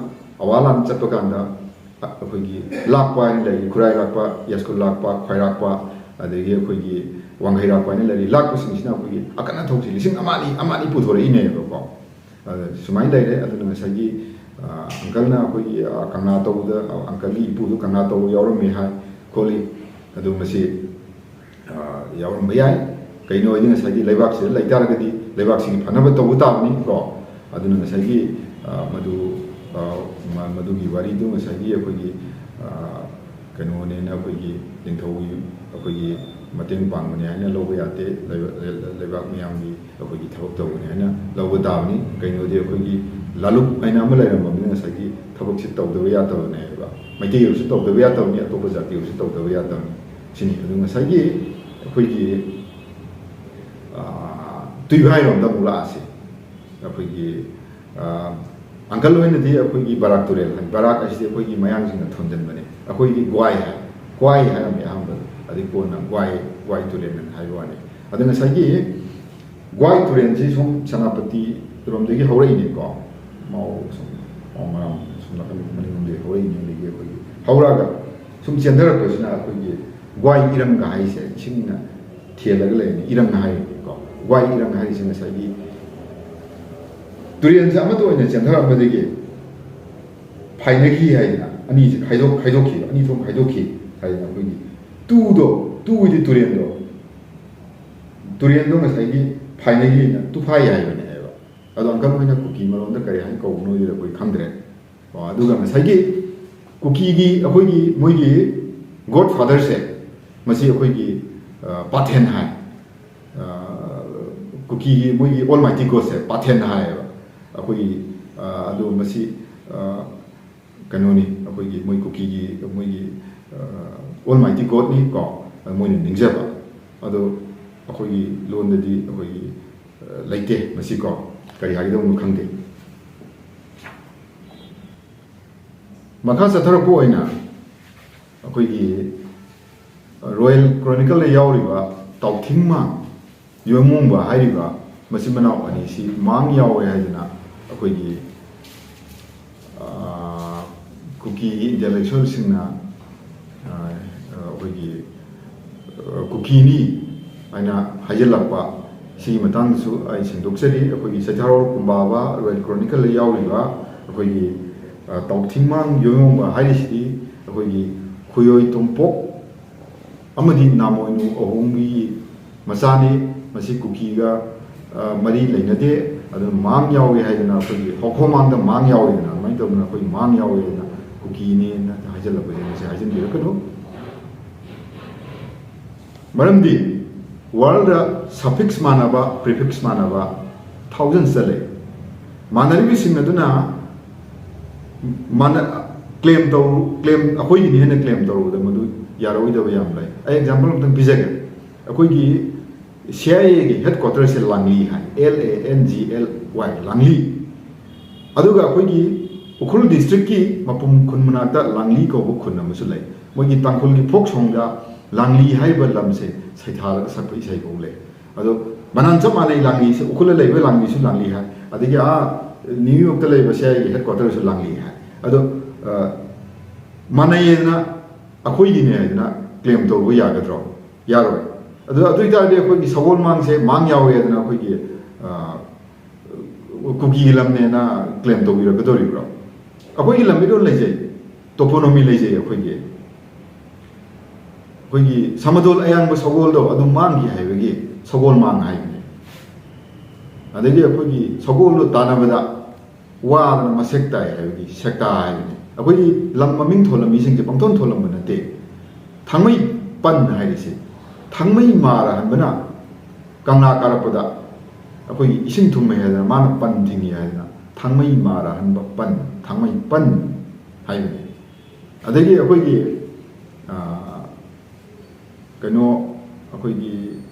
ꯑꯋꯥ ꯂꯥꯟ ꯆꯠꯄ ꯀꯥꯟꯗ, ꯑ, ꯑꯩꯈꯣꯏꯒꯤ ꯂꯥꯛꯄ ꯍꯥꯏꯅ ꯂꯩꯔꯤ, ꯈꯨꯔꯥꯏ ꯂꯥꯛꯄ, ꯌꯥꯏꯁ꯭ꯀꯨꯜ ꯂꯥꯛꯄ, ꯈ꯭ꯋꯥꯏꯔꯥꯛꯄ, ꯑꯗꯒꯤ ꯑꯩꯈꯣꯏꯒꯤ ꯋꯥꯡꯈꯩ ꯂꯥꯛꯄ ꯍꯥꯏꯅ ꯂꯩꯔꯤ꯫ ꯂꯥꯛꯄꯁꯤꯡꯁꯤꯅ ꯑꯩꯈꯣꯏꯒꯤ ꯑꯀꯟ ꯑꯊꯧꯁꯤ ꯂꯤꯁꯤꯡ ꯑꯃ ꯑꯅꯤ, ꯑꯃ ꯑꯅꯤ ꯄꯨꯊꯣꯔꯛꯏꯅꯦꯕꯀꯣ꯫ ꯑꯗ ꯁꯨꯃꯥꯏꯅ ꯂꯩꯔꯦ꯫ ꯑꯗꯨꯅ ꯉꯁꯥꯏꯒꯤ, ꯑ, ꯑꯪꯀꯜꯅ ꯑꯩꯈꯣꯏꯒꯤ, ꯑ, ꯀꯪꯂꯥ ꯇꯧꯕꯗ, ꯑ, ꯑꯪꯀꯜꯒꯤ ꯏꯄꯨꯗꯨ ꯀꯪꯂꯥ ꯇꯧꯕ ꯌꯥꯎꯔꯝꯃꯤ ꯍꯥꯏ ꯈꯣꯠꯂꯤ꯫ ꯑꯗꯨ ꯃꯁꯤ, ꯑ, ꯌꯥꯎꯔꯝꯕ ꯌꯥꯏ꯫ ꯀꯩꯅꯣ ꯍꯥꯏꯗꯤ ꯉꯁꯥꯏꯒꯤ ꯂꯩꯕꯥꯛꯁꯤꯗ ꯂꯩ ꯇꯥꯔꯒꯗꯤ ꯂꯩꯕꯥꯛꯁꯤꯒꯤ ꯐꯅꯕ ꯇꯧꯕ ꯇꯥꯕꯅꯤ ꯀꯣ꯫ ꯑꯗꯨꯅ ꯉꯁꯥꯏꯒꯤ, ꯑ, ꯃꯗꯨ, ꯑ, ꯃ-, ꯃꯗꯨꯒꯤ ꯋꯥꯔꯤꯗꯨ ꯉꯁꯥꯏꯒꯤ ꯑꯩꯈꯣꯏꯒꯤ, ꯑ, ꯀꯩꯅꯣꯅꯦꯅ ꯑꯩꯈꯣꯏꯒꯤ ꯅꯤꯡꯊꯧꯒꯤ ꯑꯩꯈꯣꯏꯒꯤ ꯃꯇꯦꯡ ꯄꯥꯡꯕꯅꯦ ꯍꯥꯏꯅ ꯂꯧꯕ ꯌꯥꯗꯦ꯫ ꯂꯩꯕ-, ꯂꯩꯕꯥꯛ ꯃꯌꯥꯝꯒꯤ ꯑꯩꯈꯣꯏꯒꯤ ꯊꯕꯛ ꯇꯧꯕꯅꯦ ꯍꯥꯏꯅ ꯂꯧꯕ ꯇꯥꯕꯅꯤ꯫ ꯀꯩꯅꯣꯗꯤ ꯑꯩꯈꯣꯏꯒꯤ ꯂꯥꯂꯨꯞ ꯍꯥꯏꯅ ꯑꯃ ꯂꯩꯔꯝꯃꯕꯅꯤꯅ ꯉꯁꯥꯏꯒꯤ ꯊꯕꯛꯁꯤ ꯇꯧꯗꯕ ꯌꯥꯗꯕꯅꯦꯕ꯫ ꯃꯩꯇꯩ ꯑꯣꯏꯔꯁꯨ ꯇꯧꯗꯕ ꯌꯥꯗꯕꯅꯤ, ꯑꯇꯣꯞꯄ ꯖꯥꯇꯤ ꯑꯣꯏꯔꯁꯨ ꯇꯧꯗꯕ ꯌꯥꯗꯕꯅꯤ꯫ ꯁꯤꯅꯤ꯫ ꯑꯗꯨ ꯉꯁꯥꯏꯒꯤ ꯑꯩꯈꯣꯏꯒꯤ, ꯑꯥ, ꯇꯨꯏꯚꯥꯏꯔꯣꯝꯗ ꯑꯃꯨꯛ ꯂꯥꯛꯑꯁꯤ꯫ ꯑꯩꯈꯣꯏꯒꯤ, ꯑꯥ, ꯑꯪꯀꯜ ꯍꯣꯏꯅꯗꯤ ꯑꯩꯈꯣꯏꯒꯤ ꯕꯔꯥꯛ ꯇꯨꯔꯦꯜ ꯍꯥꯏ, ꯕꯔꯥꯛ ꯍꯥꯏꯁꯤꯗꯤ ꯑꯩꯈꯣꯏꯒꯤ ꯃꯌꯥꯡꯁꯤꯡꯅ ꯊꯣꯟꯖꯟꯕꯅꯦ꯫ ꯑꯩꯈꯣꯏꯒꯤ ꯒ꯭ꯋꯥꯏ ꯍꯥꯏ, ꯒ꯭ꯋꯥꯏ ꯍꯥꯏꯔꯝꯃꯤ ꯑꯍꯥꯟꯕꯗ, ꯑꯗꯩ ꯀꯣꯟꯅ ꯒ꯭ꯋꯥꯏ, ꯒ꯭ꯋꯥꯏ ꯇꯨꯔꯦꯜ ꯍꯥꯏꯅ ꯍꯥꯏꯕ ꯋꯥꯅꯤ꯫ ꯑꯗ ꯉꯁꯥꯏꯒꯤ ꯒ꯭ꯋꯥꯏ ꯇꯨꯔꯦꯜꯁꯤ ꯁꯣꯝ ꯁꯦꯅꯥꯄꯇꯤ ꯔꯣꯝꯗꯒꯤ ꯍꯧꯔꯛꯏꯅꯦꯀꯣ꯫ ꯃꯥꯎ ꯁꯨꯝ, ꯃꯥꯎ ꯃꯔꯥꯡ ꯁꯨꯝ ꯅꯥꯀꯟ ꯃꯅꯤꯡꯂꯣꯝꯗꯒꯤ ꯍꯧꯔꯛꯏꯅꯦ꯫ ꯑꯗꯒꯤ ꯑꯩꯈꯣꯏꯒꯤ ꯍꯧꯔꯛꯑꯒ ꯁꯨꯝ ꯆꯦꯟꯊꯔꯛꯄꯁꯤꯅ ꯑꯩꯈꯣꯏꯒꯤ ꯒ꯭ꯋꯥꯏ ꯏꯔꯪꯒ ꯍꯥꯏꯔꯤꯁꯦ ꯏꯁꯤꯡꯅ ꯊꯦꯜꯂꯒ ꯂꯩꯔꯅꯤ, ꯏꯔꯪ ꯍꯥꯏꯔꯤꯀꯣ꯫ ꯒ꯭ꯋꯥꯏ ꯏꯔꯪ ꯍꯥꯏꯔꯤꯁꯦ ꯉꯁꯥꯏꯒꯤ ꯇꯨꯔꯦꯜꯁꯦ ꯑꯃꯠꯇ ꯑꯣꯏꯅ ꯆꯦꯟꯊꯔꯛꯄꯗꯒꯤ ꯐꯥꯏꯅꯈꯤ ꯍꯥꯏꯗꯅ, ꯑꯅꯤꯁꯦ ꯈꯥꯏꯗꯣꯛ ꯈꯥꯏꯗꯣꯛꯈꯤꯕ, ꯑꯅꯤ ꯊꯣꯛꯅ ꯈꯥꯏꯗꯣꯛꯈꯤ ꯍꯥꯏꯗꯅ, ꯑꯩꯈꯣꯏꯒꯤ ꯇꯨꯗꯣ, ꯇꯨ ꯍꯥꯏꯗꯤ ꯇꯨꯔꯦꯜꯗꯣ, ꯇꯨꯔꯦꯜꯗꯣ ꯉꯁꯥꯏꯒꯤ ꯐꯥꯏꯅꯈꯤꯅ ꯇꯨꯐꯥꯏ ꯍꯥꯏꯕꯅꯦ ꯍꯥꯏꯕ꯫ ꯑꯗꯣ ꯑꯪꯀꯜ ꯍꯣꯏꯅ ꯀꯨꯀꯤ ꯃꯔꯣꯟꯗ ꯀꯔꯤ ꯍꯥꯏꯅ ꯀꯧꯕꯅꯣ ꯑꯗꯨꯗꯤ ꯑꯩꯈꯣꯏ ꯈꯪꯗ꯭ꯔꯦ꯫ ꯑꯣ, ꯑꯗꯨꯒ ꯉꯁꯥꯏꯒꯤ ꯀꯨꯀꯤꯒꯤ ꯑꯩꯈꯣꯏꯒꯤ ꯃꯣꯏꯒꯤ ꯒꯣꯗ ꯐꯥꯗꯔꯁꯦ, ꯃꯁꯤ ꯑꯩꯈꯣꯏꯒꯤ, ꯑ, ꯄꯥꯊꯦꯟ ꯍꯥꯏ꯫ ꯑ, ꯀꯨꯀꯤꯒꯤ ꯃꯣꯏꯒꯤ ꯑꯣꯜ ꯃꯥꯏꯇꯤ ꯒꯣꯗꯁꯦ ꯄꯥꯊꯦꯟ ꯍꯥꯏꯌꯦꯕ꯫ ꯑꯩꯈꯣꯏꯒꯤ, ꯑ, ꯑꯗꯣ ꯃꯁꯤ, ꯑ, ꯀꯩꯅꯣꯅꯤ, ꯑꯩꯈꯣꯏꯒꯤ ꯃꯣꯏ ꯀꯨꯀꯤꯒꯤ ꯃꯣꯏꯒꯤ, ꯑ, ꯑꯣꯜ ꯃꯥꯏꯇꯤ ꯒꯣꯗꯅꯤ ꯀꯣ, ꯃꯣꯏꯅ ꯅꯤꯡꯖꯕ꯫ ꯑꯗꯣ ꯑꯩꯈꯣꯏꯒꯤ ꯂꯣꯟꯗꯗꯤ ꯑꯩꯈꯣꯏꯒꯤ, ꯑ, ꯂꯩꯇꯦ ꯃꯁꯤ ꯀꯣ, ꯀꯔꯤ ꯍꯥꯏꯒꯗꯧꯅꯣ ꯈꯪꯗꯦ꯫ ꯃꯈꯥ ꯆꯠꯊꯔꯛꯄ ꯑꯣꯏꯅ ꯑꯩꯈꯣꯏꯒꯤ ꯔꯣꯌꯦꯜ ꯀ꯭ꯔꯣꯅꯤꯀꯜꯗ ꯌꯥꯎꯔꯤꯕ ꯇꯥꯎꯊꯤꯡꯃꯥꯡ ꯌꯣꯏꯃꯣꯡꯕ ꯍꯥꯏꯔꯤꯕ ꯃꯆꯤꯟ ꯃꯅꯥꯎ ꯑꯅꯤꯁꯤ ꯃꯥꯡ ꯌꯥꯎꯔꯦ ꯍꯥꯏꯗꯅ ꯑꯩꯈꯣꯏꯒꯤ, ꯑ, ꯀꯨꯀꯤꯒꯤ ꯏꯟꯇꯦꯂꯦꯛꯆꯨꯋꯦꯜꯁꯤꯡꯅ, ꯑ, ꯑꯩꯈꯣꯏꯒꯤ, ꯑ, ꯀꯨꯀꯤꯅꯤ ꯍꯥꯏꯅ ꯍꯥꯏꯖꯤꯜꯂꯛꯄ, ꯁꯤꯒꯤ ꯃꯇꯥꯡꯗꯁꯨ ꯑꯩ ꯁꯦꯡꯗꯣꯛꯆꯔꯤ꯫ ꯑꯩꯈꯣꯏꯒꯤ ꯆꯩꯊꯥꯔꯣꯜ ꯀꯨꯝꯕꯥꯕ ꯔꯣꯌꯦꯜ ꯀ꯭ꯔꯣꯅꯤꯀꯜꯗ ꯌꯥꯎꯔꯤꯕ ꯑꯩꯈꯣꯏꯒꯤ, ꯑ, ꯇꯥꯎꯊꯤꯡꯃꯥꯡ ꯌꯣꯏꯃꯣꯡꯕ ꯍꯥꯏꯔꯤꯁꯤꯗꯤ ꯑꯩꯈꯣꯏꯒꯤ ꯈꯨꯌꯣꯏ ꯇꯣꯝꯄꯣꯛ ꯑꯃꯗꯤ ꯅꯥꯃꯣꯏꯅꯨ ꯑꯍꯣꯡꯕꯤꯒꯤ ꯃꯆꯥꯅꯤ꯫ ꯃꯁꯤ ꯀꯨꯀꯤꯒ, ꯑ, ꯃꯔꯤ ꯂꯩꯅꯗꯦ꯫ ꯑꯗꯨꯅ ꯃꯥꯡ ꯌꯥꯎꯏ ꯍꯥꯏꯗꯅ ꯑꯩꯈꯣꯏꯒꯤ ꯍꯧꯈꯣꯡ ꯃꯥꯡꯗ ꯃꯥꯡ ꯌꯥꯎꯏꯗꯅ, ꯑꯗꯨꯃꯥꯏꯅ ꯇꯧꯗꯅ ꯑꯩꯈꯣꯏ ꯃꯥꯡ ꯌꯥꯎꯏ ꯍꯥꯏꯗꯅ ꯀꯨꯀꯤꯅꯦꯅ ꯍꯥꯏꯖꯤꯜꯂꯛꯄꯁꯦ ꯃꯁꯤ ꯍꯥꯏꯖꯤꯟꯕꯤꯔꯛꯀꯅꯨ꯫ ꯃꯔꯝꯗꯤ ꯋꯥꯔꯜꯗ ꯁꯐꯤꯛꯁ ꯃꯥꯟꯅꯕ, ꯄ꯭ꯔꯤꯐꯤꯛꯁ ꯃꯥꯟꯅꯕ ꯊꯥꯎꯖꯟꯁꯇ ꯂꯩ꯫ ꯃꯥꯟꯅꯔꯤꯕꯁꯤꯡ ꯑꯗꯨꯅ ꯃꯥꯟꯅ-, ꯀ꯭ꯂꯦꯝ ꯇꯧ-, ꯀ꯭ꯂꯦꯝ, ꯑꯩꯈꯣꯏꯒꯤꯅꯤ ꯍꯥꯏꯅ ꯀ꯭ꯂꯦꯝ ꯇꯧꯔꯨꯕꯗ ꯃꯗꯨ ꯌꯥꯔꯛꯑꯣꯏꯗꯕ ꯌꯥꯝ ꯂꯩ꯫ ꯑꯩ ꯑꯦꯛꯖꯥꯝꯄꯜ ꯑꯃꯇꯪ ꯄꯤꯖꯒꯦ꯫ ꯑꯩꯈꯣꯏꯒꯤ ꯁꯤ ꯑꯥꯏ ꯑꯦꯒꯤ ꯍꯦꯗ ꯀ꯭ꯋꯥꯇꯔꯁꯦ ꯂꯥꯡꯂꯤ ꯍꯥꯏ, L A N G L Y, Langley. ꯑꯗꯨꯒ ꯑꯩꯈꯣꯏꯒꯤ ꯎꯈ꯭ꯔꯨꯜ ꯗꯤꯁꯇ꯭ꯔꯤꯛꯀꯤ ꯃꯄꯨꯝ ꯈꯨꯟ ꯃꯅꯥꯛꯇ ꯂꯥꯡꯂꯤ ꯀꯧꯕ ꯈꯨꯟ ꯑꯃꯁꯨ ꯂꯩ꯫ ꯃꯣꯏꯒꯤ ꯇꯥꯡꯈꯨꯜꯒꯤ ꯐꯣꯛ ꯁꯣꯡꯗ ꯂꯥꯡꯂꯤ ꯍꯥꯏꯔꯤꯕ ꯂꯝꯁꯦ ꯁꯩꯊꯥꯔꯒ ꯁꯛꯄ ꯏꯁꯩ ꯐꯥꯎ ꯂꯩ꯫ ꯑꯗꯣ ꯃꯅꯥꯟ ꯆꯞ ꯃꯥꯟꯅꯩ, ꯂꯥꯡꯂꯤꯁꯦ ꯎꯈ꯭ꯔꯨꯜꯗ ꯂꯩꯕ ꯂꯥꯡꯂꯤꯁꯨ ꯂꯥꯡꯂꯤ ꯍꯥꯏ, ꯑꯗꯒꯤ ꯑꯥ ꯅ꯭ꯌꯨ ꯌꯣꯔꯛꯇ ꯂꯩꯕ ꯁꯤ ꯑꯥꯏ ꯑꯦꯒꯤ ꯍꯦꯗ ꯀ꯭ꯋꯥꯇꯔꯁꯨ ꯂꯥꯡꯂꯤ ꯍꯥꯏ꯫ ꯑꯗꯣ, ꯑ, ꯃꯥꯟꯅꯩꯌꯦꯗꯅ ꯑꯩꯈꯣꯏꯒꯤꯅꯦ ꯍꯥꯏꯗꯅ ꯀ꯭ꯂꯦꯝ ꯇꯧꯕ ꯌꯥꯒꯗ꯭ꯔꯣ? ꯌꯥꯔꯣꯏ꯫ ꯑꯗꯨ ꯑꯗꯨ ꯑꯣꯏꯇꯥꯔꯗꯤ ꯑꯩꯈꯣꯏꯒꯤ ꯁꯒꯣꯜ ꯃꯥꯡꯁꯦ ꯃꯥꯡ ꯌꯥꯎꯋꯦ ꯍꯥꯏꯗꯅ ꯑꯩꯈꯣꯏꯒꯤ, ꯑ, ꯀꯨꯀꯤꯒꯤ ꯂꯝꯅꯦꯅ ꯀ꯭ꯂꯦꯝ ꯇꯧꯕꯤꯔꯛꯀꯗꯧꯔꯤꯕ꯭ꯔꯣ? ꯑꯩꯈꯣꯏꯒꯤ ꯂꯝꯃꯤꯠꯂꯣꯟ ꯂꯩꯖꯩ, ꯇꯣꯄꯣꯅꯣꯃꯤ ꯂꯩꯖꯩ꯫ ꯑꯩꯈꯣꯏꯒꯤ, ꯑꯩꯈꯣꯏꯒꯤ ꯁꯃꯗꯣꯜ ꯑꯌꯥꯡꯕ ꯁꯒꯣꯜꯗꯣ ꯑꯗꯨ ꯃꯥꯡꯈꯤ ꯍꯥꯏꯕꯒꯤ ꯁꯒꯣꯜ ꯃꯥꯡ ꯍꯥꯏꯕꯅꯤ꯫ ꯑꯗꯒꯤ ꯑꯩꯈꯣꯏꯒꯤ ꯁꯒꯣꯜꯗꯣ ꯇꯥꯟꯅꯕꯗ ꯋꯥꯗꯅ ꯃꯁꯦꯛ ꯇꯥꯏ ꯍꯥꯏꯕꯒꯤ ꯁꯦꯛꯇꯥ ꯍꯥꯏꯕꯅꯤ꯫ ꯑꯩꯈꯣꯏꯒꯤ ꯂꯝ ꯃꯃꯤꯡ ꯊꯣꯜꯂꯝꯃꯤꯁꯤꯡꯁꯦ ꯄꯪꯊꯣꯟ ꯊꯣꯜꯂꯝꯕ ꯅꯠꯇꯦ꯫ ꯊꯥꯡꯃꯩ ꯄꯟ ꯍꯥꯏꯔꯤꯁꯤ ꯊꯥꯡꯃꯩ ꯃꯥꯔ ꯍꯟꯕꯅ ꯀꯪꯂꯥ ꯀꯥꯔꯛꯄꯗ ꯑꯩꯈꯣꯏꯒꯤ ꯏꯁꯤꯡ ꯊꯨꯝꯃꯦ ꯍꯥꯏꯗꯅ ꯃꯥꯅ ꯄꯟ ꯊꯤꯡꯉꯤ ꯍꯥꯏꯗꯅ ꯊꯥꯡꯃꯩ ꯃꯥꯔ ꯍꯟꯕ ꯄꯟ, ꯊꯥꯡꯃꯩ ꯄꯟ ꯍꯥꯏꯕꯅꯤ꯫ ꯑꯗꯒꯤ ꯑꯩꯈꯣꯏꯒꯤ, ꯑ, ꯀꯩꯅꯣ, ꯑꯩꯈꯣꯏꯒꯤ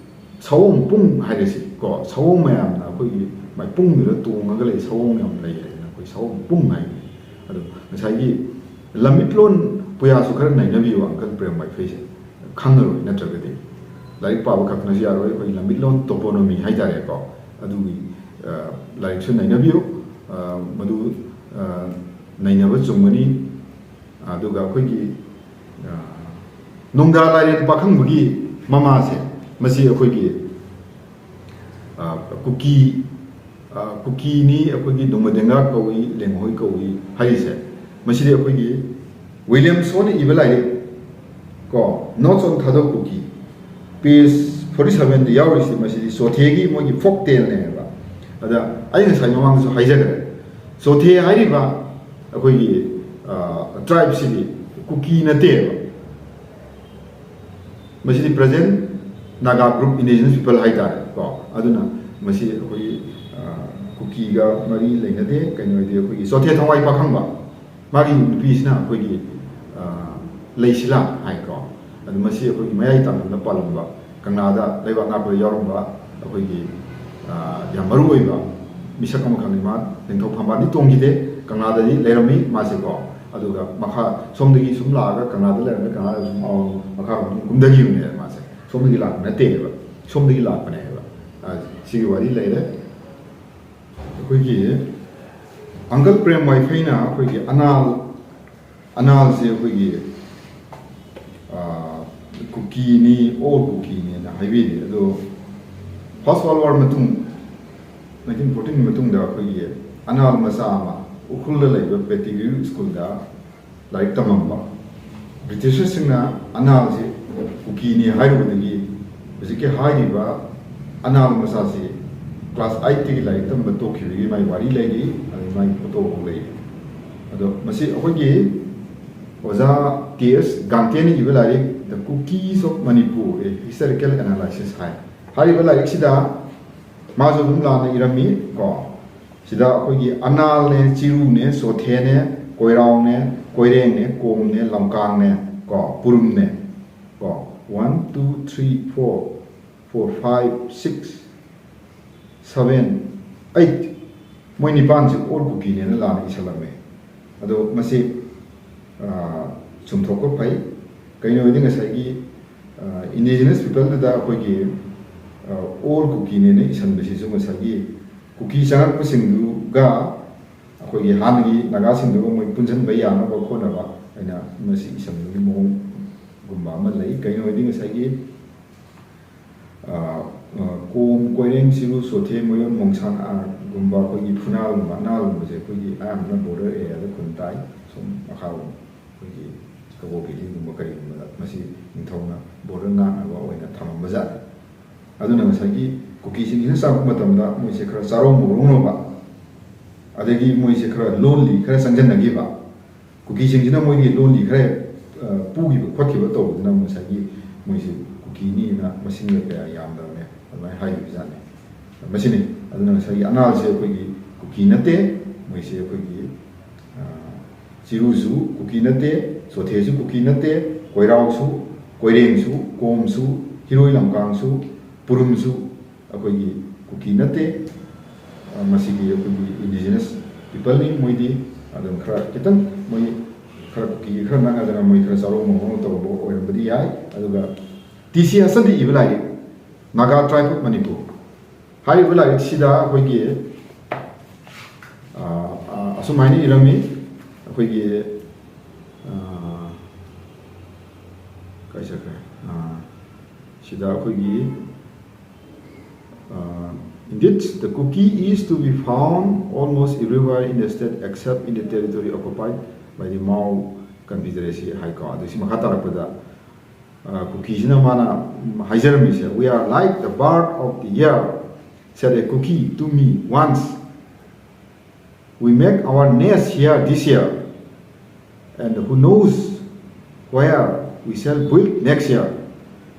ꯁꯑꯣꯡ ꯄꯨꯡ ꯍꯥꯏꯔꯁꯤ ꯀꯣ, ꯁꯑꯣꯡ ꯃꯌꯥꯝꯅ ꯑꯩꯈꯣꯏꯒꯤ ꯃꯥꯏꯄꯨꯡꯗꯨꯗ ꯇꯣꯡꯉꯒ ꯂꯩ, ꯁꯑꯣꯡ ꯌꯥꯝ ꯂꯩ ꯍꯥꯏꯗꯅ ꯑꯩꯈꯣꯏ ꯁꯑꯣꯡ ꯄꯨꯡ ꯍꯥꯏꯕꯅꯤ꯫ ꯑꯗꯣ ꯉꯁꯥꯏꯒꯤ ꯂꯝꯃꯤꯠꯂꯣꯟ ꯄꯨꯌꯥꯁꯨ ꯈꯔ ꯅꯩꯅꯕꯤꯌꯨ ꯑꯪꯀꯜ ꯄ꯭ꯔꯦꯝ ꯋꯥꯏꯐꯩꯁꯦ, ꯈꯪꯉꯔꯣꯏ ꯅꯠꯇ꯭ꯔꯒꯗꯤ꯫ ꯂꯥꯏꯔꯤꯛ ꯄꯥꯕ ꯈꯛꯇꯅꯁꯨ ꯌꯥꯔꯣꯏ, ꯑꯩꯈꯣꯏꯒꯤ ꯂꯝꯃꯤꯠꯂꯣꯟ ꯇꯣꯄꯣꯅꯣꯃꯤ ꯍꯥꯏꯇꯥꯔꯦꯀꯣ, ꯑꯗꯨꯒꯤ, ꯑ, ꯂꯥꯏꯔꯤꯛꯁꯨ ꯅꯩꯅꯕꯤꯌꯨ꯫ ꯑ, ꯃꯗꯨ, ꯑ, ꯅꯩꯅꯕ ꯆꯨꯝꯒꯅꯤ꯫ ꯑꯗꯨꯒ ꯑꯩꯈꯣꯏꯒꯤ, ꯑ, ꯅꯣꯡꯗꯥ ꯂꯥꯏꯔꯦꯟ ꯄꯥꯈꯪꯕꯒꯤ ꯃꯃꯥꯁꯦ, ꯃꯁꯤ ꯑꯩꯈꯣꯏꯒꯤ, ꯑ, ꯀꯨꯀꯤ, ꯑ, ꯀꯨꯀꯤꯅꯤ, ꯑꯩꯈꯣꯏꯒꯤ ꯗꯣꯡꯃꯗꯦꯡꯒꯥ ꯀꯧꯏ, ꯂꯦꯡꯍꯣꯏ ꯀꯧꯏ ꯍꯥꯏꯔꯤꯁꯦ, ꯃꯁꯤꯗꯤ ꯑꯩꯈꯣꯏꯒꯤ ꯋꯤꯂꯤꯌꯝ ꯁꯣꯅ ꯏꯕ ꯂꯥꯏꯔꯤꯛ ꯀꯣ, Notes on Thadou Kuki, page forty sevenꯗ ꯌꯥꯎꯔꯤꯁꯤ, ꯃꯁꯤꯗꯤ ꯆꯣꯊꯦꯒꯤ ꯃꯣꯏꯒꯤ ꯐꯣꯛ ꯇꯦꯜꯅꯦꯕ꯫ ꯑꯗ ꯑꯩ ꯉꯁꯥꯏ ꯃꯃꯥꯡꯗꯁꯨ ꯍꯥꯏꯖꯈ꯭ꯔꯦ, ꯆꯣꯊꯦ ꯍꯥꯏꯔꯤꯕ ꯑꯩꯈꯣꯏꯒꯤ, ꯑ, tribeꯁꯤꯗꯤ ꯀꯨꯀꯤ ꯅꯠꯇꯦꯕ꯫ ꯃꯁꯤꯗꯤ present Naga group, indigenous people ꯍꯥꯏꯇꯥꯔꯦ ꯀꯣ꯫ ꯑꯗꯨꯅ ꯃꯁꯤ ꯑꯩꯈꯣꯏꯒꯤ, ꯑ, ꯀꯨꯀꯤꯒ ꯃꯔꯤ ꯂꯩꯅꯗꯦ꯫ ꯀꯩꯅꯣꯗꯤ ꯑꯩꯈꯣꯏꯒꯤ ꯆꯣꯊꯦ ꯊꯋꯥꯏ ꯄꯥꯈꯪꯕ, ꯃꯥꯒꯤ ꯅꯨꯄꯤꯁꯤꯅ ꯑꯩꯈꯣꯏꯒꯤ, ꯑ, ꯂꯩꯁꯤꯂꯥ ꯍꯥꯏꯀꯣ꯫ ꯑꯗꯨ ꯃꯁꯤ ꯑꯩꯈꯣꯏꯒꯤ ꯃꯌꯥꯏ ꯇꯥꯡꯂꯣꯝꯗ ꯄꯥꯜꯂꯝꯕ, ꯀꯪꯂꯥꯗ ꯂꯩꯕꯥꯛ ꯉꯥꯛꯄꯗ ꯌꯥꯎꯔꯝꯕ ꯑꯩꯈꯣꯏꯒꯤ, ꯑ, ꯌꯥꯝ ꯃꯔꯨ ꯑꯣꯏꯕ ꯃꯤꯁꯛ ꯑꯃꯈꯛꯅꯤ꯫ ꯃꯥ ꯅꯤꯡꯊꯧ ꯐꯝꯕꯥꯜꯗꯤ ꯇꯣꯡꯈꯤꯗꯦ, ꯀꯪꯂꯥꯗꯗꯤ ꯂꯩꯔꯝꯃꯤ ꯃꯥꯁꯦꯀꯣ꯫ ꯑꯗꯨꯒ ꯃꯈꯥ ꯁꯣꯝꯗꯒꯤ ꯁꯨꯝ ꯂꯥꯛꯑꯒ ꯀꯪꯂꯥꯗ ꯂꯩꯔꯝꯃꯦ, ꯀꯪꯂꯥꯗ ꯁꯨꯝ ꯑꯋꯥꯡ ꯃꯈꯥꯔꯣꯝꯗ ꯁꯨꯝ ꯀꯨꯝꯊꯈꯤꯕꯅꯦꯕ ꯃꯥꯁꯦ꯫ ꯁꯣꯝꯗꯒꯤ ꯂꯥꯛꯄ ꯅꯠꯇꯦꯕ, ꯁꯣꯝꯗꯒꯤ ꯂꯥꯛꯄꯅꯦꯕ꯫ ꯑ, ꯁꯤꯒꯤ ꯋꯥꯔꯤ ꯂꯩꯔꯦ꯫ ꯑꯩꯈꯣꯏꯒꯤ ꯑꯪꯀꯜ ꯄ꯭ꯔꯦꯝ ꯋꯥꯏꯐꯩꯅ ꯑꯩꯈꯣꯏꯒꯤ ꯑꯅꯥꯜ, ꯑꯅꯥꯜꯁꯦ ꯑꯩꯈꯣꯏꯒꯤ ꯀꯨꯀꯤꯅꯤ, ꯑꯣꯜ ꯀꯨꯀꯤꯅꯦꯅ ꯍꯥꯏꯕꯤꯔꯤ꯫ ꯑꯗꯣ ꯐꯥꯔꯁ ꯋꯥꯔꯜ ꯋꯥꯔ ꯃꯇꯨꯡ, ꯅꯥꯏꯟꯇꯤꯟ ꯐꯣꯔꯇꯤꯟꯒꯤ ꯃꯇꯨꯡꯗ ꯑꯩꯈꯣꯏꯒꯤ ꯑꯅꯥꯜ ꯃꯆꯥ ꯑꯃ ꯎꯈ꯭ꯔꯨꯜꯗ ꯂꯩꯕ ꯄꯦꯇꯤꯒ꯭ꯔꯤꯌꯨ ꯁ꯭ꯀꯨꯜꯗ ꯂꯥꯏꯔꯤꯛ ꯇꯝꯃꯝꯕ ꯕ꯭ꯔꯤꯇꯤꯁꯔꯁꯤꯡꯅ ꯑꯅꯥꯜꯁꯤ ꯀꯨꯀꯤꯅꯤ ꯍꯥꯏꯔꯨꯕꯗꯒꯤ ꯍꯧꯖꯤꯛꯀꯤ ꯍꯥꯏꯔꯤꯕ ꯑꯅꯥꯜ ꯃꯆꯥꯁꯤ ꯀ꯭ꯂꯥꯁ ꯑꯩꯠꯇꯒꯤ ꯂꯥꯏꯔꯤꯛ ꯇꯝꯕ ꯇꯣꯛꯈꯤꯕꯒꯤ ꯃꯥꯒꯤ ꯋꯥꯔꯤ ꯂꯩꯔꯤ, ꯑꯗꯩ ꯃꯥꯒꯤ ꯐꯣꯇꯣ ꯐꯥꯎ ꯂꯩꯔꯤ꯫ ꯑꯗꯣ ꯃꯁꯤ ꯑꯩꯈꯣꯏꯒꯤ ꯑꯣꯖꯥ ꯇꯤ ꯑꯦꯁ ꯒꯥꯡꯇꯦꯅ ꯏꯕ ꯂꯥꯏꯔꯤꯛ The Kukis of Manipur, A Historical Analysis ꯍꯥꯏ꯫ ꯍꯥꯏꯔꯤꯕ ꯂꯥꯏꯔꯤꯛꯁꯤꯗ ꯃꯥꯁꯨ ꯑꯗꯨꯝ ꯂꯥꯟꯅ ꯏꯔꯝꯃꯤ ꯀꯣ꯫ ꯁꯤꯗ ꯑꯩꯈꯣꯏꯒꯤ ꯑꯅꯥꯜꯅꯦ, ꯆꯤꯔꯨꯅꯦ, ꯆꯣꯊꯦꯅꯦ, ꯀꯣꯏꯔꯥꯎꯅꯦ, ꯀꯣꯏꯔꯦꯡꯅꯦ, ꯀꯣꯝꯅꯦ, ꯂꯝꯀꯥꯡꯅꯦ ꯀꯣ, ꯄꯨꯔꯨꯝꯅꯦ ꯀꯣ꯫ One, two, three, four, four, five, six, seven, eight, ꯃꯣꯏ ꯅꯤꯄꯥꯟꯁꯤ ꯑꯣꯜ ꯀꯨꯀꯤꯅꯦꯅ ꯂꯥꯟꯅ ꯏꯁꯜꯂꯝꯃꯦ꯫ ꯑꯗꯣ ꯃꯁꯤ, ꯑ, ꯆꯨꯝꯊꯣꯛꯄ ꯐꯩ꯫ ꯀꯩꯅꯣ ꯍꯥꯏꯗꯤ ꯉꯁꯥꯏꯒꯤ, ꯑ, indigenous peopleꯗꯨꯗ ꯑꯩꯈꯣꯏꯒꯤ, ꯑ, ꯑꯣꯜ ꯀꯨꯀꯤꯅꯦꯅ ꯏꯁꯟꯕꯁꯤꯁꯨ ꯉꯁꯥꯏꯒꯤ ꯀꯨꯀꯤ ꯆꯪꯉꯛꯄꯁꯤꯡꯗꯨꯒ ꯑꯩꯈꯣꯏꯒꯤ ꯍꯥꯟꯅꯒꯤ ꯅꯥꯒꯥꯁꯤꯡꯗꯨꯒ ꯃꯣꯏ ꯄꯨꯟꯁꯤꯟꯕ ꯌꯥꯅꯕ ꯈꯣꯠꯅꯕ ꯍꯥꯏꯅ ꯃꯁꯤ ꯏꯁꯟꯕꯒꯤ ꯃꯑꯣꯡꯒꯨꯝꯕ ꯑꯃ ꯂꯩ꯫ ꯀꯩꯅꯣ ꯍꯥꯏꯗꯤ ꯉꯁꯥꯏꯒꯤ ꯑ, ꯑ, ꯀꯣꯝ, ꯀꯣꯏꯔꯦꯡ, ꯆꯤꯔꯨ, ꯆꯣꯊꯦ, ꯃꯌꯣꯟ, ꯃꯣꯡꯁꯥꯡ, ꯑ, ꯒꯨꯝꯕ ꯑꯩꯈꯣꯏꯒꯤ ꯐꯨꯅꯥꯜꯒꯨꯝꯕ, ꯑꯅꯥꯜꯒꯨꯝꯕꯁꯦ ꯑꯩꯈꯣꯏꯒꯤ ꯑꯌꯥꯝꯕꯅ ꯕꯣꯔꯗꯔ ꯑꯦꯔꯤꯌꯥꯗ ꯈꯨꯟ ꯇꯥꯏ꯫ ꯁꯨꯝ ꯃꯈꯥꯔꯣꯝ ꯑꯩꯈꯣꯏꯒꯤ ꯀꯕꯣ ꯚꯦꯂꯤꯒꯨꯝꯕ ꯀꯔꯤꯒꯨꯝꯕꯗ ꯃꯁꯤ ꯅꯤꯡꯊꯧꯅ ꯕꯣꯔꯗꯔ ꯉꯥꯛꯅꯕ ꯑꯣꯏꯅ ꯊꯝꯃꯝꯕ ꯖꯥꯠꯅꯤ꯫ ꯑꯗꯨꯅ ꯉꯁꯥꯏꯒꯤ ꯀꯨꯀꯤꯁꯤꯡꯁꯤꯅ ꯆꯪꯉꯛꯄ ꯃꯇꯝꯗ ꯃꯣꯏꯁꯦ ꯈꯔ ꯆꯥꯔꯧ ꯃꯧꯔꯧꯅꯕ, ꯑꯗꯒꯤ ꯃꯣꯏꯁꯦ ꯈꯔ ꯂꯣꯟꯂꯤ, ꯈꯔ ꯆꯪꯁꯤꯟꯅꯈꯤꯕ, ꯀꯨꯀꯤꯁꯤꯡꯁꯤꯅ ꯃꯣꯏꯒꯤ ꯂꯣꯟꯂꯤ ꯈꯔ, ꯑ, ꯄꯨꯈꯤꯕ ꯈꯣꯠꯈꯤꯕ ꯇꯧꯕꯗꯨꯅ ꯉꯁꯥꯏꯒꯤ ꯃꯣꯏꯁꯤ ꯀꯨꯀꯤꯅꯤꯅ ꯃꯁꯤꯡꯒ ꯀꯌꯥ ꯌꯥꯝꯗꯕꯅꯦ ꯑꯗꯨꯃꯥꯏꯅ ꯍꯥꯏꯈꯤꯕꯖꯥꯠꯅꯤ꯫ ꯃꯁꯤꯅꯤ꯫ ꯑꯗꯨꯅ ꯉꯁꯥꯏꯒꯤ ꯑꯅꯥꯜꯁꯦ ꯑꯩꯈꯣꯏꯒꯤ ꯀꯨꯀꯤ ꯅꯠꯇꯦ, ꯃꯣꯏꯁꯦ ꯑꯩꯈꯣꯏꯒꯤ, ꯑ, ꯆꯤꯔꯨꯁꯨ ꯀꯨꯀꯤ ꯅꯠꯇꯦ, ꯆꯣꯊꯦꯁꯨ ꯀꯨꯀꯤ ꯅꯠꯇꯦ, ꯀꯣꯏꯔꯥꯎꯁꯨ, ꯀꯣꯏꯔꯦꯡꯁꯨ, ꯀꯣꯝꯁꯨ, ꯍꯤꯔꯣꯏ ꯂꯝꯀꯥꯡꯁꯨ, ꯄꯨꯔꯨꯝꯁꯨ ꯑꯩꯈꯣꯏꯒꯤ ꯀꯨꯀꯤ ꯅꯠꯇꯦ꯫ ꯑ, ꯃꯁꯤꯒꯤ ꯑꯩꯈꯣꯏꯒꯤ indigenous peopleꯅꯤ ꯃꯣꯏꯗꯤ꯫ ꯑꯗꯨꯝ ꯈꯔ ꯈꯤꯇꯪ ꯃꯣꯏ ꯈꯔ ꯀꯨꯀꯤꯒꯤ ꯈꯔ ꯅꯛꯅꯗꯅ ꯃꯣꯏ ꯈꯔ ꯆꯥꯔꯧ ꯃꯧꯔꯧ ꯇꯧꯕ ꯑꯣꯏꯔꯝꯕꯗꯤ ꯌꯥꯏ꯫ ꯑꯗꯨꯒ ꯇꯤ ꯁꯤ ꯍꯁꯟꯗꯤ ꯏꯕ ꯂꯥꯏꯔꯤꯛ Naga Tribe of Manipur ꯍꯥꯏꯔꯤꯕ ꯂꯥꯏꯔꯤꯛꯁꯤꯗ ꯑꯩꯈꯣꯏꯒꯤ, ꯑ, ꯑ, ꯑꯁꯨꯃꯥꯏꯅ ꯏꯔꯝꯃꯤ꯫ ꯑꯩꯈꯣꯏꯒꯤ, ꯑ, ꯀꯥꯏ ꯆꯠꯈ꯭ꯔꯦ? ꯑ, ꯁꯤꯗ ꯑꯩꯈꯣꯏꯒꯤ, uh, indeed, the Kuki is to be found almost everywhere in the state except in the territory occupied by the Mao Confederacy ꯍꯥꯏꯀꯣ꯫ ꯑꯗꯨ ꯁꯤ ꯃꯈꯥ ꯇꯥꯔꯛꯄꯗ, uh, ꯀꯨꯀꯤꯁꯤꯅ ꯃꯥꯅ ꯍꯥꯏꯖꯔꯝꯃꯤꯁꯦ, "We are like the bird of the air," said a Kuki to me once. "We make our nest here this year, and who knows where we shall build next year."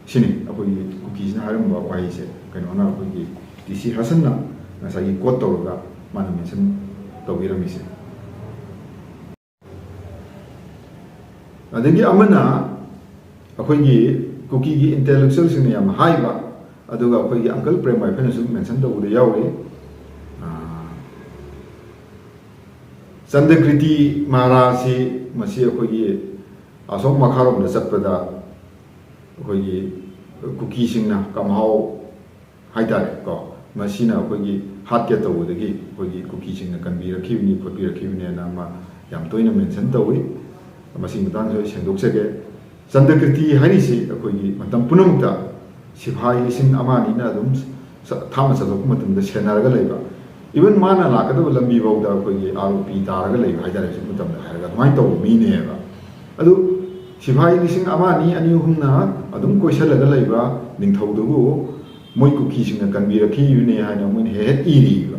ꯁꯤꯅꯤ ꯑꯩꯈꯣꯏꯒꯤ ꯀꯨꯀꯤꯁꯤꯅ ꯍꯥꯏꯔꯝꯕ ꯋꯥꯍꯩꯁꯦ, ꯀꯩꯅꯣꯅ ꯑꯩꯈꯣꯏꯒꯤ T C ꯍꯁꯟꯅ ꯉꯁꯥꯏꯒꯤ quote ꯇꯧꯔꯒ ꯃꯥꯅ mention ꯇꯧꯕꯤꯔꯝꯃꯤꯁꯦ꯫ ꯑꯗꯒꯤ ꯑꯃꯅ ꯑꯩꯈꯣꯏꯒꯤ ꯀꯨꯀꯤꯒꯤ intellectualꯁꯤꯡꯅ ꯌꯥꯝ ꯍꯥꯏꯕ, ꯑꯗꯨꯒ ꯑꯩꯈꯣꯏꯒꯤ uncle ꯄ꯭ꯔꯦꯝ ꯋꯥꯏꯐꯅꯁꯨ mention ꯇꯧꯕꯗ ꯌꯥꯎꯔꯤ, ꯑꯥ, ꯆꯟꯗ꯭ꯔꯀꯤꯔꯇꯤ ꯃꯍꯥꯔꯥꯖꯁꯤ, ꯃꯁꯤ ꯑꯩꯈꯣꯏꯒꯤ ꯑꯁꯣꯝ ꯃꯈꯥꯔꯣꯝꯗ ꯆꯠꯄꯗ ꯑꯩꯈꯣꯏꯒꯤ ꯀꯨꯀꯤꯁꯤꯡꯅ ꯀꯝꯍꯥꯎ ꯍꯥꯏꯇꯥꯔꯦ ꯀꯣ, ꯃꯁꯤꯅ ꯑꯩꯈꯣꯏꯒꯤ ꯍꯥꯠꯀꯦ ꯇꯧꯕꯗꯒꯤ ꯑꯩꯈꯣꯏꯒꯤ ꯀꯨꯀꯤꯁꯤꯡꯅ ꯀꯟꯕꯤꯔꯛꯈꯤꯕꯅꯤ, ꯈꯣꯠꯄꯤꯔꯛꯈꯤꯕꯅꯦꯅ ꯑꯃ ꯌꯥꯝ ꯇꯣꯏꯅ mention ꯇꯧꯏ꯫ ꯃꯁꯤꯒꯤ ꯃꯇꯥꯡꯗꯁꯨ ꯑꯩ ꯁꯦꯡꯗꯣꯛꯆꯒꯦ꯫ ꯆꯟꯗ꯭ꯔꯀꯤꯔꯇꯤ ꯍꯥꯏꯔꯤꯁꯤ ꯑꯩꯈꯣꯏꯒꯤ ꯃꯇꯝ ꯄꯨꯝꯅꯃꯛꯇ ꯁꯤꯐꯥꯏ ꯂꯤꯁꯤꯡ ꯑꯃ ꯑꯅꯤꯅ ꯑꯗꯨꯝ ꯆ-, ꯊꯥꯞꯅ ꯆꯠꯊꯣꯛꯄ ꯃꯇꯝꯗ ꯁꯦꯟꯅꯔꯒ ꯂꯩꯕ, even ꯃꯥꯅ ꯂꯥꯛꯀꯗꯕ ꯂꯝꯕꯤ ꯐꯥꯎꯗ ꯑꯩꯈꯣꯏꯒꯤ ꯑꯥꯔ ꯑꯣ ꯄꯤ ꯇꯥꯔꯒ ꯂꯩꯕ ꯍꯥꯏꯇꯥꯔꯦ, ꯍꯧꯖꯤꯛ ꯃꯇꯝꯗ ꯍꯥꯏꯔꯒ ꯑꯗꯨꯃꯥꯏꯅ ꯇꯧꯕ ꯃꯤꯅꯦꯕ꯫ ꯑꯗꯨ ꯁꯤꯐꯥꯏ ꯂꯤꯁꯤꯡ ꯑꯃ, ꯑꯅꯤ, ꯑꯅꯤ, ꯑꯍꯨꯝꯅ ꯑꯗꯨꯝ ꯀꯣꯏꯁꯜꯂꯒ ꯂꯩꯕ ꯅꯤꯡꯊꯧꯗꯨꯕꯨ ꯃꯣꯏ ꯀꯨꯀꯤꯁꯤꯡꯅ ꯀꯟꯕꯤꯔꯛꯈꯤꯕꯅꯦ ꯍꯥꯏꯅ ꯃꯣꯏꯅ ꯍꯦꯛ ꯍꯦꯛ ꯏꯔꯤꯕ꯫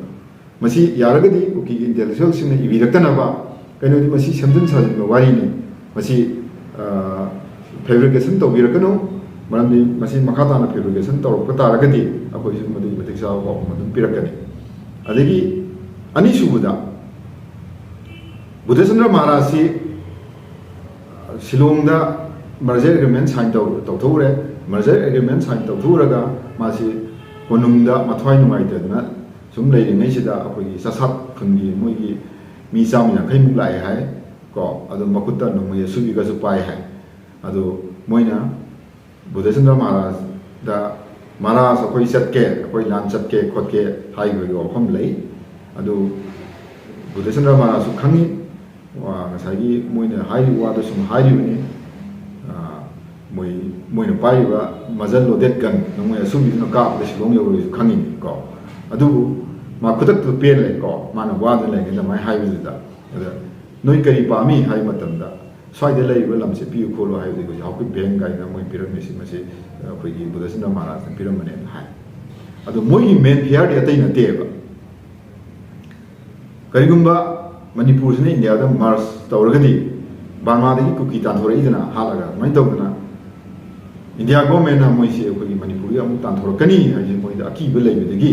ꯃꯁꯤ ꯌꯥꯔꯒꯗꯤ ꯀꯨꯀꯤꯒꯤ intellectualꯁꯤꯡꯅ ꯏꯕꯤꯔꯛꯇꯅꯕ, ꯀꯩꯅꯣꯗꯤ ꯃꯁꯤ ꯁꯦꯝꯖꯤꯟ ꯁꯥꯖꯤꯟꯕ ꯋꯥꯔꯤꯅꯤ꯫ ꯃꯁꯤ, ꯑ, fabrication ꯇꯧꯕꯤꯔꯛꯀꯅꯨ, ꯃꯔꯝꯗꯤ ꯃꯁꯤ ꯃꯈꯥ ꯇꯥꯅ fabrication ꯇꯧꯔꯛꯄ ꯇꯥꯔꯒꯗꯤ ꯑꯩꯈꯣꯏꯁꯨ ꯃꯗꯨꯒꯤ ꯃꯇꯤꯛ ꯆꯥꯕ ꯄꯥꯎꯈꯨꯝ ꯑꯗꯨꯝ ꯄꯤꯔꯛꯀꯅꯤ꯫ ꯑꯗꯒꯤ ꯑꯅꯤꯁꯨꯕꯗ, ꯕꯨꯙꯆꯟꯗ꯭ꯔ ꯃꯍꯥꯔꯥꯖꯁꯤ ꯁꯤꯂꯣꯡꯗ merger agreement sign ꯇꯧ-, ꯇꯧꯊꯣꯛꯎꯔꯦ꯫ Merger agreement sign ꯇꯧꯊꯣꯛꯎꯔꯒ ꯃꯥꯁꯤ ꯀꯣꯅꯨꯡꯗ ꯃꯊ꯭ꯋꯥꯏ ꯅꯨꯡꯉꯥꯏꯇꯗꯅ ꯁꯨꯝ ꯂꯩꯔꯤꯉꯩꯁꯤꯗ ꯑꯩꯈꯣꯏꯒꯤ ꯆꯁꯥꯠ ꯈꯨꯟꯒꯤ ꯃꯣꯏꯒꯤ ꯃꯤ ꯆꯥꯝꯃ ꯌꯥꯡꯈꯩꯃꯨꯛ ꯂꯥꯛꯑꯦ ꯍꯥꯏ ꯀꯣ, ꯑꯗꯨ ꯃꯈꯨꯠꯇ ꯅꯣꯡꯃꯩ ꯑꯁꯨꯕꯤꯒꯁꯨ ꯄꯥꯏ ꯍꯥꯏ꯫ ꯑꯗꯨ ꯃꯣꯏꯅ ꯕꯨꯙꯆꯟꯗ꯭ꯔ ꯃꯍꯥꯔꯥꯖꯗ, "ꯃꯍꯥꯔꯥꯖ, ꯑꯩꯈꯣꯏ ꯆꯠꯀꯦ, ꯑꯩꯈꯣꯏ ꯂꯥꯟ ꯆꯠꯀꯦ ꯈꯣꯠꯀꯦ" ꯍꯥꯏꯈꯤꯕꯒꯤ ꯋꯥꯐꯝ ꯂꯩ꯫ ꯑꯗꯨ ꯕꯨꯙꯆꯟꯗ꯭ꯔ ꯃꯍꯥꯔꯥꯖꯁꯨ ꯈꯪꯉꯤ, ꯋꯥ-, ꯉꯁꯥꯏꯒꯤ ꯃꯣꯏꯅ ꯍꯥꯏꯔꯤꯕ ꯋꯥꯗꯣ ꯁꯨꯝ ꯍꯥꯏꯔꯤꯕꯅꯤ꯫ ꯑ, ꯃꯣꯏ ꯃꯣꯏꯅ ꯄꯥꯏꯔꯤꯕ muzzle loaded gun ꯅꯣꯡꯃꯩ ꯑꯁꯨꯕꯤꯗꯨꯅ ꯀꯥꯞꯄꯗ ꯁꯤꯂꯣꯡ ꯌꯧꯔꯣꯏꯁꯨ ꯈꯪꯉꯤꯅꯤ ꯀꯣ꯫ ꯑꯗꯨꯕꯨ ꯃꯥ ꯈꯨꯗꯛꯇꯨ ꯄꯦꯜꯂꯦ ꯀꯣ, ꯃꯥꯅ ꯋꯥꯗꯅ ꯂꯩꯔꯤꯉꯩꯗ ꯑꯗꯨꯃꯥꯏꯅ ꯍꯥꯏꯕꯗꯨꯗ꯫ ꯑꯗ ꯅꯣꯏ ꯀꯔꯤ ꯄꯥꯝꯃꯤ ꯍꯥꯏꯕ ꯃꯇꯝꯗ, ꯁ꯭ꯋꯥꯏꯗ ꯂꯩꯔꯤꯕ ꯂꯝꯁꯦ ꯄꯤꯌꯨ ꯈꯣꯠꯂꯨ ꯍꯥꯏꯕꯗꯤ ꯑꯩꯈꯣꯏ ꯍꯥꯎꯀꯤꯞ ꯚꯦꯡ ꯀꯥꯏꯅ ꯃꯣꯏ ꯄꯤꯔꯝꯃꯤꯁꯤ, ꯃꯁꯤ ꯑꯩꯈꯣꯏꯒꯤ ꯕꯨꯙꯆꯟꯗ꯭ꯔ ꯃꯍꯥꯔꯥꯖꯅ ꯄꯤꯔꯝꯕꯅꯦꯅ ꯍꯥꯏ꯫ ꯑꯗꯣ ꯃꯣꯏꯒꯤ ꯃꯦꯟ ꯐꯤꯌꯔꯗꯤ ꯑꯇꯩ ꯅꯠꯇꯦꯕ꯫ ꯀꯔꯤꯒꯨꯝꯕ ꯃꯅꯤꯄꯨꯔꯁꯤꯅ ꯏꯟꯗꯤꯌꯥꯗ ꯃꯔꯖ ꯇꯧꯔꯒꯗꯤ, ꯕꯔꯃꯥꯗꯒꯤ ꯀꯨꯀꯤ ꯇꯥꯟꯊꯣꯔꯛꯏꯗꯅ ꯍꯥꯠꯂꯒ, ꯑꯗꯨꯃꯥꯏꯅ ꯇꯧꯗꯅ ꯏꯟꯗꯤꯌꯥ ꯒꯣꯔꯃꯦꯟꯅ ꯃꯣꯏꯁꯦ ꯑꯩꯈꯣꯏꯒꯤ ꯃꯅꯤꯄꯨꯔꯒꯤ ꯑꯃꯨꯛ ꯇꯥꯟꯊꯣꯔꯛꯀꯅꯤ ꯍꯥꯏꯕꯁꯤ ꯃꯣꯏꯗ ꯑꯀꯤꯕ ꯂꯩꯕꯗꯒꯤ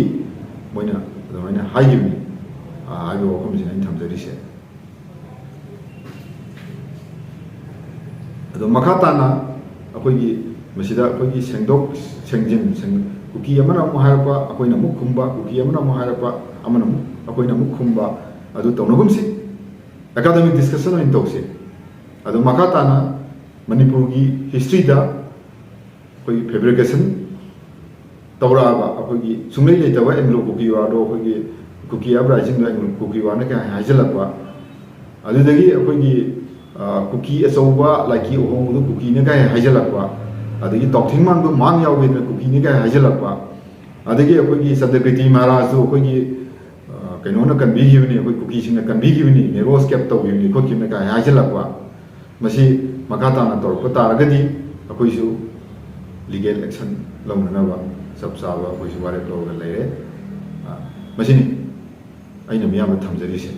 ꯃꯣꯏꯅ ꯑꯗꯨꯃꯥꯏꯅ ꯍꯥꯏꯈꯤꯕꯅꯤ, ꯑ, ꯍꯥꯏꯕ ꯋꯥꯐꯝꯁꯤꯅ ꯑꯩꯅ ꯊꯝꯖꯔꯤꯁꯦ꯫ ꯑꯗꯣ ꯃꯈꯥ ꯇꯥꯅ ꯑꯩꯈꯣꯏꯒꯤ ꯃꯁꯤꯗ ꯑꯩꯈꯣꯏꯒꯤ ꯁꯦꯡꯗꯣꯛ ꯁꯦꯡꯖꯤꯟ, ꯁꯦꯡ-, ꯀꯨꯀꯤ ꯑꯃꯅ ꯑꯃꯨꯛ ꯍꯥꯏꯔꯛꯄ, ꯑꯩꯈꯣꯏꯅ ꯑꯃꯨꯛ ꯈꯨꯝꯕ, ꯀꯨꯀꯤ ꯑꯃꯅ ꯑꯃꯨꯛ ꯍꯥꯏꯔꯛꯄ, ꯑꯃꯅ ꯑꯃꯨꯛ, ꯑꯩꯈꯣꯏꯅ ꯑꯃꯨꯛ ꯈꯨꯝꯕ, ꯑꯗꯨ ꯇꯧꯅꯒꯨꯝꯁꯤ꯫ Academic discussion ꯑꯣꯏꯅ ꯇꯧꯁꯤ꯫ ꯑꯗꯣ ꯃꯈꯥ ꯇꯥꯅ ꯃꯅꯤꯄꯨꯔꯒꯤ historyꯗ ꯑꯩꯈꯣꯏꯒꯤ fabrication ꯇꯧꯔꯛꯑꯕ, ꯑꯩꯈꯣꯏꯒꯤ ꯁꯨꯡꯂꯩ ꯂꯩꯇꯕ Anglo Kuki War ꯗꯣ, ꯑꯩꯈꯣꯏꯒꯤ ꯀꯨꯀꯤ uprising ꯗꯣ Anglo Kuki War ꯅ ꯀꯥꯏ ꯍꯥꯏꯖꯜꯂꯛꯄ, ꯑꯗꯨꯗꯒꯤ ꯑꯩꯈꯣꯏꯒꯤ, ꯑ, ꯀꯨꯀꯤ ꯑꯆꯧꯕ ꯂꯥꯏꯀꯤ ꯑꯍꯣꯡꯕꯗꯣ ꯀꯨꯀꯤꯅ ꯀꯥꯏ ꯍꯥꯏꯖꯜꯂꯛꯄ, ꯑꯗꯒꯤ ꯇꯥꯎꯊꯤꯡꯃꯥꯡꯗꯣ ꯃꯥꯡ ꯌꯥꯎꯒꯦꯗꯅ ꯀꯨꯀꯤꯅꯤ ꯀꯥꯏ ꯍꯥꯏꯖꯜꯂꯛꯄ, ꯑꯗꯒꯤ ꯑꯩꯈꯣꯏꯒꯤ ꯆꯟꯗ꯭ꯔꯀꯤꯔꯇꯤ ꯃꯍꯥꯔꯥꯖꯇꯨ ꯑꯩꯈꯣꯏꯒꯤ, ꯑ, ꯀꯩꯅꯣꯅ ꯀꯟꯕꯤꯈꯤꯕꯅꯤ, ꯑꯩꯈꯣꯏ ꯀꯨꯀꯤꯁꯤꯡꯅ ꯀꯟꯕꯤꯈꯤꯕꯅꯤ, narrow escape ꯇꯧꯈꯤꯕꯅꯤ ꯈꯣꯠꯈꯤꯕꯅꯤ ꯀꯥꯏ ꯍꯥꯏꯖꯜꯂꯛꯄ, ꯃꯁꯤ ꯃꯈꯥ ꯇꯥꯅ ꯇꯧꯔꯛꯄ ꯇꯥꯔꯒꯗꯤ ꯑꯩꯈꯣꯏꯁꯨ legal action ꯂꯧꯅꯅꯕ ꯆꯞ ꯆꯥꯕ ꯑꯩꯈꯣꯏꯁꯨ ꯋꯥꯔꯦꯞ ꯂꯧꯔꯒ ꯂꯩꯔꯦ꯫ ꯑ, ꯃꯁꯤꯅꯤ ꯑꯩꯅ ꯃꯤꯌꯥꯝꯗ ꯊꯝꯖꯔꯤꯁꯦ꯫